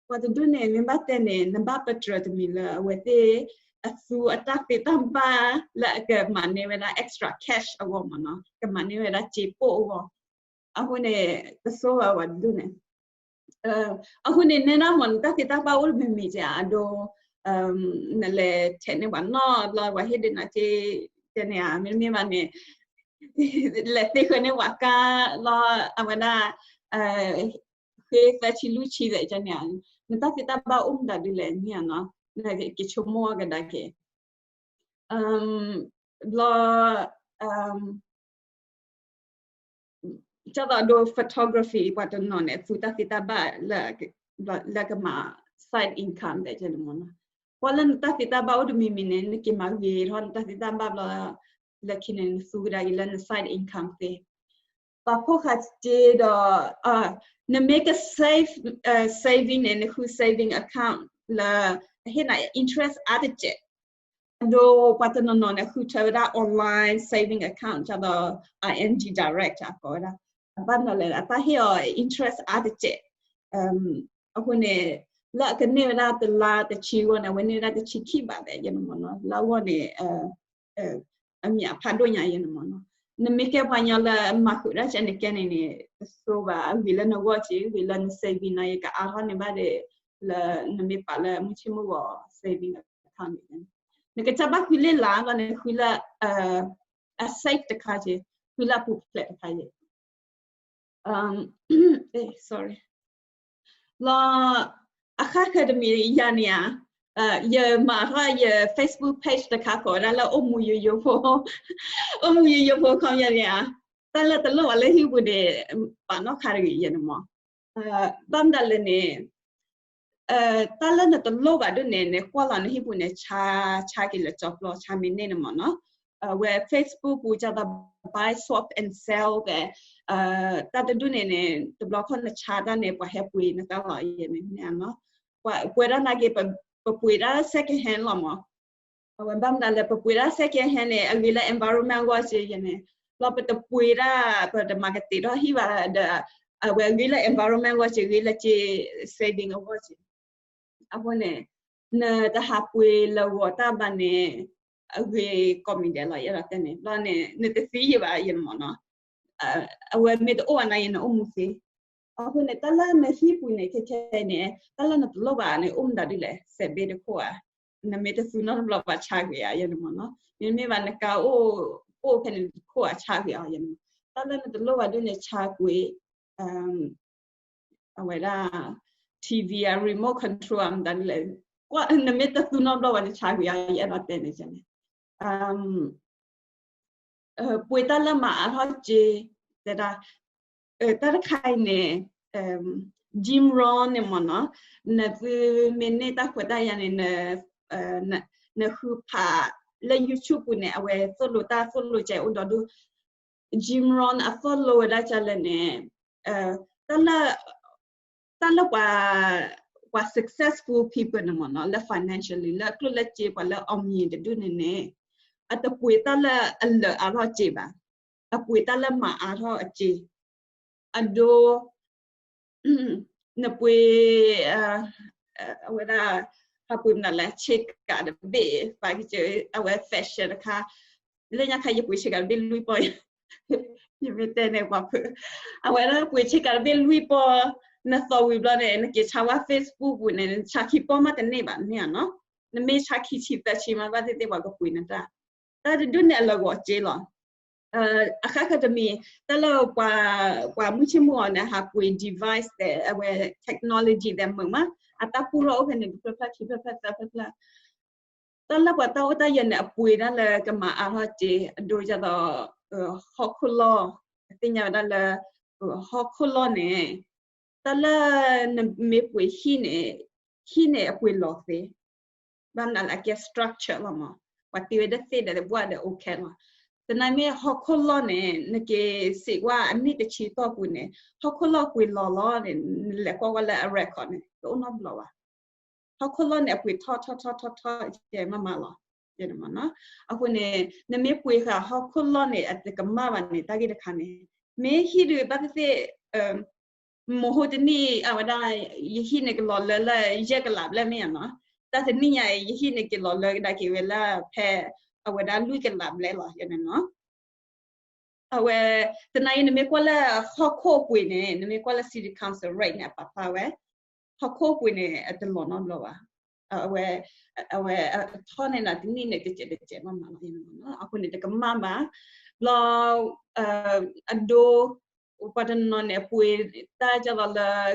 ပှၤတဒူၣ်န့ၣ် မ့ၢ်ဘၣ်တဲန့ၣ် နဘၣ်ပတြၢၤတမံၤလၢအဝဲသ့ၣ် အသူအတၢ်သ့တၢ်ဘၣ်လၢအကမၤန့ၢ်ဝဲဒၣ် extra cash အဂီၢ်မ့ၢ်နီၤ, ကမၤန့ၢ်ဝဲဒၣ်စ့ပိၢ်အဂီၢ်, အဃိန့ၣ် တဆိဘၣ်ပှၤတဒူၣ်န့ၣ် အဃိန့ၣ် နဲဒၣ်မ့ၢ်နတၢ်သ့တၢ်ဘၣ်အိၣ်တမံၤမံၤက့ အဒိ နလဲၤထဲးန့ၢ်ပှၤနီၢ်လီၤ ပှၤဟ့ၣ်ဒုးနၤက့ တဲန့ၣ်ဧါ မ့တမ့ၢ်ဘၣ်န့ၣ် လဲၤသ့ဃၢၤန့ၢ်ပှၤကါလီၤ အဝဲဒၣ် ဃ့သၢဆံလွံၢ်ဆံသဲးကန့ၣ်ဧါ နတၢ်သ့တၢ်ဘၣ်အိၣ်မတၤဒုလဲၣ်န့ၣ်ဧါနီၤ နက့ၤဆိကမိၣ်ကဒါက့ၤ ဘျီ ကၢ်သိးဒိ photography ပှၤတနီၤန့ၣ် သူတၢ်သ့တၢ်ဘၣ်လၢ လၢကမၤ side income ဒဲးကဲန့ၣ်မ့ၢ်နီၤ. ပှၤလၢနတၢ်သ့တၢ်ဘၣ်အိၣ်တမံၤမံၤန့ၣ် နက့ၤမၤဂ့ၤထီၣ်နတၢ်သ့တၢ်ဘၣ်ဘျီ လၢခံန့ၣ် နသူကဒါက့ၤလၢန side income သ့ ပာ်ဖှိၣ်ဃာ်စ့ဒီး နမ့ၢ်က save saving န့ၣ် နဃု saving account လၢ အဟ့ၣ်နၤ interest အါတစဲး အဒိ ပှၤတနီၤနီၤန့ၣ် ဃုထၢဝဲဒၣ် online saving account ကၢ်သိး ING Direct အကိးဝဲဒၣ် ဘၣ်မနုၤလဲၣ် အတၢ်ဟ့ၣ်အီၤ interest အါတစဲး အဃိန့ၣ် လၢအကန့ၢ်ဝဲဒၣ်တလါတဆံအဂီၢ်န့ၣ် အဝဲန့ၢ်ဝဲဒၣ်တဆံခံဘးဘဲယဲန့ၣ်မ့ၢ်နီၤ, လၢအဂီၢ်န့ၣ် အမံၤအဖးဒိၣ်ညါယဲန့ၣ်မ့ၢ်နီၤ. နမ့ၢ်ကဲပှၤကညီလၢမၤဃုာ်တၢ်ဆဲန့ၣ်ကဲန့ၣ်န့ၣ် တဆိဘၣ်, အဂ့ၤလၢနဂီၢ်က့ၤ ဂ့ၤလၢန saving နီၤ ယကအါထီၣ်န့ၢ်ဘၣ်ဒီး လၢနမ့ၢ်ပာ်လၢမုၢ်ဆ့ၣ်မုၢ်ဂီၤ saving account န့ၣ် နကစၢ်ဘၣ်ဃုလ့ၣ်လါဘျီန့ၣ် ဃုလၢ အ safe တခါက့ၤ, ဃုလၢအပူၤဖျဲးတခါက့ၤ sorry လီၤ. အဃၣ်ဃၢၤတမံၤယၤန့ၣ်ဧါ, ယမၤထီၣ်ယ Facebook page တခါ ကိးဝဲဒၣ်လၢ အိၣ်မူယိယိဖိ, အိၣ်မူယိယိဖိ ခီပညီန့ၣ်ဧါ, တၢ်လၢတလိၣ်ဘၣ်လၢဟံၣ်ပူၤန့ၣ် ပာ်နီၣ်ခါတဂ့ၤယဲန့ၣ်မ့ၢ်, ဘၣ်မတၤလဲၣ်န့ၣ် တၢ်လၢနတလိၣ်ဘၣ်ဒ်န့ၣ် နကွၢ်လီၤနဟံၣ်ပူၤန့ၣ် ဆါ ဆါက့ၤလၢကၠီၤပျီ ဆါမ့ၢ်န့ၢ်န့ၣ်မ့ၢ်နီၤ, ဝဲ Facebook ပူၤ ကၢ်သး buy swap and sell ကဲ, တၢ်တဒူၣ်န့ၣ်န့ၣ် တဘျီခီၣ်နဆါတၢ်န့ၣ် ပှၤဟဲပှ့ၤနတၢ်လီၤယဲန့ၣ်, ပှၤပှ့ၤတၢ်နာ်က့ၤ ပပှ့ၤတၢ် second hand လီၤမ့ၢ် အဝဲဘၣ်မတၤလဲၣ် ပပှ့ၤတၢ် second hand န့ၣ် အဂ့ၤလၢ environment အဂီၢ်က့ၤယဲန့ၣ်, ဘျီပတပှ့ၤတၢ် ပတမၤကတ့ၤထီၣ်ဟံၣ်ဘၣ်ဒီး အဝဲအဂ့ၤလၢ environment အဂီၢ်က့ၤ ဂ့ၤလၢက့ၤ saving အဂီၢ်က့ၤ, အဃိန့ၣ် နတဟးပှ့ၤလၢဂီၤတၢ်ဘၣ်န့ၣ် အဂ့ၤကိးမံၤဒဲးလီၤ ယအဲၣ်ဒိးတဲန့ၣ်, ဘျီန့ၣ် နတသံယံာ်ဘၣ်ယဲန့ၣ်မ့ၢ်နီၤ, အဝဲမ့ၢ်တအိၣ်ဘၣ်နာ်က့ၤ နအိၣ်မူသ့ အဃိန့ၣ် တၢ်လၢနဟံၣ်ပူၤန့ၣ် ခဲခဲအံၤန့ၣ် တၢ်လၢနတလိၣ်ဘၣ်န့ၣ် အိၣ်မတၤဒ်လဲၣ် စဲးဘ့တခိၣ်ဧါ, နမ့ၢ်တသူနီတဘျီဘၣ် ဆါကွံာ်ဧါ ယဲန့ၣ်မ့ၢ်နီၤ, မ့တမ့ၢ်ဘၣ် နကါအိၣ် အိၣ်ဖဲန့ၣ်တခိၣ်ဧါ ဆါကွံာ်ဧါ ယဲန့ၣ်, တၢ်လၢနတလိၣ်ဘၣ်ဒ်န့ၣ် ဆါကွံာ် အဝဲဒၣ် TV ဧါ remote control ဧါ မတၤဒ်လဲၣ်, နမ့ၢ်တသူနီတဘျီဘၣ်န့ၣ် ဆါကွံာ်ဧါ ယအဲၣ်ဒိးတဲန့ၣ်န့ၣ် ပှ့ၤတၢ်လၢမၤအါထီၣ်စ့, တဲဒၣ်, တၢ်တခါအံၤန့ၣ် Jim Rohn န့ၣ်မ့ၢ်နီၤ, နသုမ့ၢ်န့ၢ်တၢ်ခွဲးတၢ်ယာ်န့ၣ် နဃုဖးလၢ YouTube ပူၤန့ၣ် အဝဲသိၣ်လိတၢ်သိၣ်လိကဲအိၣ်ဒီဒူၣ်, Jim Rohn အသိၣ်လိဝဲဒၣ်ကလဲၣ်န့ၣ် တၢ်လၢ တၢ်လၢပှၤ ပှၤ successful people န့ၣ်မ့ၢ်နီၤ လၢ financially လၢအကျိၣ်လၢစ့ ပှၤလၢအီမံၤတဒူၣ်န့ၣ်န့ၣ် အတပှ့ၤတၢ်လၢအလၢာ်အါထီၣ်စ့ဘၣ်, အပှ့ၤတၢ်လၢမၤအါထီၣ်အစ့, အဒိ နပှ့ၤ အဝဲဒၣ် ဟးပှ့ၤမနုၤလဲၣ် ဆ့ကၤတဘ့ၣ် ပာ်ကစၢၢ် အဝဲ fashion တခါ, လၢညါခါယပှ့ၤဆ့ကၤတဘ့ၣ်လွံၢ်ပီၢ်, ယမ့ၢ်တဲန့ၣ်ပှၤဖုး, အဝဲဒၣ်ပှ့ၤဆ့ကၤတဘ့ၣ်လွံၢ်ပီၢ်, နသီဝံၤဘျီန့ၣ် နက့ၤဆါဝဲ Facebook ပူၤန့ၣ် နဆါခံပီၢ်မးတန့ၢ်ဘၣ်န့ၣ်ဧါနီၤ, နမ့ၢ်ဆါခံဆံသၢဆံမး ဘၣ်သ့ၣ်သ့ၣ်ပှၤကပှ့ၤနတၢ်, တၢ်တဒူၣ်န့ၣ်အလၢာ်ဂီၤစ့လီၤ. အဃၣ်ဃၢၤတမံၤ တၢ်လၢပှၤ ပှၤမုၢ်ဆ့ၣ်မုၢ်ဂီၤန့ၣ် ဟးပှ့ၤ device ဒီး အဝဲ technology ဒီးမုာ်မး အတၢ်ပူၢ်ထီၣ်အိၣ်ဖဲန့ၣ် တဖျၢၣ်ဖျၢၣ်ခံဖျၢၣ်ဖျၢၣ်သၢဖျၢၣ်ဖျၢၣ်, တၢ်လၢပှၤတၢ်အိၣ်တၢ်ယၢၤန့ၣ် အပှ့ၤတၢ်လၢကမၤအါထီၣ်စ့ အဒိဒ်သိး ဟီၣ်ခိၣ်လီၢ်, အသ့ၣ်ညါဝဲဒၣ်လၢ ဟီၣ်ခိၣ်လီၢ်န့ၣ် တၢ်လၢနမ့ၢ်ပှ့ၤဟံၣ်န့ၣ် ဟံၣ်န့ၣ်အပှ့ၤလီၤသ့, ဘၣ်မနုၤလဲၣ် အကဲ structure လီၤမး, ပှၤတ့ဝဲဒၣ်သ့ၣ်ဒီးတဘၣ်ဒီး okay လီၤ. သနာ်က့မ့ၢ်ဟီၣ်ခိၣ်လီၢ်န့ၣ် နက့ၤစံးကွၢ်အနံၣ်တဆံတီၢ်ပူၤန့ၣ် ဟီၣ်ခိၣ်လီၢ်ပှ့ၤလီၤလီၤန့ၣ် နလဲၤကွၢ်ကွၢ်လၢအ record န့ၣ် တအိၣ်နီတဘျီဘၣ်. ဟီၣ်ခိၣ်လီၢ်န့ၣ် အပှ့ၤထီၣ်ထီၣ်ထီၣ်ထီၣ်ထီၣ်ကဲမးမးလီၤ. အဃိန့ၣ် နမ့ၢ်ပှ့ၤဃာ်ဟီၣ်ခိၣ်လီၢ်န့ၣ် အတကမၣ်ဘၣ်န့ၣ် တၢ်ဂ့ၢ်တခါန့ၣ် မ့ၢ်ဟံၣ်ဒုးဘၣ်သ့ၣ်သ့ၣ် မဟိတနံၣ် အဝဲဒၣ် ယဟံၣ်န့ၣ်ကလီၤလၢလၢယဲၢ်ကလးဘျဲၣ်မ့ၢ်ဧါနီၤ, တၢ်တနံၣ်ညါအံၤ ယဟံၣ်န့ၣ်က့ၤလီၤလၢကဒါက့ၤဝဲလၢဖဲ အဝဲဒၣ်လွံၢ်ကလးဘျဲၣ်လီၤ ယဲန့ၣ်နီၤ. အဝဲ သနာ်က့နမ့ၢ်ကွၢ်လၢဟီၣ်ခိၣ်အပှ့ၤန့ၣ် နမ့ၢ်ကွၢ်လၢ city council rate န့ၣ် အပာ်ဖျါဝဲ ဟီၣ်ခိၣ်အပှ့ၤန့ၣ် အတလီၤနီတဘျီဘၣ်. အဝဲ အဝဲ အထီၣ်န့ၢ်နၤတနံၣ်န့ၣ် တစဲးတစဲးမးမးလီၤ. အဃိန့ၣ် တကမၣ်ဘၣ်. ဘျီ အဒိ ပှၤတနီၤန့ၣ် အပှ့ၤတၢ်ဒ်သိးလၢ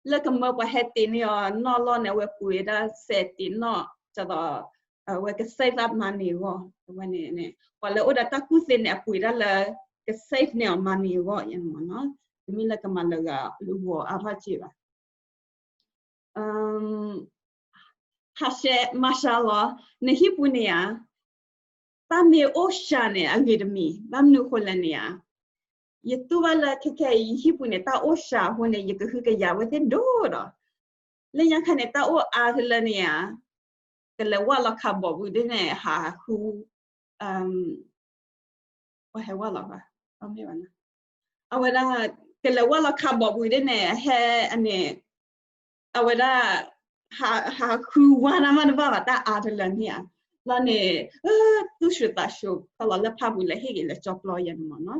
လၢကမၢပှၤဟဲတ့ၢ်န့ၢ်အီၤနီၢ်လီၢ်န့ၣ် အဝဲပှ့ၤဒၣ်စဲးတ့ၢ်နီၢ် ဒ်သိး အဝဲက save ဒၣ် money အဂီၢ်. အဝဲန့ၣ် ပှၤလၢအိၣ်ဒီးတၢ်ကူၣ်သ့န့ၣ် အပှ့ၤဒၣ်လၢက save န့ၢ်အီၤ money အဂီၢ် ယဲန့ၣ်မ့ၢ်နီၤ. တမ့ၢ်လၢကမၤလၢဂၤလၢဂီၤအါထီၣ်စ့ဘၣ်. ဟးရှဲ မၤရှးလီၤ နဟံၣ်ပူၤန့ၣ်ဧါ, တၢ်မ့ၢ်အိၣ်ရှးန့ၣ် အဂ့ၤတမံၤ ဘၣ်မနုၤအဃိလဲၣ်န့ၣ်ဧါ, ယတူၢ်ဘၣ်လၢခဲခဲအံၤ ယဟံၣ်ပူၤန့ၣ် တၢ်အိၣ်ရှးအဃိန့ၣ် ယကဟုကယာ်ဝဲသ့ၣ်ဒိၣ်ဒီး လၢညါခါန့ၣ် တၢ်အိၣ်အါတလၢန့ၣ်ဧါ, ကလဲၤဝၢ်လီၤ cardboard ပူၤဒ်န့ၣ် ဟးဃု ပှၤဟဲဝၢ်လီၤဘၣ်, အဝဲဒၣ် ကလဲၤဝၢ်လီၤ cardboard ပူၤဒ်န့ၣ် ဟဲအန့ၣ် အဝဲဒၣ် ဟးဃုဝါနၤမးတဘၣ်ဘၣ် တၢ်အါတလၢန့ၣ်ဧါ. ဘျီန့ၣ် သူၣ်ဆူၣ်သးဆူၣ် ဖီလီၤလၢဖးပူၤလၢဟ့ၣ်ဂ့ၤလၢကၠီပျီယဲန့ၣ်မ့ၢ်နီၤ.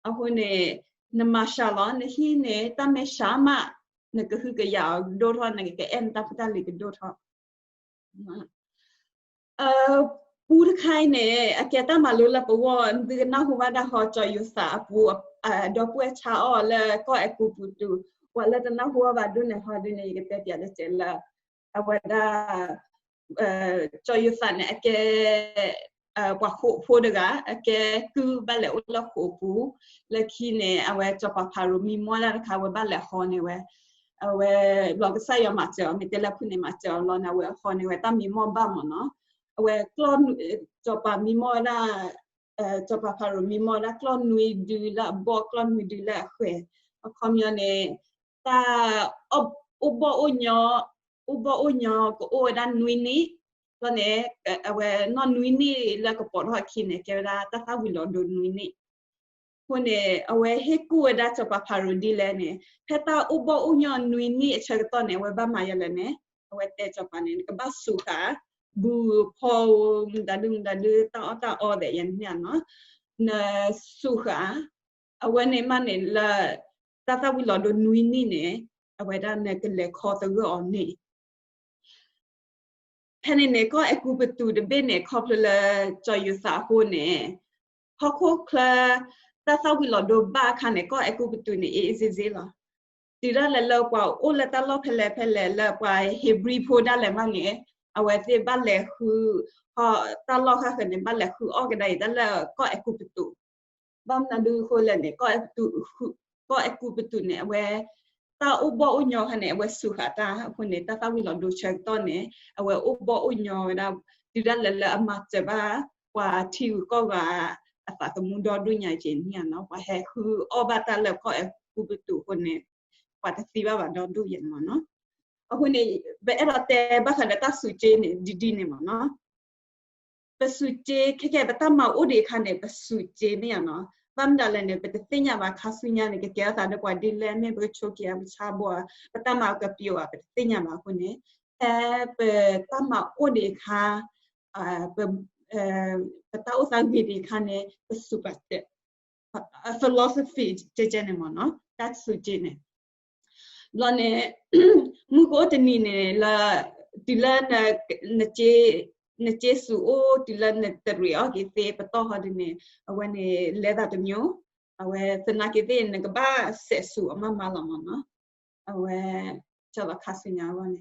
အဃိန့ၣ် နမၤစှၤလီၤ နဟံၣ်န့ၣ် တၢ်မဲာ်ဆှးမး နကဟုကယာ်အီၤဒိၣ်ထီၣ် နကအဲၣ်နတၢ်ဖိတၢ်လံၤကဒိၣ်ထီၣ် ပူတခါအံၤန့ၣ် အကဲတၢ်မၤလိလၢပဂီၢ် သုကနၢ်ဟူဘၣ်ဒၣ်ဟီ ကၠီၤယိၤသးအပူၤ ဒီပုၢ်ဝဲၢ်ဆါအီၣ်လၢကီၢ်အဲၤကူပတူး, ပှၤလၢတနၢ်ဟူဘၣ်ဘၣ်ဒိၣ်န့ၣ်ဟီဒ်န့ၣ် ယကတဲပၠးတစဲးလၢ အဝဲဒၣ် ကၠီၤယိၤသးန့ၣ် အကဲ ပှၤဃိာ်ဖိတဂၤ အကဲကုၢ်ဘၣ်လဲၤအိၣ်လၢဃိာ်ပူၤ, လၢခံန့ၣ် အဝဲစီၤပၤဖၤရိၤမံမီၢ်ဒၣ်တခါ အဝဲဘၣ်လဲၤဟီန့ၢ်ဝဲ, အဝဲ ဘျီကစၢ်ယွၤမၤစၢၤအီၤ မ့ၢ်တဲလၢဖုၣ်န့ၣ်မၤစၢၤအီၤလီၤန့ၣ် အဝဲဟီန့ၢ်ဝဲတၢ်မံမီၢ်ဘၣ်မ့ၢ်နီၤ, အဝဲ စီၤပၤမံမီၢ်ဝဲဒၣ် စီၤပၤဖၤရိၤမံမီၢ်ဝဲဒၣ်ကျီၢ်နွံဒုလၢအဘီၣ် ကျီၢ်နွံဒုလၢအဃဲၤ, အခီပညီန့ၣ် တၢ် အိၣ်ဘီၣ်အိၣ်ညီ အိၣ်ဘီၣ်အိၣ်ညီကအိၣ်ဝဲဒၣ်နွံနံၣ်, ဘျီန့ၣ် အဝဲနီၢ်နွံနံၣ်လၢကပိာ်ထီၣ်အခံန့ၣ် ကဲဝဲဒၣ်တၢ်သၣ်ဝံၤလီၤဒိနွံနံၣ်, အဃိန့ၣ် အဝဲဟ့ၣ်ကူၣ်ဝဲဒၣ်စီၤပၤဖၤရိၤဒ်လဲၣ်န့ၣ် ဖဲတၢ်အိၣ်ဘီၣ်အိၣ်ညီနွံနံၣ်အဆၢကတီၢ်န့ၣ် အဝဲဘၣ်မၤယဲလဲၣ်န့ၣ် အဝဲတဲစီၤပၤန့ၣ် နကဘၣ်စူးဃာ် ဘုဖီ မတၤဒုမတၤဒု တၢ်အီၣ်တၢ်အီသ့ၣ်ယဲန့ၣ်နီၤ, နစူးဃာ် အဝဲန့ၣ်မးန့ၣ်လၢ တၢ်သၣ်ဝံၤလီၤဒိနွံနံၣ်န့ၣ် အဝဲဒၣ်နကလဲၤခီသဂၢၢ်အီၤန့ၣ် ဖဲန့ၣ်န့ၣ် ကီၢ်အဲၤကူပတူးတဘ့ၣ်န့ၣ် ခီဖျိလၢစီၤယိၤသးအဃိန့ၣ် ဟီၣ်ခိၣ်ချၢ တၢ်သၣ်ဝံၤလီၤဒိဘၣ်အခါန့ၣ် ကီၢ်အဲၤကူပတူးန့ၣ် အ့ၣ်အ့ၣ်စ့စ့လီၤ. တုၤဒၣ်လဲာ်လၢပှၤအိၣ်လၢတၢ်လီၢ်ဖဲလဲၣ်ဖဲလဲၣ်လၢပှၤဟ့းဘြံဖိဒၣ်လဲာ်မးန့ၣ် အဝဲသ့ၣ်ဘၣ်လဲၤဃု တၢ်လီၢ်ဃၣ်ဃၢၤန့ၣ် ဘၣ်လဲၤဃုအီၣ်ကဒါအံၤတၢ်လၢကီၢ်အဲၤကူပတူး ဘၣ်မနုၤဒုအဃိလဲၣ်န့ၣ် ကီၢ်အဲၤကူပတူးန့ၣ် အဝဲ တၢ်အိၣ်ဘီၣ်အိၣ်ညီခါန့ၣ် အဝဲစူးဃာ်တၢ်အဃိန့ၣ် တၢ်သၣ်ဝံၤလီၤဒိဆၢကတီၢ်န့ၣ် အဝဲအိၣ်ဘီၣ်အိၣ်ညီဝဲဒၣ် တုၤဒၣ်လဲာ်လၢအမၤစၢၤဘၣ် ပှၤထံဂုၤကီၢ်ဂၤ အသးသမူဒီဒိၣ်ညါက့ၤန့ၣ်နီၤ ပှၤဟဲဃုအီၣ်ဘၣ်တၢ်လၢကီၢ်အဲၤကူပတူးအဃိန့ၣ် ပှၤတသံဘၣ်ဘၣ်ဒီဒိၣ်ယဲၢ်မ့ၢ်နီၤ. အဃိန့ၣ် ပအဲၣ်ဒိးတဲဘၣ်ဃးဒီးတၢ်စူးက့န့ၣ် ဒ်ဒ်န့ၣ်မ့ၢ်နီၤ ပစူးက့ ခဲကဲ ပတၢ်မၤအိၣ်ဒံးအခါန့ၣ် ပစူးက့မ့ၢ်ဧါနီၤ. ဘၣ်မနုၤလဲၣ်န့ၣ် ပတသ့ၣ်ညါဘၣ်ခါဆူညါန့ၣ် ကကဲထီၣ်သးဒီးပှၤဒ်လဲၣ် မ့ၢ်ပကဆိးက့ၤအပဆါဘီဧါ ပတၢ်မၤကပျိၤဧါ ပတသ့ၣ်ညါဘၣ်အဃိန့ၣ် ဖဲပတၢ်မၤအိၣ်ဒံးအခါ ပတၢ်အိၣ်သးဂ့ၤဒံးအခါန့ၣ် ပစူးပာ်တဲ philosophy ကဲကဲန့ၣ်မ့ၢ်နီၤ တၢ်စူးက့န့ၣ် ဘျီန့ၣ် မုၢ်ကအိၣ်တနံၤန့ၣ်လၢ တုၤလၢ နစ့စူးအိၣ် တုၤလၢနတရံးအီၣ်က့ၤသ့ပတီၢ်ဟီဒ်န့ၣ် အဝဲန့ၣ်လဲၤသးတမံၤ အဝဲသနာ်က့သ့ၣ် နကဘၣ်စဲးစူးအီၤမးမးလီၤမ့ၢ်နီၤ အဝဲ ကၠီလီၤခါဆူညါအဂီၢ်န့ၣ်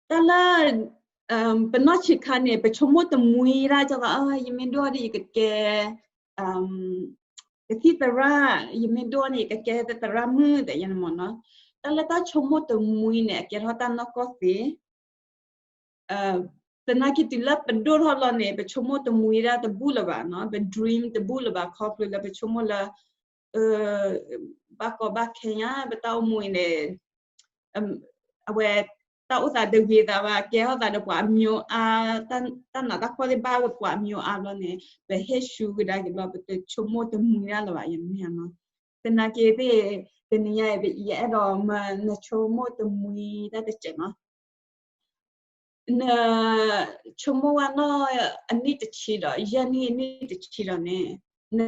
တၢ်လၢ ပနီၢ်ဆံးခါန့ၣ် ပဆိကမိၣ်တမှံဒၣ် ကၠီသး ယမ့ၢ်ဒိၣ်ဒ်ယကကဲ ကသံၣ်သရၣ် ယမ့ၢ်ဒိၣ်န့ၣ် ယကကဲသရၣ်မုၣ်သ့ၣ်ယဲန့ၣ်မ့ၢ်နီၤ တၢ်လၢတၢ်ဆိကမိၣ်တမှံန့ၣ် အကဲထီၣ်တၢ်နီၢ်ကီၢ်သ့ သနာ်က့တုၤလၢပဒိၣ်ထီၣ်လီၤန့ၣ် ပဆိကမိၣ်တမှံဒၣ်တဘူၣ်လၢၤဘၣ်နီၤ ပ dream တဘူၣ်လၢၤဘၣ် ခီဖျိလၢပဆိကမိၣ်လၢ ဘၣ်ကီဘၣ်ခဲညါ ပတၢ်အိၣ်မူအံၤန့ၣ် အဝဲ တၢ်အိၣ်သးတဂ့ၤသးဘၣ် ကဲထီၣ်သးဒီးပှၤအမျိုးအါ တၢ်နးတၢ်ဖှီၣ်သ့ၣ်ဘၣ်ပှၤအမျိုးအါဘျီန့ၣ် ပဟ့ၣ်ဆူကဒါက့ၤဘျီ ပတဆိကမိၣ်တမှံဒၣ်လၢၤဘၣ် ယမ့ၢ်နီၤ သနာ်က့သ့ၣ် တနံၤညါအံၤ ယအဲၣ်ဒိးမၤနဆိကမိၣ်တမှံဒၣ်တစဲးနီၤ နဆိကမိၣ်ဝဲနီၢ်အနံၣ်တဆံဒီး ယဲၢ်နံၣ်အနံၣ်တဆံဒီးန့ၣ်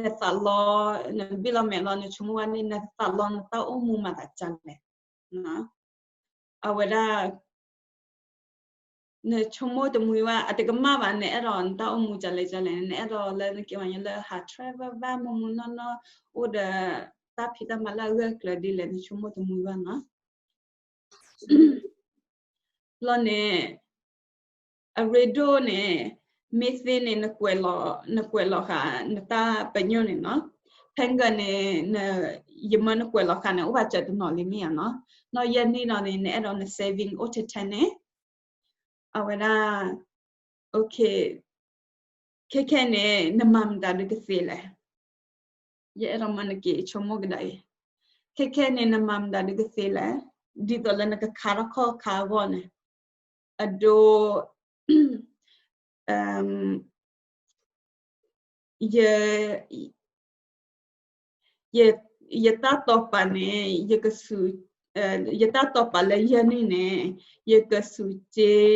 နသးလီ နဘံၣ်လီၤမဲာ်လီၤ နဆိကမိၣ်ဝဲန့ၣ် နသးလီနတၢ်အိၣ်မူမၤသးဒ်လဲၣ် အဝဲဒၣ် နဆိကမိၣ်တမှံဝဲ အတကမၣ်ဘၣ် နအဲၣ်ဒိးနတၢ်အိၣ်မူဒ်လဲၣ်ဒ်လဲၣ် နအဲၣ်ဒိးလၢနကဲဝဲလၢဟး travel ဘၣ် မုၢ်မုၢ်နီၢ်နီၢ် အိၣ်ဒီးတၢ်ဖံးတၢ်မၤလၢအဂၢၢ်ကျၢၤဒ်လဲၣ် နဆိကမိၣ်တမှံဘၣ်နီၤ ဘျီန့ၣ် အရ့ဒိၣ်န့ၣ် မ့ၢ်သ့န့ၣ် နကွဲးလီၤဃာ် နတၢ်ပညိၣ်န့ၣ်နီၤ ဖဲကန့ၣ် ယမၢနကွဲးလီၤဃာ်န့ၣ် အိၣ်ဘၣ်စၢၤတနီၤလံမ့ၢ်ဧါနီၤ နီၢ်ယဲၢ်နံၣ်ဒီးန့ၣ် နအဲၣ်ဒိးန saving အိၣ်ထဲထဲန့ၣ် အဝဲဒၣ် ခဲခဲန့ၣ် နမၤမတၤဒုးကသ့လဲၣ် ယအဲၣ်ဒိးမၤနက့ၤဆိကမိၣ်ကဒါအံၤ ခဲခဲန့ၣ် နမၤမတၤဒုးကသ့လဲၣ် ဒ်သိးလၢနကခါထီၣ်ခီၣ်ခါအဂီၢ်န့ၣ် အဒိ ယ ယတၢ်တီာ်ပာ်န့ၣ် ယကစူး ယတၢ်တီၢ်ပာ်လၢယဲၢ်နံၣ်န့ၣ် ယကစူးက့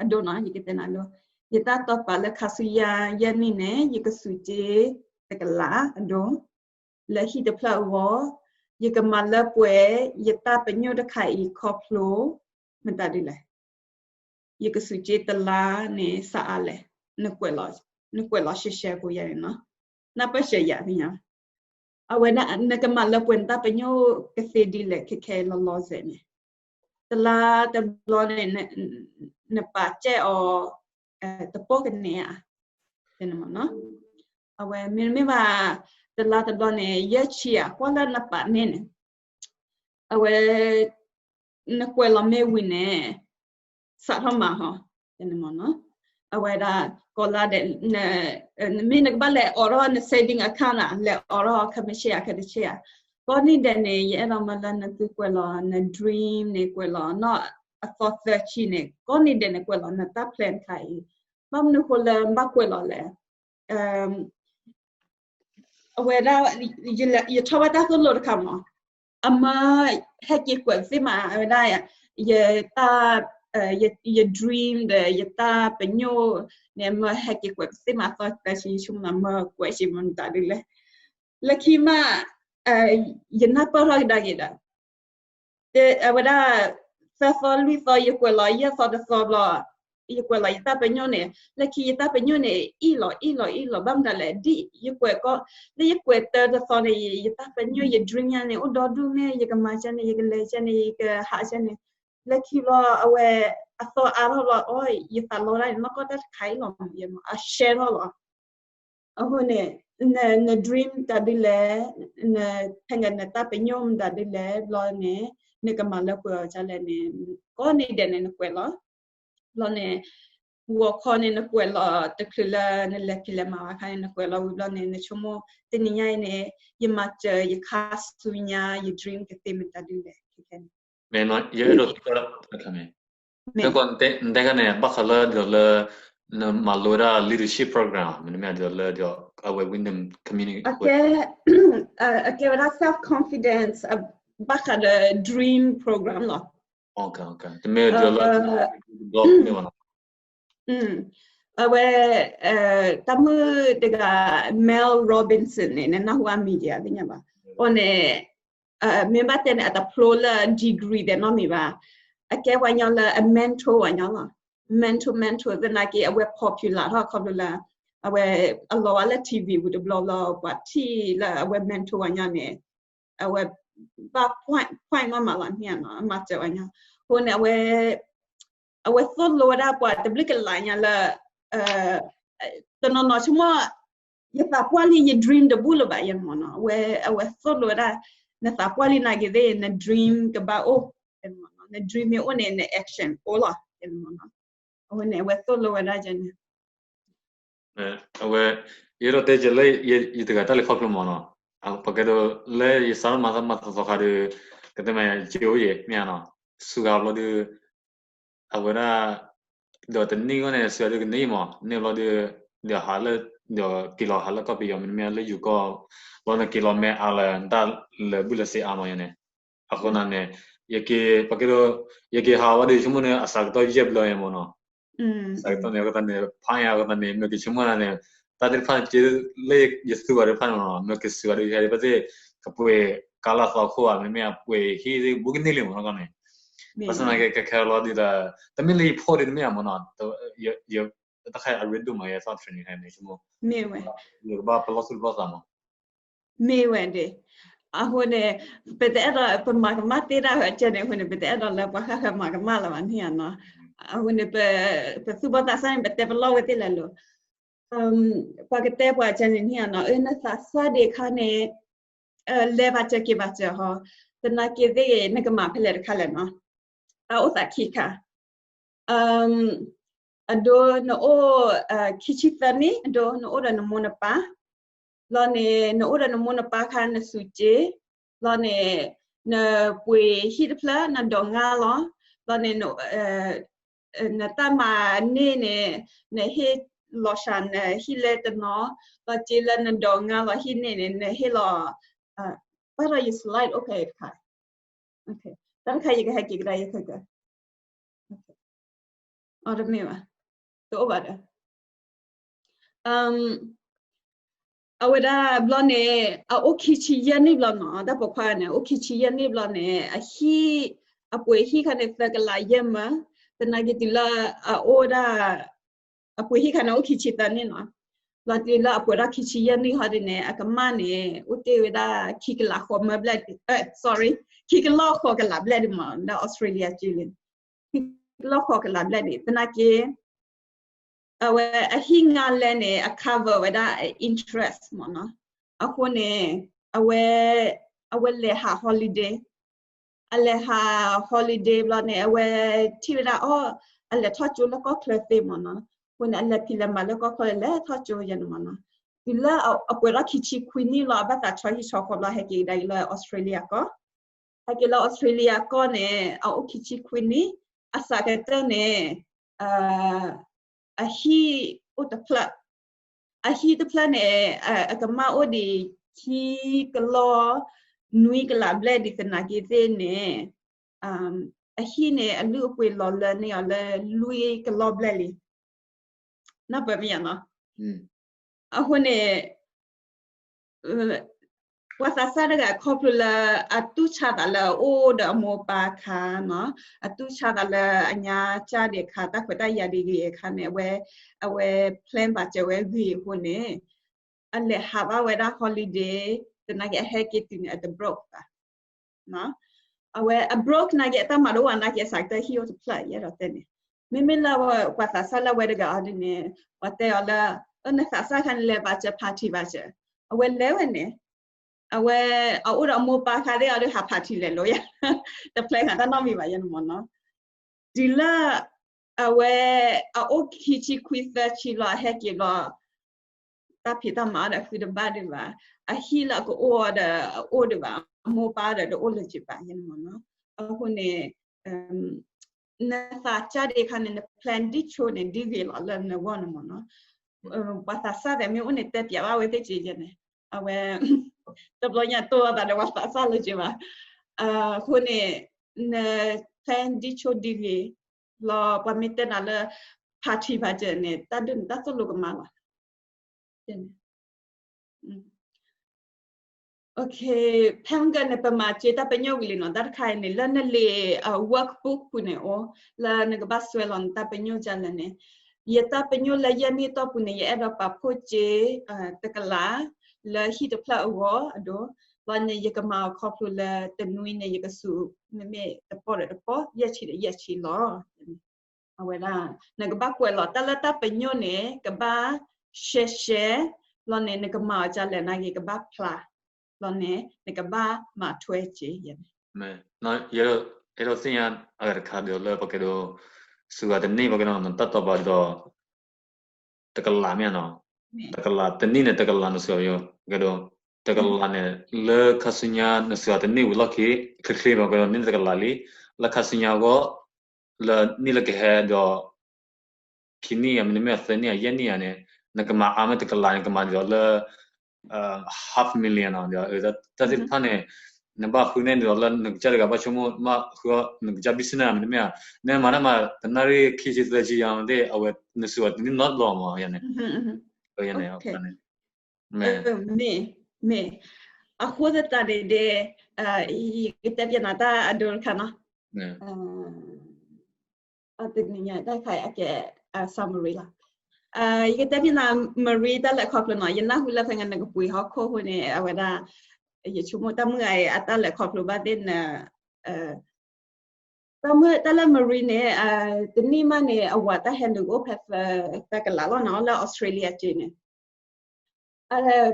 အဒိနီၤ ယကတဲနၤဒိ ယတၢ်တီၢ်ပာ်လၢခါဆူညါယဲၢ်နံၣ်န့ၣ် ယကစူးက့ တကလးအဒိ လၢဟံၣ်တဖျၢၣ်အဂီၢ် ယကမၤလၢပှဲၤ ယတၢ်ပညိၣ်တခါအံၤခီဖျိ မတၤဒ်လဲၣ် ယကစူးက့တလါန့ၣ် စးအါလဲၣ်, နကွဲးလီၤရှဲရှဲဖိယၤန့ၣ်နီၤ, နၢ်ပၢၢ်စၢၤယၤသ့ၣ်ညါ, အဝဲဒၣ် နကမၤလၢပှဲၤနတၢ်ပညိၣ်ကသ့ဒ်လဲၣ် ခဲခဲလီၤလီၤဆဲးန့ၣ်, တလါတဘျီန့ၣ် နပာ်ကဲအီၤ တပီၢ်ကန့ၢ်ဧါ, အဝဲမ့တမ့ၢ်ဘၣ် တလါတဘျီန့ၣ် ယဲၢ်ဆံဧါ ကွၢ်လၢနပာ်န့ၢ်န့ၣ် အဝဲ နကွဲးလီၤမ့ၢ်ဝံၤန့ၣ် စးထီၣ်မၤဟီ, အဝဲဒၣ် ကိးလါဒဲး မ့ၢ်နကဘၣ်လဲၤအိးထီၣ်န saving account ဧါ, လဲၤအိးထီၣ်ခဲမုၢ်ဆ့ၣ်ဧါ ခဲတဆ့ၣ်ဧါ, ကိးနံၤဒဲးန့ၣ် ယအဲၣ်ဒိးမၢလၢနသုကွဲးလီၤန dream န့ၣ် ကွဲးလီၤနီၢ်အသီသၢဆံန့ၣ် ကိးနံၤဒဲးန့ၣ် ကွဲးလီၤနတၢ် plan တခါအံၤ, ဘၣ်မနုၤဃိလၢဘၣ်ကွဲးလီၤလဲၣ် အဝဲဒၣ် ယထီၣ်ဝဲတၢ်သိၣ်လိတခါမး, အမၢဟဲက့ၤကွဲးသ့မး အဝဲဒၣ် ယတၢ် ယ dream ဒီး ယတၢ်ပညိၣ်န့ၣ် အမၢဟဲက့ၤကွဲးသ့မး သီသၢဆံ ယဆိကမိၣ်မၢကွဲးစ့မး မတၤဒ်လဲၣ်, လၢခံမး ယနၢ်ပၢၢ်ထီၣ်ကဒါက့ၤဒီး အဝဲဒၣ် သၢသီလွံၢ်သီ ယကွဲးလီၤ ယဲၢ်သီတသီဘျီ ယကွဲးလီၤယတၢ်ပညိၣ်န့ၣ် လၢခံယတၢ်ပညိၣ်န့ၣ် အ့ၣ်လီၤ အ့ၣ်လီၤ အ့ၣ်လီၤ ဘၣ်မတၤလဲၣ် ဒ်ယကွဲးကီ လၢယကွဲးတၢတသီန့ၣ် ယတၢ်ပညိၣ် ယ dream ညါန့ၣ် အိၣ်ဒီဒူၣ်မ့ၢ် ယကမၤကဲန့ၣ် ယကလဲၤကဲန့ၣ် ယကဟးကဲန့ၣ် လၢခံဘျီ အဝဲ အသီအါထီၣ်ဘျီ အိ ယသးလီတၢ်န့ၣ် နီၢ်ကီၢ်တၢ်တခါအံၤလီၤ အ share ထီၣ်လီၤ အဃိန့ၣ် န dream မတၤဒ်လဲၣ်, န ဖဲနတၢ်ပညိၣ်မတၤဒ်လဲၣ် ဘျီန့ၣ် နကမၤလၢပှဲၤအီၤဒ်လဲၣ်န့ၣ် ကိးနံၤဒဲးန့ၣ် နကွဲးလီၤ, ဘျီန့ၣ် ဂီၤခီန့ၣ် နကွဲးလီၤတချုးလၢ နလဲၤဖံးလဲၤမၤဘၣ်အခါန့ၣ် နကွဲးလီၤဝံၤဘျီန့ၣ် နဆိကမိၣ် တနံၤညါအံၤန့ၣ် ယမၤစၢၤယခါဆူညါ ယ dream ကသ့မတၤဒ်လဲၣ် ခဲခဲန့ၣ် မ့ၢ် ယအဲၣ်ဒိးသံကွၢ်တခါမ့ၢ် နတဲခါန့ၣ် ဘၣ်ဃးလၢဒ်သိးလၢ နမၤလိဝဲဒၣ် leadership program မ့တမ့ၢ်ဒ်သိးလၢ အဝဲ Wyndham community အကဲဝဲဒၣ် self confidence ဘၣ်ဃးဒီး dream program လီၤ တမ့ၢ်ဒ်သိးလၢ အဝဲ တၢ်မုၣ်တဂၤ Mel Robinson န့ၣ် နနၢ်ဟူအမံၤဒံးဧါ သ့ၣ်ညါဘၣ်, အဃိန့ၣ် မ့ၢ်ဘၣ်တဲန့ၣ် အတဖျိလၢ degree ဒီးနီတမံၤဘၣ်, အကဲပှၤကညီလၢအ mentor ပှၤကညီလီၤ, mentor mentor သနာ်က့ အဝဲ popular ထီၣ်ခီဖျိလၢ အဝဲ အလီၤဝဲလၢ ထံၣ်ဝံၤ ဝံၤတဘျီဘျီ ပှၤထံၣ်လၢအဝဲ mentor ပှၤကညီန့ၣ် အဝဲ ဘၣ် point point မးမးလီၤန့ၣ်နီၤ အမၤစၢၤပှၤကညီ, အဃိန့ၣ် အဝဲ အဝဲသိၣ်လိဝဲဒၣ်ပှၤတဘျုးကလးညါလၢ တနီၤနီၤဆိကမိၣ် ယသးပှၢ်လံ ယ dream တဘူၣ်လၢၤဘၣ် ယဲမ့ၢ်နီၤ, အဝဲ အဝဲသိၣ်လိဝဲဒၣ် နသးပှၢ်လံနာ်က့ၤသ့ၣ် န dream ကဘၣ်အိၣ်, န dream မ့ၢ်အိၣ်န့ၣ် န action အိၣ်လီၤ, အဃိန့ၣ် အဝဲသိၣ်လိဝဲဒၣ်န့ၣ် အဝဲ ယအဲၣ်ဒိးတဲက့ၤလၢ ယတဂၤတၢ်လဲၤခီဖျိမ့ၢ်နီၤ, ပကဲဒိးလၢယစးထီၣ်မၤသးမၤသီသီခါဒီး ကတဲမ့ၢ်ယက့ၤအိၣ်ယဲၢ်မ့ၢ်ဧါနီၤ, စူၤဂၤဘျီဒီး အဝဲဒၣ် ဒီးတနံၣ်ဂီၢ်န့ၣ် စူၤဂၤဒီးကန့ၢ်မး န့ၢ်ဘျီဒီး ဒီးဟးလၢ ဒီးက့ၤလီၤဟးလၢကီၢ်ပယီၤမ့တမ့ၢ်လၢယိၤကီၢ် ဘျီန့ၣ်က့ၤလီၤမဲာ်အါလၢ နတၢ်လၢာ်ဘူၣ်လၢာ်စ့အါမးယဲန့ၣ်, အဃိန့ၣ် ယက့ၤ ပကဲဒိး ယက့ၤဟးဝဲဒီး ဆိကမိၣ်န့ၣ် အစှၤကတၢၢ်ယဲၢ်ဘျီယဲမ့ၢ်နီၤ စးကတၢၢ်န့ၣ် အဃိသတးန့ၣ် ဖးယါအဃိသတးန့ၣ် မ့ၢ်က့ၤဆိကမိၣ်န့ၣ် တၢ်သ့ၣ်တဖၣ်န့ၣ် က့ၤလၢယသူဘၣ်သ့ၣ်တဖၣ်န့ၣ်မ့ၢ်နီၤ မ့ၢ်က့ၤစူၤဂၤဒီးယၤဒ်ဖဲသ့ၣ် ကပှ့ၤကါလၢအသီခိၣ်ဘၣ် မ့တမ့ၢ်ပှ့ၤဟံၣ်သ့ၣ်ဘူးကန့ၢ်လံမ့ၢ်နီၤန့ၣ်, ဘၣ်ဆၣ်သနာ်က့ ခဲခဲလီၤဒ်ဒီး တမ့ၢ်လၢယဖှီၣ်ဒ်တမ့ၢ်ဧါမ့ၢ်နီၤ, တၢ်ခါအရ့ဒိၣ်မးယဲ သီတရံးန့ၣ် ဆိကမိၣ် ယကဘၣ်ပလီၢ်သူၣ်ပလီၢ်သးမး မ့ၢ်ဝဲဒၣ်, အဃိန့ၣ် ပတအဲၣ်ဒိး ပမၤကမၣ်သ့တၢ်ဂၤကဲန့ၣ်အဃိန့ၣ် ပတအဲၣ်ဒိးလၢပှၤဃၣ်ဃၢၤမၤကမၣ်လၢၤဘၣ်န့ၣ်ဧါနီၤ, အဃိန့ၣ် ပသူၣ်ဘီၣ်သးစၢ်န့ၣ် ပတဲပလီၢ်ဝဲသ့ၣ်လဲၣ်လိၤ, ပှၤကတဲပှၤကဲန့ၣ်န့ၣ်ဧါနီၤ အၢ နသးစၢ်ဒံးအခါန့ၣ် လဲၤဘၣ်စၢၤက့ၤဘၣ်စၢၤဟီ, သနာ်က့သ့ၣ်ဂ့ၤ နကမၤဖဲလဲၣ်တခါလဲၣ်နီၤ, တၢ်အိၣ်သးခံခါ အဒိ နအိၣ် ခံဆံသၢနံၣ် အဒိ နအိၣ်ဒီးနမိၢ်နပၢ်, ဘျီန့ၣ် နအိၣ်ဒီးနမိၢ်နပၢ်ခါ နစူၤက့, ဘျီန့ၣ် နပှ့ၤဟံၣ်တဖျၢၣ် နဒိးငါလီၤ, ဘျီန့ၣ် နတၢ်မၤန့ၢ်န့ၣ် နဟ့ၣ်လီၤစှၤနဟံၣ်လဲတနီၤ, ဘျီက့လၢနဒိးငါလီၤဟံၣ်န့ၣ်န့ၣ် နဟ့ၣ်လီၤ ဘၣ်ဒီးယ slide အိၣ်ဖဲအံၤတခါ, တၢ်တခါယကဟဲက့ၤကဒါယခဲက အတမ့ၢ်ဘၣ်, တအိၣ်ဘၣ်ဒီး အဝဲဒၣ်ဘျီန့ၣ် အအိၣ်ခံဆံယဲၢ်နံၣ်ဘျီနီၤ, တၢ်ပိာ်ခွါန့ၣ် အအိၣ်ခံဆံယဲၢ်နံၣ်ဘျီန့ၣ် အဟံၣ်, အပှ့ၤဟံၣ်ခါန့ၣ်သၢကလးယဲၢ်မၢ, သနာ်က့တုၤလၢအအိၣ်ဒၣ်, အပှ့ၤဟံၣ်ခါန့ၣ်အိၣ်ခံဆံသၢနံၣ်နီၤ, ဘျီတုၤလၢအပှဲၤထီၣ်ခံဆံယဲၢ်နံၣ်ဟီဒ်န့ၣ် အကမၢ်န့ၣ် အိၣ်တ့ၢ်ဝဲဒၣ်ခံကလးဃိးမၢဘျဲၣ်, sorry, ခံကလီၢ်ဃိးကလးဘျဲၣ်ဒံးမၢ လၢ Australia က့လံ, ခံကလီၢ်ဃိးကလးဘျဲၣ်ဒံး သနာ်က့ အဝဲအဟံၣ်ငါလဲန့ၣ် အ cover ဝဲဒၣ် interest မၢနီၤ, အဃိန့ၣ် အဝဲ, အဝဲလဲၤဟး holiday, အလဲၤဟး holiday ဘျီန့ၣ် အဝဲထံၣ်ဝဲဒၣ်အီၤ, အလဲၤထီၣ်ကၠိလၢကီၢ်ချၢသ့မၢနီၤ, အဃိန့ၣ် အလဲၤဖံးလဲၤမၤလၢကီၢ်ချၢလဲၤထီၣ်ကၠိယဲန့ၣ်မၢနီၤ, တုၤလၢအပှဲၤထီၣ်ခံဆံခွံနံၣ်လီၤ အဘၣ်သးဆီဟံၣ်ဆီဃီဘျီဟဲက့ၤကဒါက့ၤလၢ Australia ကီၢ်, ဟဲက့ၤလၢ Australia ကီၢ်န့ၣ် အအိၣ်ခံဆံခွံနံၣ်, အစးကတၢၢ်န့ၣ် အဟံၣ်အိၣ်တဖျၢၣ်, အဟံၣ်တဖျၢၣ်န့ၣ် အကမၢ်အိၣ်ဒံးခံကလီၢ်နွံကလးဘျဲၣ်ဒံးသနာ်က့သ့ၣ်န့ၣ်, အဟံၣ်န့ၣ် အလုၢ်အပှ့ၤလီၤလၢန့ၢ်အီၤလၢလွံၢ်ကလီၢ်ဘျဲၣ်လံ, နၢ်ပၢၢ်မ့ၢ်ယါနီၤ, အဃိန့ၣ် ပှၤသးစၢ်တဂၤခီဖျိလၢ အတူၢ်ဆါသးလၢအအိၣ်ဒီးအမိၢ်ပၢ်အခါနီၤ, အတူၢ်ဆါသးလၢအညါကၢ်ဒံးအခါ တၢ်ခွဲးတၢ်ယာ်ဒံးဂ့ၤအခါန့ၣ် အဝဲ, အဝဲ plan ဘၣ်စၢၤဝဲဂ့ၤအဃိန့ၣ်, အလဲၤဟးဘၣ်ဝဲဒၣ် holiday, သနာ်က့အဟဲက့ၤတုၤန့ၣ် အတ broke ဘၣ် အဝဲအ broke နာ်က့ အတၢ်မၤတအိၣ်ဝဲနာ်က့အစးကတၢၢ်ဟံၣ်အိၣ်တဖျၢၣ် ယအဲၣ်ဒိးတဲန့ၣ်, မ့မ့ၢ်လၢပှၤသးစၢ်လၢအဝဲတဂၤအီၤဒ်န့ၣ်, ပှၤတဲအီၤလၢ, နသးစၢ်ခါန့ၣ် လဲၤဘၣ်စၢၤ party ဘၣ်စၢၤ, အဝဲလဲၤဝဲန့ၣ်, အဝဲအအိၣ်ဒီးအမိၢ်ပၢ်ခါသ့ၣ်အီၤဒီးဟး party လဲၤလိာ်ယါ, တ plan ဃာ်တၢ်နီတမံၤဘၣ်ယဲန့ၣ်မၢနီၤ, တုၤလၢ အဝဲ, အအိၣ်ခံဆံခွံသၢဆံလီၤအဟဲက့ၤဘျီ, တၢ်ဖံးတၢ်မၤအီၤဒီးဃုတဘၣ်ဒံးဘၣ်, အဟံၣ်လၢအကအိၣ်အီၤဒီးအအိၣ်ဒံးဘၣ်, အမိၢ်ပၢ်ဒီးတအိၣ်လၢၤက့ၤဘၣ်ယဲန့ၣ်မၢနီၤ, အဃိန့ၣ်, နသးစၢ်ဒံးအခါန့ၣ် န plan ဒ်ဆိန့ၣ် ဒ်ဂ့ၤလီၤလၢနဂီၢ်န့ၣ်မၢနီၤ, ပှၤသးစၢ်သ့ၣ်မ့ၢ်အိၣ်န့ၣ် တဲပျးဘၣ်ဝဲသ့ၣ်က့ယဲန့ၣ်, အဝဲ, တဘျီညါတိၢ်အသးဒီးပှၤသးစၢ်လၢက့ဘၣ်, အဃိန့ၣ်, န plan ဒ်ဆိဒ်ဂ့ၤ, လီၤပှၤမ့ၢ်တဲနၤလၢ party ဘၣ်စၢၤန့ၣ် တၢ်ဒုးန့ၣ်တၢ်သိၣ်လိကမၤလီၤ, ဖဲဂၤန့ၣ် ပမၤစ့တၢ်ပညိၣ်ဝံၤလံနီၤ, တၢ်တခါအံၤန့ၣ် လၢနလံာ် workbook ပူၤန့ၣ်အိၣ်, လၢနကဘၣ်စွဲလီၤနတၢ်ပညိၣ်ဒ်လဲၣ်န့ၣ်, ယတၢ်ပညိၣ်လၢယဲၢ်နံၣ်အတီၢ်ပူၤန့ၣ် ယအဲၣ်ဒိးပာ်ဖှိၣ်စ့, တကလး, လၢဟံၣ်တဖျၢၣ်အဂီၢ်အဒိ, ဘျီန့ၣ် ယကမၤအီၤခီဖျိလၢတနွံန့ၣ် ယကစူး, မ့မ့ၢ်တပီၢ်ဒီးတပီၢ်, ယဲၢ်ဆံဒီးယဲၢ်ဆံလီၤ. အဝဲဒၣ်, နကဘၣ်ကွဲးလီၤတၢ်လၢတၢ်ပညိၣ်န့ၣ် ကဘၣ်, ရှဲရှဲ, ဘျီန့ၣ် နကမၤအီၤဒ်လဲၣ်နာ်က့ ကဘၣ်ဖျါ, ဘျီန့ၣ် နကဘၣ်မၤထွဲစ့ယဲန့ၣ်, အဲၣ်ဒိးသ့ၣ်ညါအဂၤတခါဒီးလၢပကဒိး, စူၤဂၤတန့ၢ်ပကဒိးနတၢ်တီၤပာ်ဒီး, တကလးမ့ၢ်နီၤ, တကလးတနံၣ်န့ၣ် တကလးနစူၤယိၤ, ပကဒိး, တကလးန့ၣ်, လၢခါဆူညါနစူၤဂၤတန့ၢ်ဝံၤလီၢ်ခံ, ချ့ချ့မ့ၢ်ပကဒိးန့ၢ်တကလးလံ, လၢခါဆူညါအဂီၢ်, လၢနံၣ်လၢကဟဲဒီး ခံနံၣ်ဧါ မ့တမ့ၢ်သၢနံၣ်ဧါ ယဲၢ်နံၣ်ဧါန့ၣ်, နကမၤအါမ့ၢ်တကလးန့ၣ် ကမၤဒ်သိးလၢ, half million နီၤ, တၢ်သ့ၣ်တဖၣ်န့ၣ်, နဘၣ်ဃုန့ၢ်ဒ်သိးလၢနကစၢ်တဂၤဘၣ်ဆိကမိၣ် မ့ၢ်ဃုနကစၢ် business မ့တမ့ၢ်ဧါ, နမၤန့ၣ်မး တနၣ်ရံၣ်ခံဆံသၢဆံယါမ့ၢ်သ့ၣ် အဝဲနစူၤအီၤတနံၣ်နီတဘျီမးန့ၣ်, န့ၣ်, မ့ၢ်, မ့ၢ်, အဃိသတးန့ၣ်ဒဲး, ယကတဲပျးနၤတၢ်အဒိတခါနီၤ, တနံၤညါတၢ်ခါအကဲ, summary လီၤ, ယကတဲပျးနၤ Marie တၢ်လဲၤခီဖျိနီၤ, ယနၢ်ဟူလၢဖဲန့ၣ် နကပှ့ၤဟီၣ်ခိၣ်အဃိန့ၣ် အဝဲဒၣ်, ယဆိကမိၣ်တၢ်မုၢ်ဂၤအံၤ အတၢ်လဲၤခီဖျိဘၣ်သ့ၣ်နၤ, တၢ်မုၢ်တၢ်လၢ Marie န့ၣ်, တနံၣ်မးန့ၣ် အဝၤတၢ်ဟဲနုာ်ကအိၣ်ဖဲသၢကလးလီၤနီၤ လၢ Australia က့န့ၣ်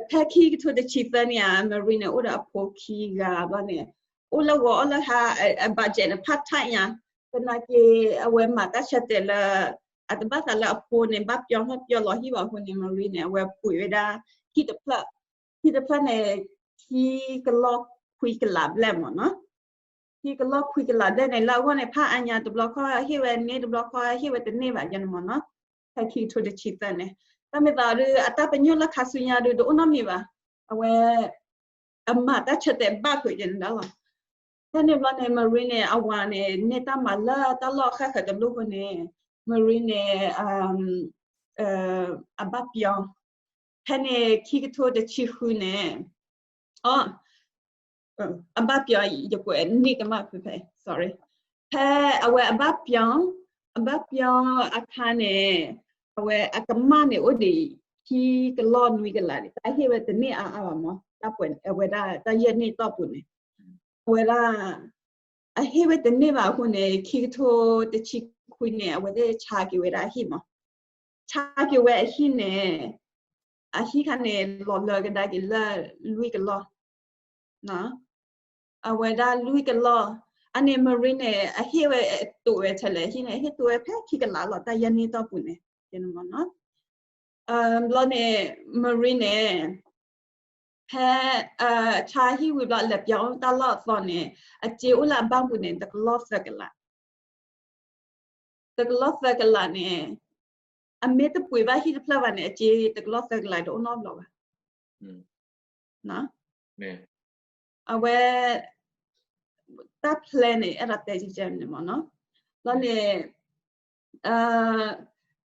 ဖဲခံကထိတဆံသၢန့ၣ်ဧါ Marie န့ၣ် အိၣ်ဒီးအဖိခံဂၤဘျီန့ၣ်, အိၣ်လၢဂီၤအိၣ်လၢဟါ, အ budget န့ၣ် part time ညါ, သနာ်က့ အဝဲမၤတၢ်ဆၢတဲာ်လၢ, အတဘၣ်သးလၢအဖိန့ၣ် ဘၣ်ပျီၢ်ထီၣ်ပျီၢ်လီၤဟံၣ်ဘၣ်အဃိန့ၣ် Marie န့ၣ် အဝဲပှ့ၤဝဲဒၣ်, ဟံၣ်တဖျၢၣ်, ဟံၣ်တဖျၢၣ်န့ၣ်, ခံကလီၢ်ခွံကလးဘျဲၣ်မ့ၢ်နီၤ ခံကလီၢ်ခွံကလးဘျဲၣ်န့ၣ် လၢအဂီၢ်န့ၣ် ဖးအါညါတဘျီခီဟ့ၣ်ဝဲန့ၢ် တဘျီခီဟ့ၣ်ဝဲတန့ၢ်ဘၣ်ယဲန့ၣ်မ့ၢ်နီၤ, ဖဲခံကထိတဆံသၢန့ၣ်, တၢ်မ့ၢ်သးဒုး အတၢ်ပညိၣ်လၢခါဆူညါဒုး တအိၣ်နီတမံၤဘၣ်, အဝဲ အမၤတၢ်ဆၢတဲာ်ဘၣ်ဖုးက့ၤန့ၣ်ဒၣ်လီၤ. ဖဲန့ၣ်ဘျီန့ၣ် Marie န့ၣ် အဝၤန့ၣ် န့ၢ်တၢ်မၤလၢတၢ်လီၢ်အဃၣ်ဃၢၤတလိၣ်ဃိန့ၣ် Marie န့ၣ် အဘၣ်ပျီ ဖဲန့ၣ်ခံကထိတဆံဃုန့ၣ် အ အဘၣ်ပျီ ယကွဲးန့ၢ်ကမၣ်ဖဲ sorry ဖဲအဝဲအဘၣ်ပျီ အဘၣ်ပျီအခါန့ၣ် အဝဲအကမၣ်န့ၣ်အိၣ်ဒံး ခံကလီၢ်နွံကလးန့ၣ် တၢ်ဟ့ၣ်ဝဲတန့ၢ်အါအါဘၣ်မး တၢ်ပှဲၤအဝဲဒၣ်တၢ်ယဲၢ်နံၣ်တီၢ်ပူၤန့ၣ် အဝဲဒၣ် အဟ့ၣ်ဝဲတန့ၢ်ဘၣ်အဃိန့ၣ် ခံကထိတဆံခွံန့ၣ် အဝဲသ့ၣ်ဆါက့ၤဝဲဒၣ်အဟံၣ်မး ဆါက့ၤဝဲအဟံၣ်န့ၣ် အဟံၣ်ခါန့ၣ် လီၤလၢကဒါက့ၤလၢလွံၢ်ကလီၢ် အဝဲဒၣ်လွံၢ်ကလီၢ် အန့ၣ် Marie န့ၣ် အဟ့ၣ်ဝဲတိာ်ဝဲထဲလဲၣ် ဟံၣ်န့ၣ် အဟ့ၣ်တိာ်ဝဲဖဲခံကလးလီၤ တၢ်ယဲၢ်နံၣ်တီၢ်ပူၤန့ၣ် ဘျီန့ၣ် Marie န့ၣ် ဖဲ ဆါဟံၣ်ဝံၤဘျီ အလဲၤပျီတၢ်လီၢ်အသီန့ၣ် အစ့အိၣ်လၢအဘၣ်ပူၤန့ၣ် တကလီၢ်သၢကလး တကလီၢ်သၢကလးန့ၣ် အမ့ၢ်တပှ့ၤဘၣ်ဟံၣ်တဖျၢၣ်ဘၣ်န့ၣ် အစ့တကလီၢ်သၢကလးတအိၣ်နီတဘျီဘၣ် အဝဲ တၢ် plan န့ၣ် အဲၣ်ဒိးတဲကဲန့ၣ်မ့ၢ်နီၤ ဘျီန့ၣ်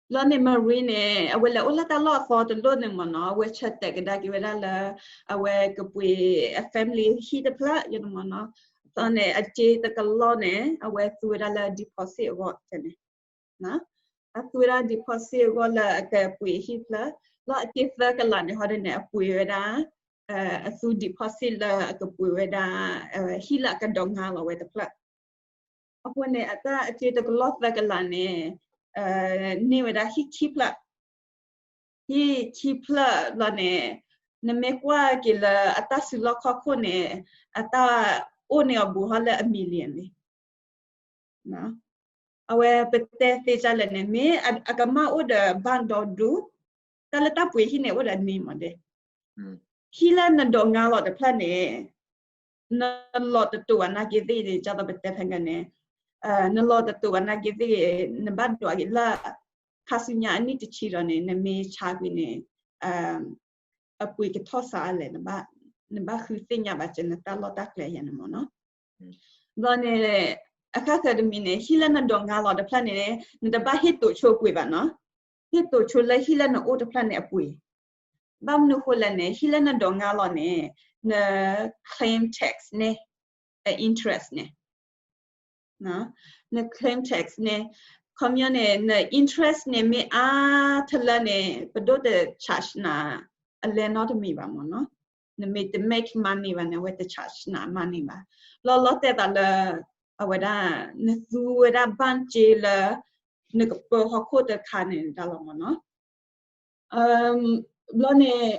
ဘျီန့ၣ် Marie န့ၣ် အဝဲလဲၤအိၣ်လၢတၢ်လီၢ်အသီတလိၣ်န့ၣ်မ့ၢ်နီၤ အဝဲဆၢတဲာ်ကဒါက့ၤဝဲဒၣ်လၢ အဝဲကပှ့ၤအ family ဟံၣ်တဖျၢၣ်ယဲန့ၣ်မ့ၢ်နီၤ ဘျီန့ၣ် အစ့တကလီၢ်န့ၣ် အဝဲသူဝဲဒၣ်လၢ deposit အဂီၢ်န့ၣ် အသူဝဲဒၣ် deposit အဂီၢ်လၢအကပှ့ၤဟံၣ်တဖျၢၣ် ဘျီအစ့သၢကလးန့ၣ် ဟီဒ်န့ၣ် အပှ့ၤဝဲဒၣ် အသူ deposit လၢအကပှ့ၤဝဲဒၣ် ဟံၣ်လၢအကဒိးငါလီၤဝဲတဖျၢၣ် အဃိန့ၣ် အတၢ်အစ့တကလီၢ်သၢကလးန့ၣ် န့ၢ်ဝဲဒၣ်ဟံၣ်ခံဖျၢၣ် ဟံၣ်ခံဖျၢၣ်ဘျီန့ၣ် နမ့ၢ်ကွၢ်က့ၤလၢအတၢ်စုလီၢ်ခီၣ်ခိၣ်န့ၣ် အတၢ်အိၣ်န့ၢ်အီၤဘူးထီၣ်လၢအ million န့ၣ် အဝဲပတဲသ့ဒ်လဲၣ်န့ၣ် မ့ၢ်အကမၣ်အိၣ်ဒီး bank ဒီဒူ တၢ်လၢတၢ်ပှ့ၤဟံၣ်န့ၣ် အိၣ်ဒီးအမံၤမးဒဲး ဟံၣ်လၢနဒိးငါလီၤတဖျၢၣ်န့ၣ် နလီၤတတိာ်ဘၣ်နာ်က့သ့ၣ်န့ၣ် ဒ်သိးပတဲဖဲန့ၣ် နလီၤတတိာ်ဘၣ်နာ်က့သ့ၣ် နဘၣ်ဒိးက့ၤလၢ ခါဆူညါအနံၣ်တဆံဒီးန့ၣ် နမ့ၢ်ဆါကွံာ်န့ၣ် အပှ့ၤကထီၣ်စးအါလဲၣ် နဘၣ်ဃုသ့ၣ်ညါဘၣ်စၢၤနတၢ်လီၢ်တၢ်ကျဲယဲန့ၣ်မ့ၢ်နီၤ ဘျီန့ၣ် အခါဃၢၤတမံၤန့ၣ် ဟံၣ်လၢနဒိးငါလီၤတဖျၢၣ်န့ၣ် နတဘၣ်ဟ့ၣ်တိာ်ဆိပှ့ၤဘၣ်နီၤ ဟ့ၣ်တိာ်ဆိလၢဟံၣ်လၢနအိၣ်တဖျၢၣ်န့ၣ်အပှ့ၤ ဘၣ်မနုၤဃိလဲၣ်န့ၣ် ဟံၣ်လၢနဒိးငါလီၤန့ၣ် န claim tax န့ၣ် interest န့ၣ် န claim tax န့ၣ် ခီပညီန့ၣ် န interest န့ၣ် မ့ၢ်အါထီၣ်လၢန့ၣ် ပဒိၣ်တ charge နၤ အလဲနီတမံၤဘၣ်မ့ၢ်နီၤ နမ့ၢ်တ make money ဘၣ်န့ၣ် အဝဲတ charge နၤ money ဘၣ် လီၤလီၤတဲာ်သးလၢ အဝဲဒၣ် နသူဝဲဒၣ် ဘၣ်စ့လၢ နကပၢဟီၣ်ခိၣ်တခါန့ၣ်ဒၣ်လီၤမ့ၢ်နီၤ ဘျီန့ၣ်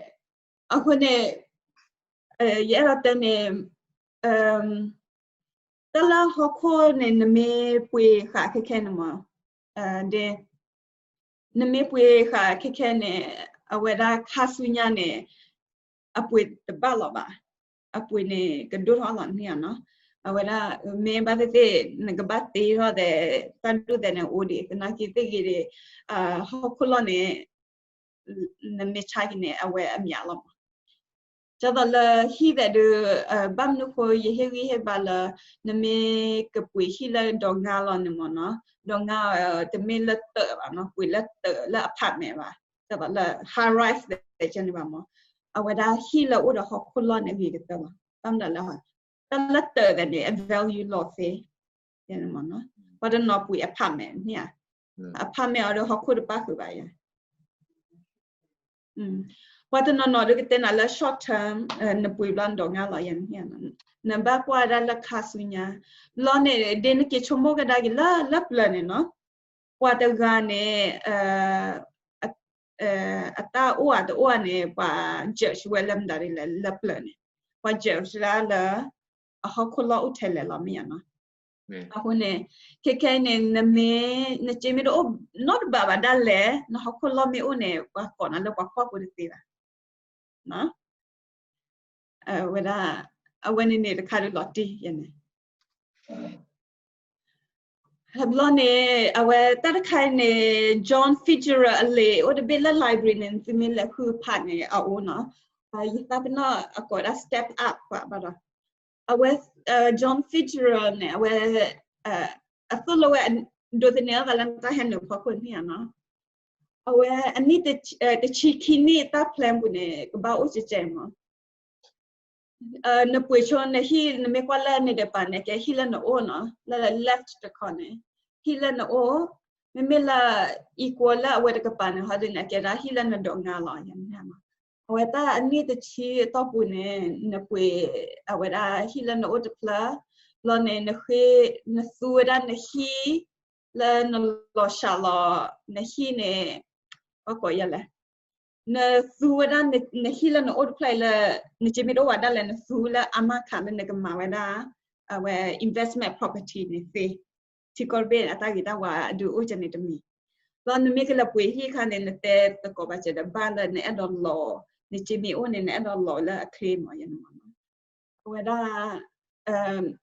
အဃိန့ၣ် ယအဲၣ်ဒိးတဲန့ၣ် တၢ်လၢဟီၣ်ခိၣ်န့ၣ် နမ့ၢ်ပှ့ၤဃာ်ခဲခဲန့ၣ်မ့ၢ် ဒ် နမ့ၢ်ပှ့ၤဃာ်ခဲခဲန့ၣ် အဝဲဒၣ်ခါဆူညါန့ၣ် အပှ့ၤတဘၣ်လီၤဘၣ် အပှ့ၤန့ၣ် ကဒိၣ်ထီၣ်လီၤန့ၣ်နီၤ အဝဲဒၣ် မ့ၢ်ဘၣ်သ့ၣ်သ့ၣ် နကဘၣ်တ့ထီၣ်ဒီး တၢ်ဒူၣ်သဲးန့ၣ်အိၣ်ဒံး သနာ်က့သ့ၣ်ဂ့ၤဒံး ဟီၣ်ခိၣ်လီၢ်န့ၣ် နမ့ၢ်ဆါက့ၤန့ၣ် အဝဲအမံၤလီၤမး ဒ်သိးလၢဟံၣ်သဲးဒုး ဘၣ်မနုၤဃိယဟ့ၣ်ဂံၢ်ဟ့ၣ်ဘါလၢ နမ့ၢ်ကပှ့ၤဟံၣ်လၢဒိးငါလီၤန့ၣ်မ့ၢ်နီၤ ဒိးငါ တမ့ၢ်လၢတၢးဘၣ်နီၤ ပှ့ၤလၢတၢးလၢ apartment ဘၣ် ဒ်သိးလၢ high rise သဲးန့ၣ်ဘၣ်မး အဝဲဒၣ်ဟံၣ်လၢအိၣ်ဒီးဟီၣ်ခိၣ်လီၢ်န့ၣ်ဂ့ၤကတၢၢ်လီၤ ဘၣ်မနုၤလၢ တၢ်လၢတၢးသဲးန့ၣ် အ value လီၤသ့ ပှၤတနီၤပှ့ၤ apartment န့ၣ်ဧါ apartment အီၤဒီးဟီၣ်ခိၣ်တပၣ်ဃုာ်ဘၣ်ယါ ပှၤတနီၤနီၤဒုးကတဲနၤလၢ short term နပှ့ၤဘျီနဒိးငါလီၤယါန့ၣ် နဘၣ်ကွၢ်ဒၣ်လၢခါဆူညါ ဘျီန့ၣ် ဒ်နက့ၤဆိကမိၣ်ကဒါက့ၤလၢ လၢပျၢၤန့ၣ်နီၤ ပှၤတဂၤန့ၣ် အတၢ်အိၣ်ဧါတအိၣ်ဧါန့ၣ် ပှၤ judge ဝဲလၢမတၤဒ်လဲၣ် လၢပျၢၤန့ၣ် ပှၤ judge လၢ အဟီၣ်ခိၣ်လီၢ်အိၣ်ထဲလဲၣ်လီၤမ့ၢ်ဧါနီၤ အဃိန့ၣ် ခဲခဲအံၤန့ၣ် နမ့ၢ် နစ့မ့ၢ်တအိၣ်နီတဘးဘၣ်ဒၣ်လဲာ် နဟီၣ်ခိၣ်လီၢ်မ့ၢ်အိၣ်န့ၣ် ပှၤကိးနၤလၢပှၤကွၢ်ဖိတသ့ဘၣ် ဝဲဒၣ် အဝဲန့ၣ်န့ၣ်တခါဒုးလီၤတံၢ်ယဲန့ၣ် ဘျီန့ၣ် အဝဲတၢ်တခါအံၤန့ၣ် John Fitzgerald အလံာ်အိၣ်တဘ့ၣ်လၢ library န့ၣ် သုမ့ၢ်လဲၤဃုဖးန့ၣ် အအိၣ်နီၤ ယသးပ့ၤနီၣ်အကိးဒၣ် Step Up ပှၤဘၣ်ဒီး အဝဲ John Fitzgerald န့ၣ် အဝဲ အသိၣ်လိဝဲ ဒိးသန့ၤအသးလၢနတၢ်ဟဲနုာ်ဖီခိၣ်န့ၣ်နီၤ, အဝဲအနံၣ်တဆံခံနံၣ်တၢ် plan ပူၤန့ၣ် ကဘၣ်အိၣ်ကဲကဲမး နပှ့ၤဆိနဟံၣ် နမ့ၢ်ကွၢ်လၢနတကပၤန့ၣ် ကဲဟံၣ်လၢနအိၣ်နီၤ, လၢ left တခီန့ၣ် ဟံၣ်လၢနအိၣ်, မ့မ့ၢ်လၢ equal လၢအဝဲတကပၤန့ၣ် ဟီဒ်န့ၣ် အကဲဒၣ်ဟံၣ်လၢနဒိးငါလီၤ. အဝဲတၢ်အနံၣ်တဆံအတီၢ်ပူၤန့ၣ် နပှ့ၤ အဝဲဒၣ်ဟံၣ်လၢနအိၣ်တဖျၢၣ်, ဘျီန့ၣ် နဃ့ နသူဝဲဒၣ်နဟံၣ် လၢနလီၤစှၤလီၤ နဟံၣ်န့ၣ် ဘၣ်ကိးယၤလဲၣ် နသူဝဲဒၣ်နဟံၣ်လၢနအိၣ်တဖျၢၣ်အံၤလၢ နစ့မ့ၢ်တအိၣ်ဘၣ်ဒၣ်လဲာ် နသူလၢအါမးခးလၢနကမၤဝဲဒၣ် အဝဲ investment property န့ၣ်သ့, ထံကီၢ်တဘ့ၣ်အတၢ်ဂ့ၤတၢ်ဝါအဒုးအိၣ်ကဲန့ၣ်တမံၤ, ဘျီနမ့ၢ်ကလဲၤပှ့ၤဟံၣ်အခါန့ၣ် နတဲသကိးဘၣ်စၢၤဒီးဘၣ်လၢနအဲၣ်ဒိးလီၤ, နစ့မ့ၢ်အိၣ်န့ၣ် နအဲၣ်ဒိးလီၤလၢအချ့မးယဲန့ၣ်မးနီၤ, အဝဲဒၣ်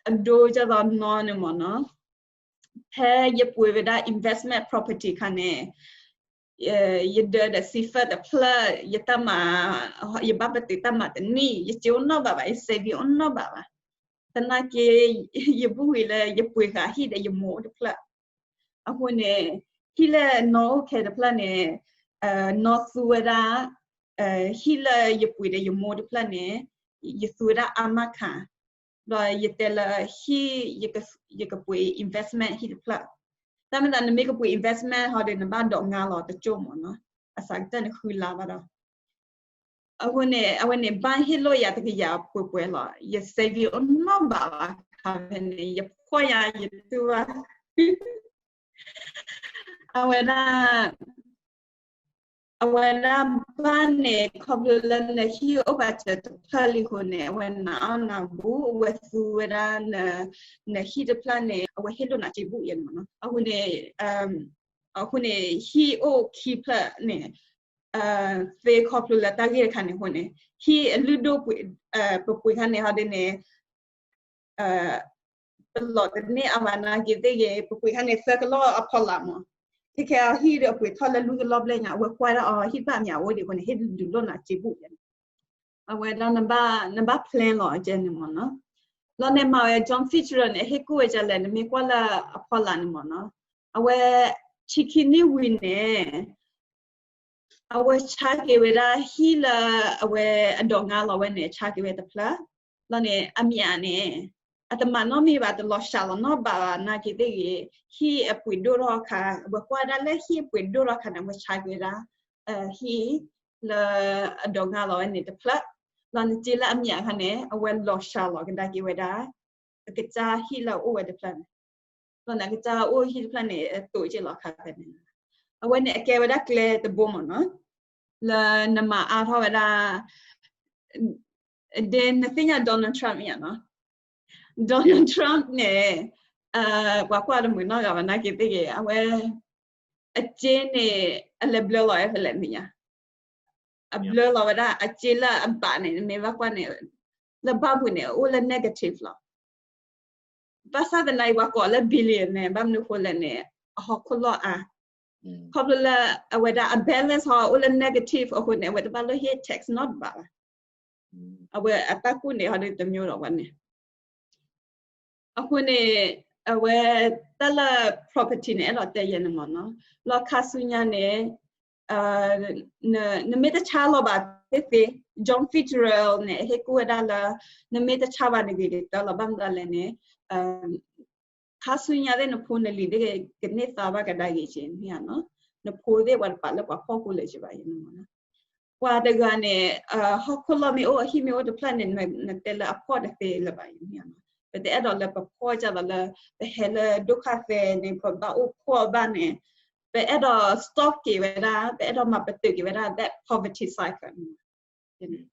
အဒိကၢ်သီနီန့ၣ်မးနီၤ ဖဲယပှ့ၤဝဲဒၣ် investment property ခါန့ၣ် ယဒၢဒီး စံးဖၢၣ် တဖျၢၣ်, ယတၢ်မၤ, ယဘၣ်ပတုာ်တၢ်မၤတနံၣ်, ယစ့အိၣ်နီတဘးဘၣ်, ယ saving အိၣ်နီတဘးဘၣ်, သနာ်က့ ယဘူၣ်ဝံၤလၢယပှ့ၤဃာ်ဟံၣ်ဒီးယမိၢ်အိၣ်တဖျၢၣ်, အဃိန့ၣ် ဟံၣ်လၢနီၢ်အိၣ်ခဲတဖျၢၣ်န့ၣ် နီၢ်သူဝဲဒၣ် ဟံၣ်လၢယပှ့ၤဒီးယမိၢ်တဖျၢၣ်န့ၣ် ယသူဝဲဒၣ်အါမးခး, ဒီးယတဲလၢဟံၣ် ယကပှ့ၤ investment ဟံၣ်တဖျၢၣ်, တၢ်မ့ၢ်သးနမ့ၢ်ကပှ့ၤ investment ဟီဒီး နဘၣ်ဒိးငါလီၤတကၠိၢ်မးနီၤ, အစှၤကတၢၢ်န့ၣ်ဃုလါဘၣ်ဒီး အဃိန့ၣ် အဝဲန့ၣ် ဘၣ်ဟ့ၣ်လိာ်ယၤတကယၤပှဲၤပှဲၤလီၤ, ယ saving အိၣ်နီတဘးဘၣ်ခါဖဲန့ၣ် ယဖှီၣ်ယၤယတူၢ်ဘၣ် အဝဲဒၣ် အဝဲဒၣ်ဘၣ်န့ၣ် ခီဖျိလၢနဟံၣ်အိၣ်ဘၣ်စၢၤတဖျၢၣ်လံအဃိန့ၣ် အဝဲနးအီၣ်နးဘူး အဝဲသူဝဲဒၣ် နဟံၣ်တဖျၢၣ်န့ၣ် အဝဲဟ့ၣ်လိာ်နၤစ့ဘူးယဲန့ၣ်မးနီၤ, အဃိန့ၣ် အဃိန့ၣ် ဟံၣ်အိၣ်ခံဖျၢၣ်န့ၣ် သ့ခီဖျိလၢတၢ်ဂ့ၢ်တခါန့ၣ်အဃိန့ၣ် ဟံၣ်အလုၢ်ဒိၣ်ပှ့ၤ ပပှ့ၤခါန့ၣ် ဟီဒ်န့ၣ် ပလီၢ်တန့ၢ်အါဘၣ်နာ်က့ၤသ့ၣ်ဂ့ၤ ပပှ့ၤခါန့ၣ် သၢကလီၢ်အဖီလာ်မး, ခဲခဲအဟံၣ်ဒီးအပှ့ၤထီၣ်လၢလွံၢ်ကလီၢ်ဘျဲၣ်ညါ အဝဲကွၢ်ဒၣ်အီၤ ဟံၣ်တဖၣ်အမံၤအအိၣ်ဒံးအဃိန့ၣ် ဟ့ၣ်ဒုးလိာ်နၤစ့ဘူးယဲန့ၣ် အဝဲဒၣ် နဘၣ် plan လီၤအကဲန့ၣ်မးနီၤ, လီၤန့ၣ်မၤဝဲ John Fitzgerald န့ၣ် အဟ့ၣ်ကူၣ်ဝဲဒ်လဲၣ် နမ့ၢ်ကွၢ်လၢအဖီလာ်န့ၣ်မးနီၤ, အဝဲ ဆံခံနံၣ်ဝံၤန့ၣ် အဝဲဆါက့ၤဝဲဒၣ်ဟံၣ်လၢအဝဲအဒိးငါလီၤဝဲန့ၣ် ဆါက့ၤဝဲတဖျၢၣ်, လီၤန့ၣ် အမံၤအါန့ၣ် အတမၤနီတမံၤဘၣ် တလီၤစှၤလီၤနီတဘးဘၣ်နာ်က့ၤသ့ၣ်ဂ့ၤ ဟံၣ်အပှ့ၤဒိၣ်ထီၣ်အခါ အဝဲကွၢ်ဒၣ်လၢဟံၣ်အပှ့ၤဒိၣ်ထီၣ်အခါန့ၣ် အဝဲဆါက့ၤဝဲဒၣ် ဟံၣ်လၢအဒိးငါလီၤဝဲန့ၣ်တဖျၢၣ်, လီၤန့ၣ်စ့လၢအမံၤအခါန့ၣ် အဝဲလီၤစှၤလီၤကဒါက့ၤဝဲဒၣ် အကစၢ်ဟံၣ်လၢအအိၣ်ဝဲတဖျၢၣ်န့ၣ်, လီၤန့ၣ်အကစၢ်အိၣ်ဟံၣ်တဖျၢၣ်န့ၣ် အတိာ်က့ၤလီၤခါဖဲန့ၣ်, အဝဲန့ၣ်အကဲဝဲဒၣ်ကျဲတဘိမးနီၤ, လၢနမၤအါထီၣ်ဝဲဒၣ် ဒ်နသ့ၣ်ညါ Donald Trump မ့ၢ်ဧါနီၤ, Donald Trump န့ၣ် ပှၤကွၢ်တမုာ်နီတဂၤဘၣ်နာ်က့ၤသ့ၣ်ဂ့ၤ အဝဲ အစ့န့ၣ် အလဲၤဘျၢလီၤဝဲဖဲလဲၣ်မ့ၢ်ဧါ, အဘျၢလီၤဝဲဒၣ်အစ့လၢအဘးန့ၣ် နမ့ၢ်ဘၣ်ကွၢ်န့ၣ် လၢဘၣ်ပူၤန့ၣ် အအိၣ်လၢ negative လီၤ. ဘၣ်ဆၣ်သနာ်က့ ပှၤကိးလၢ billionaire ဘၣ်မနုၤဃိလဲၣ်န့ၣ် အဟီၣ်ခိၣ်လီၢ်အါ, ခီဖျိလၢအဝဲဒၣ်အ balance ဟီအိၣ်လၢ negative အဃိန့ၣ် အဝဲတဘၣ်လိၣ်ဟ့ၣ် tax နီတဘးဘၣ်. အဝဲအတၢ်ကူၣ်န့ၣ်ဟီဒ်တမျိုးဒီးဝဲန့ၣ် အဃိန့ၣ် အဝဲတၢ်လၢ property န့ၣ် အဲၣ်ဒိးတဲယဲန့ၣ်မ့ၢ်နီၤ, လီၤခါဆူညါန့ၣ် နမ့ၢ်တဆါလီၤဘၣ်သ့ၣ်သ့ၣ် John Fitzgerald န့ၣ် အဟ့ၣ်ကူၣ်ဝဲဒၣ်လၢ နမ့ၢ်တဆါဘၣ်နဂ့ၤကတၢၢ်လီၤ ဘၣ်မနုၤလဲၣ်န့ၣ် ခါဆူညါသ့ၣ်နဖိနလံၤသ့ၣ်ဂ့ၤ ကန့ၢ်သါဘၣ်ကဒါက့ၤက့ၤန့ၣ်ဧါနီၤ, နဖိသ့ၣ်ပှၤတပာ်လၢပှၤဖှီၣ်ဖိလၢၤက့ၤဘၣ်ယဲန့ၣ်မ့ၢ်နီၤ, ပှၤတဂၤန့ၣ် ဟီၣ်ခိၣ်လီၢ်မ့ၢ်အိၣ် အဟံၣ်မ့ၢ်အိၣ်တဖျၢၣ်န့ၣ် နတဲလၢအဖှီၣ်တသ့လၢၤဘၣ်ယဲန့ၣ်ဧါနီၤ, ပတအဲၣ်ဒိးလၢပဖှီၣ်ကၢ်လီၤလၢ ပဟဲလၢဒိၣ်ခါသဲန့ၣ် ပဘၣ်အိၣ်ဖှီၣ်ဘၣ်န့ၣ် ပအဲၣ်ဒိး stop က့ၤဝဲဒၣ် ပအဲၣ်ဒိးမၤပတုာ်က့ၤဝဲဒၣ် that poverty cycle န့ၣ်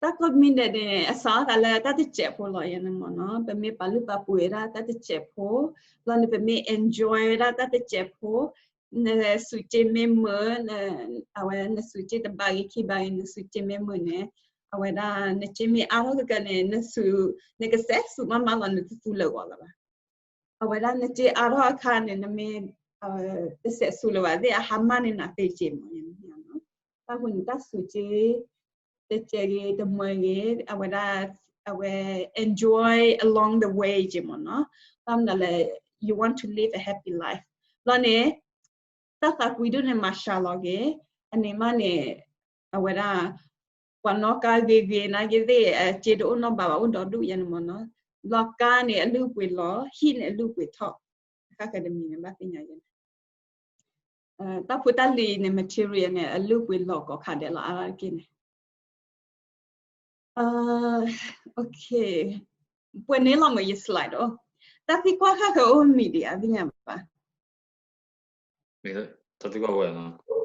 တၢ်ကိးမံၤဒဲးန့ၣ် အစးထီၣ်သးလၢတၢ်တစဲးဖိလီၤယဲန့ၣ်မ့ၢ်နီၤ, ပမ့ၢ်ပာ်လုၢ်ပာ်ပှ့ၤဝဲဒၣ်တၢ်တစဲးဖိ, ဘျီန့ၣ် ပမ့ၢ် enjoy ဝဲဒၣ်တၢ်တစဲးဖိ, နစူးက့မ့ၢ်မုာ်, အဝဲနစူးက့တဘးဂ့ၤခံဘးဂ့ၤ နစူးက့မ့ၢ်မုာ်န့ၣ်, အဝဲဒၣ်နစ့မ့ၢ်အါထီၣ်ကကန့ၣ် နစူး နကစဲးစူးမးမးလီၤ နတသူလၢာ်ဂီၤလၢၤဘၣ်. အဝဲဒၣ်နစ့အါထီၣ်အခါန့ၣ် နမ့ၢ် တစဲးစူးလၢၤဘၣ်သ့ၣ် အဟါမၢ်န့ၣ်နသ့စ့မ့ၢ်နီၤ. တၢ်ဃိန့ၣ် တၢ်စူၤက့ တစဲးဂ့ၤ တမၤဂ့ၤ အဝဲဒၣ် အဝဲ enjoy along the way က့မ့ၢ်နီၤ. ဘၣ်မနုၤလဲၣ် you want to live a happy life ဘျီန့ၣ် တၢ်သးကွံဒိၣ်န့ၣ် မၤစှၤလီၤက့ၤ အန့ၣ်မးန့ၣ် အဝဲဒၣ် ပှၤနီၣ်ကါဂ့ၤဂ့ၤ နာ်က့သ့ၣ် အစ့တအိၣ်နီတဘ့ၣ်ဘၣ် အိၣ်ဒီဒူၣ်ယဲန့ၣ်မ့ၢ်နီၤ. ဘျီကါန့ၣ် အလုၢ်အပှ့ၤလီၤ ဟံၣ်န့ၣ် အလုၢ်အပှ့ၤထီၣ် တခါခဲတမံၤန့ၣ် ဘၣ်သ့ၣ်ညါယဲန့ၣ် တၢ်ဖိတၢ်လံၤန့ၣ် material န့ၣ် အလုၢ်အပှ့ၤလီၤကိးခါဒဲးလီၤ အါတက့ၢ်န့ၣ် ပှဲၤန့ၣ်လီၤမ့ၢ်ယ slide အိၣ် တၢ်သံကွၢ်ဃၣ်ဃၢၤအိၣ်မံၤဒံး အသ့ၣ်ညါဘၣ် တၢ်သံကွၢ်ဝဲနီၤ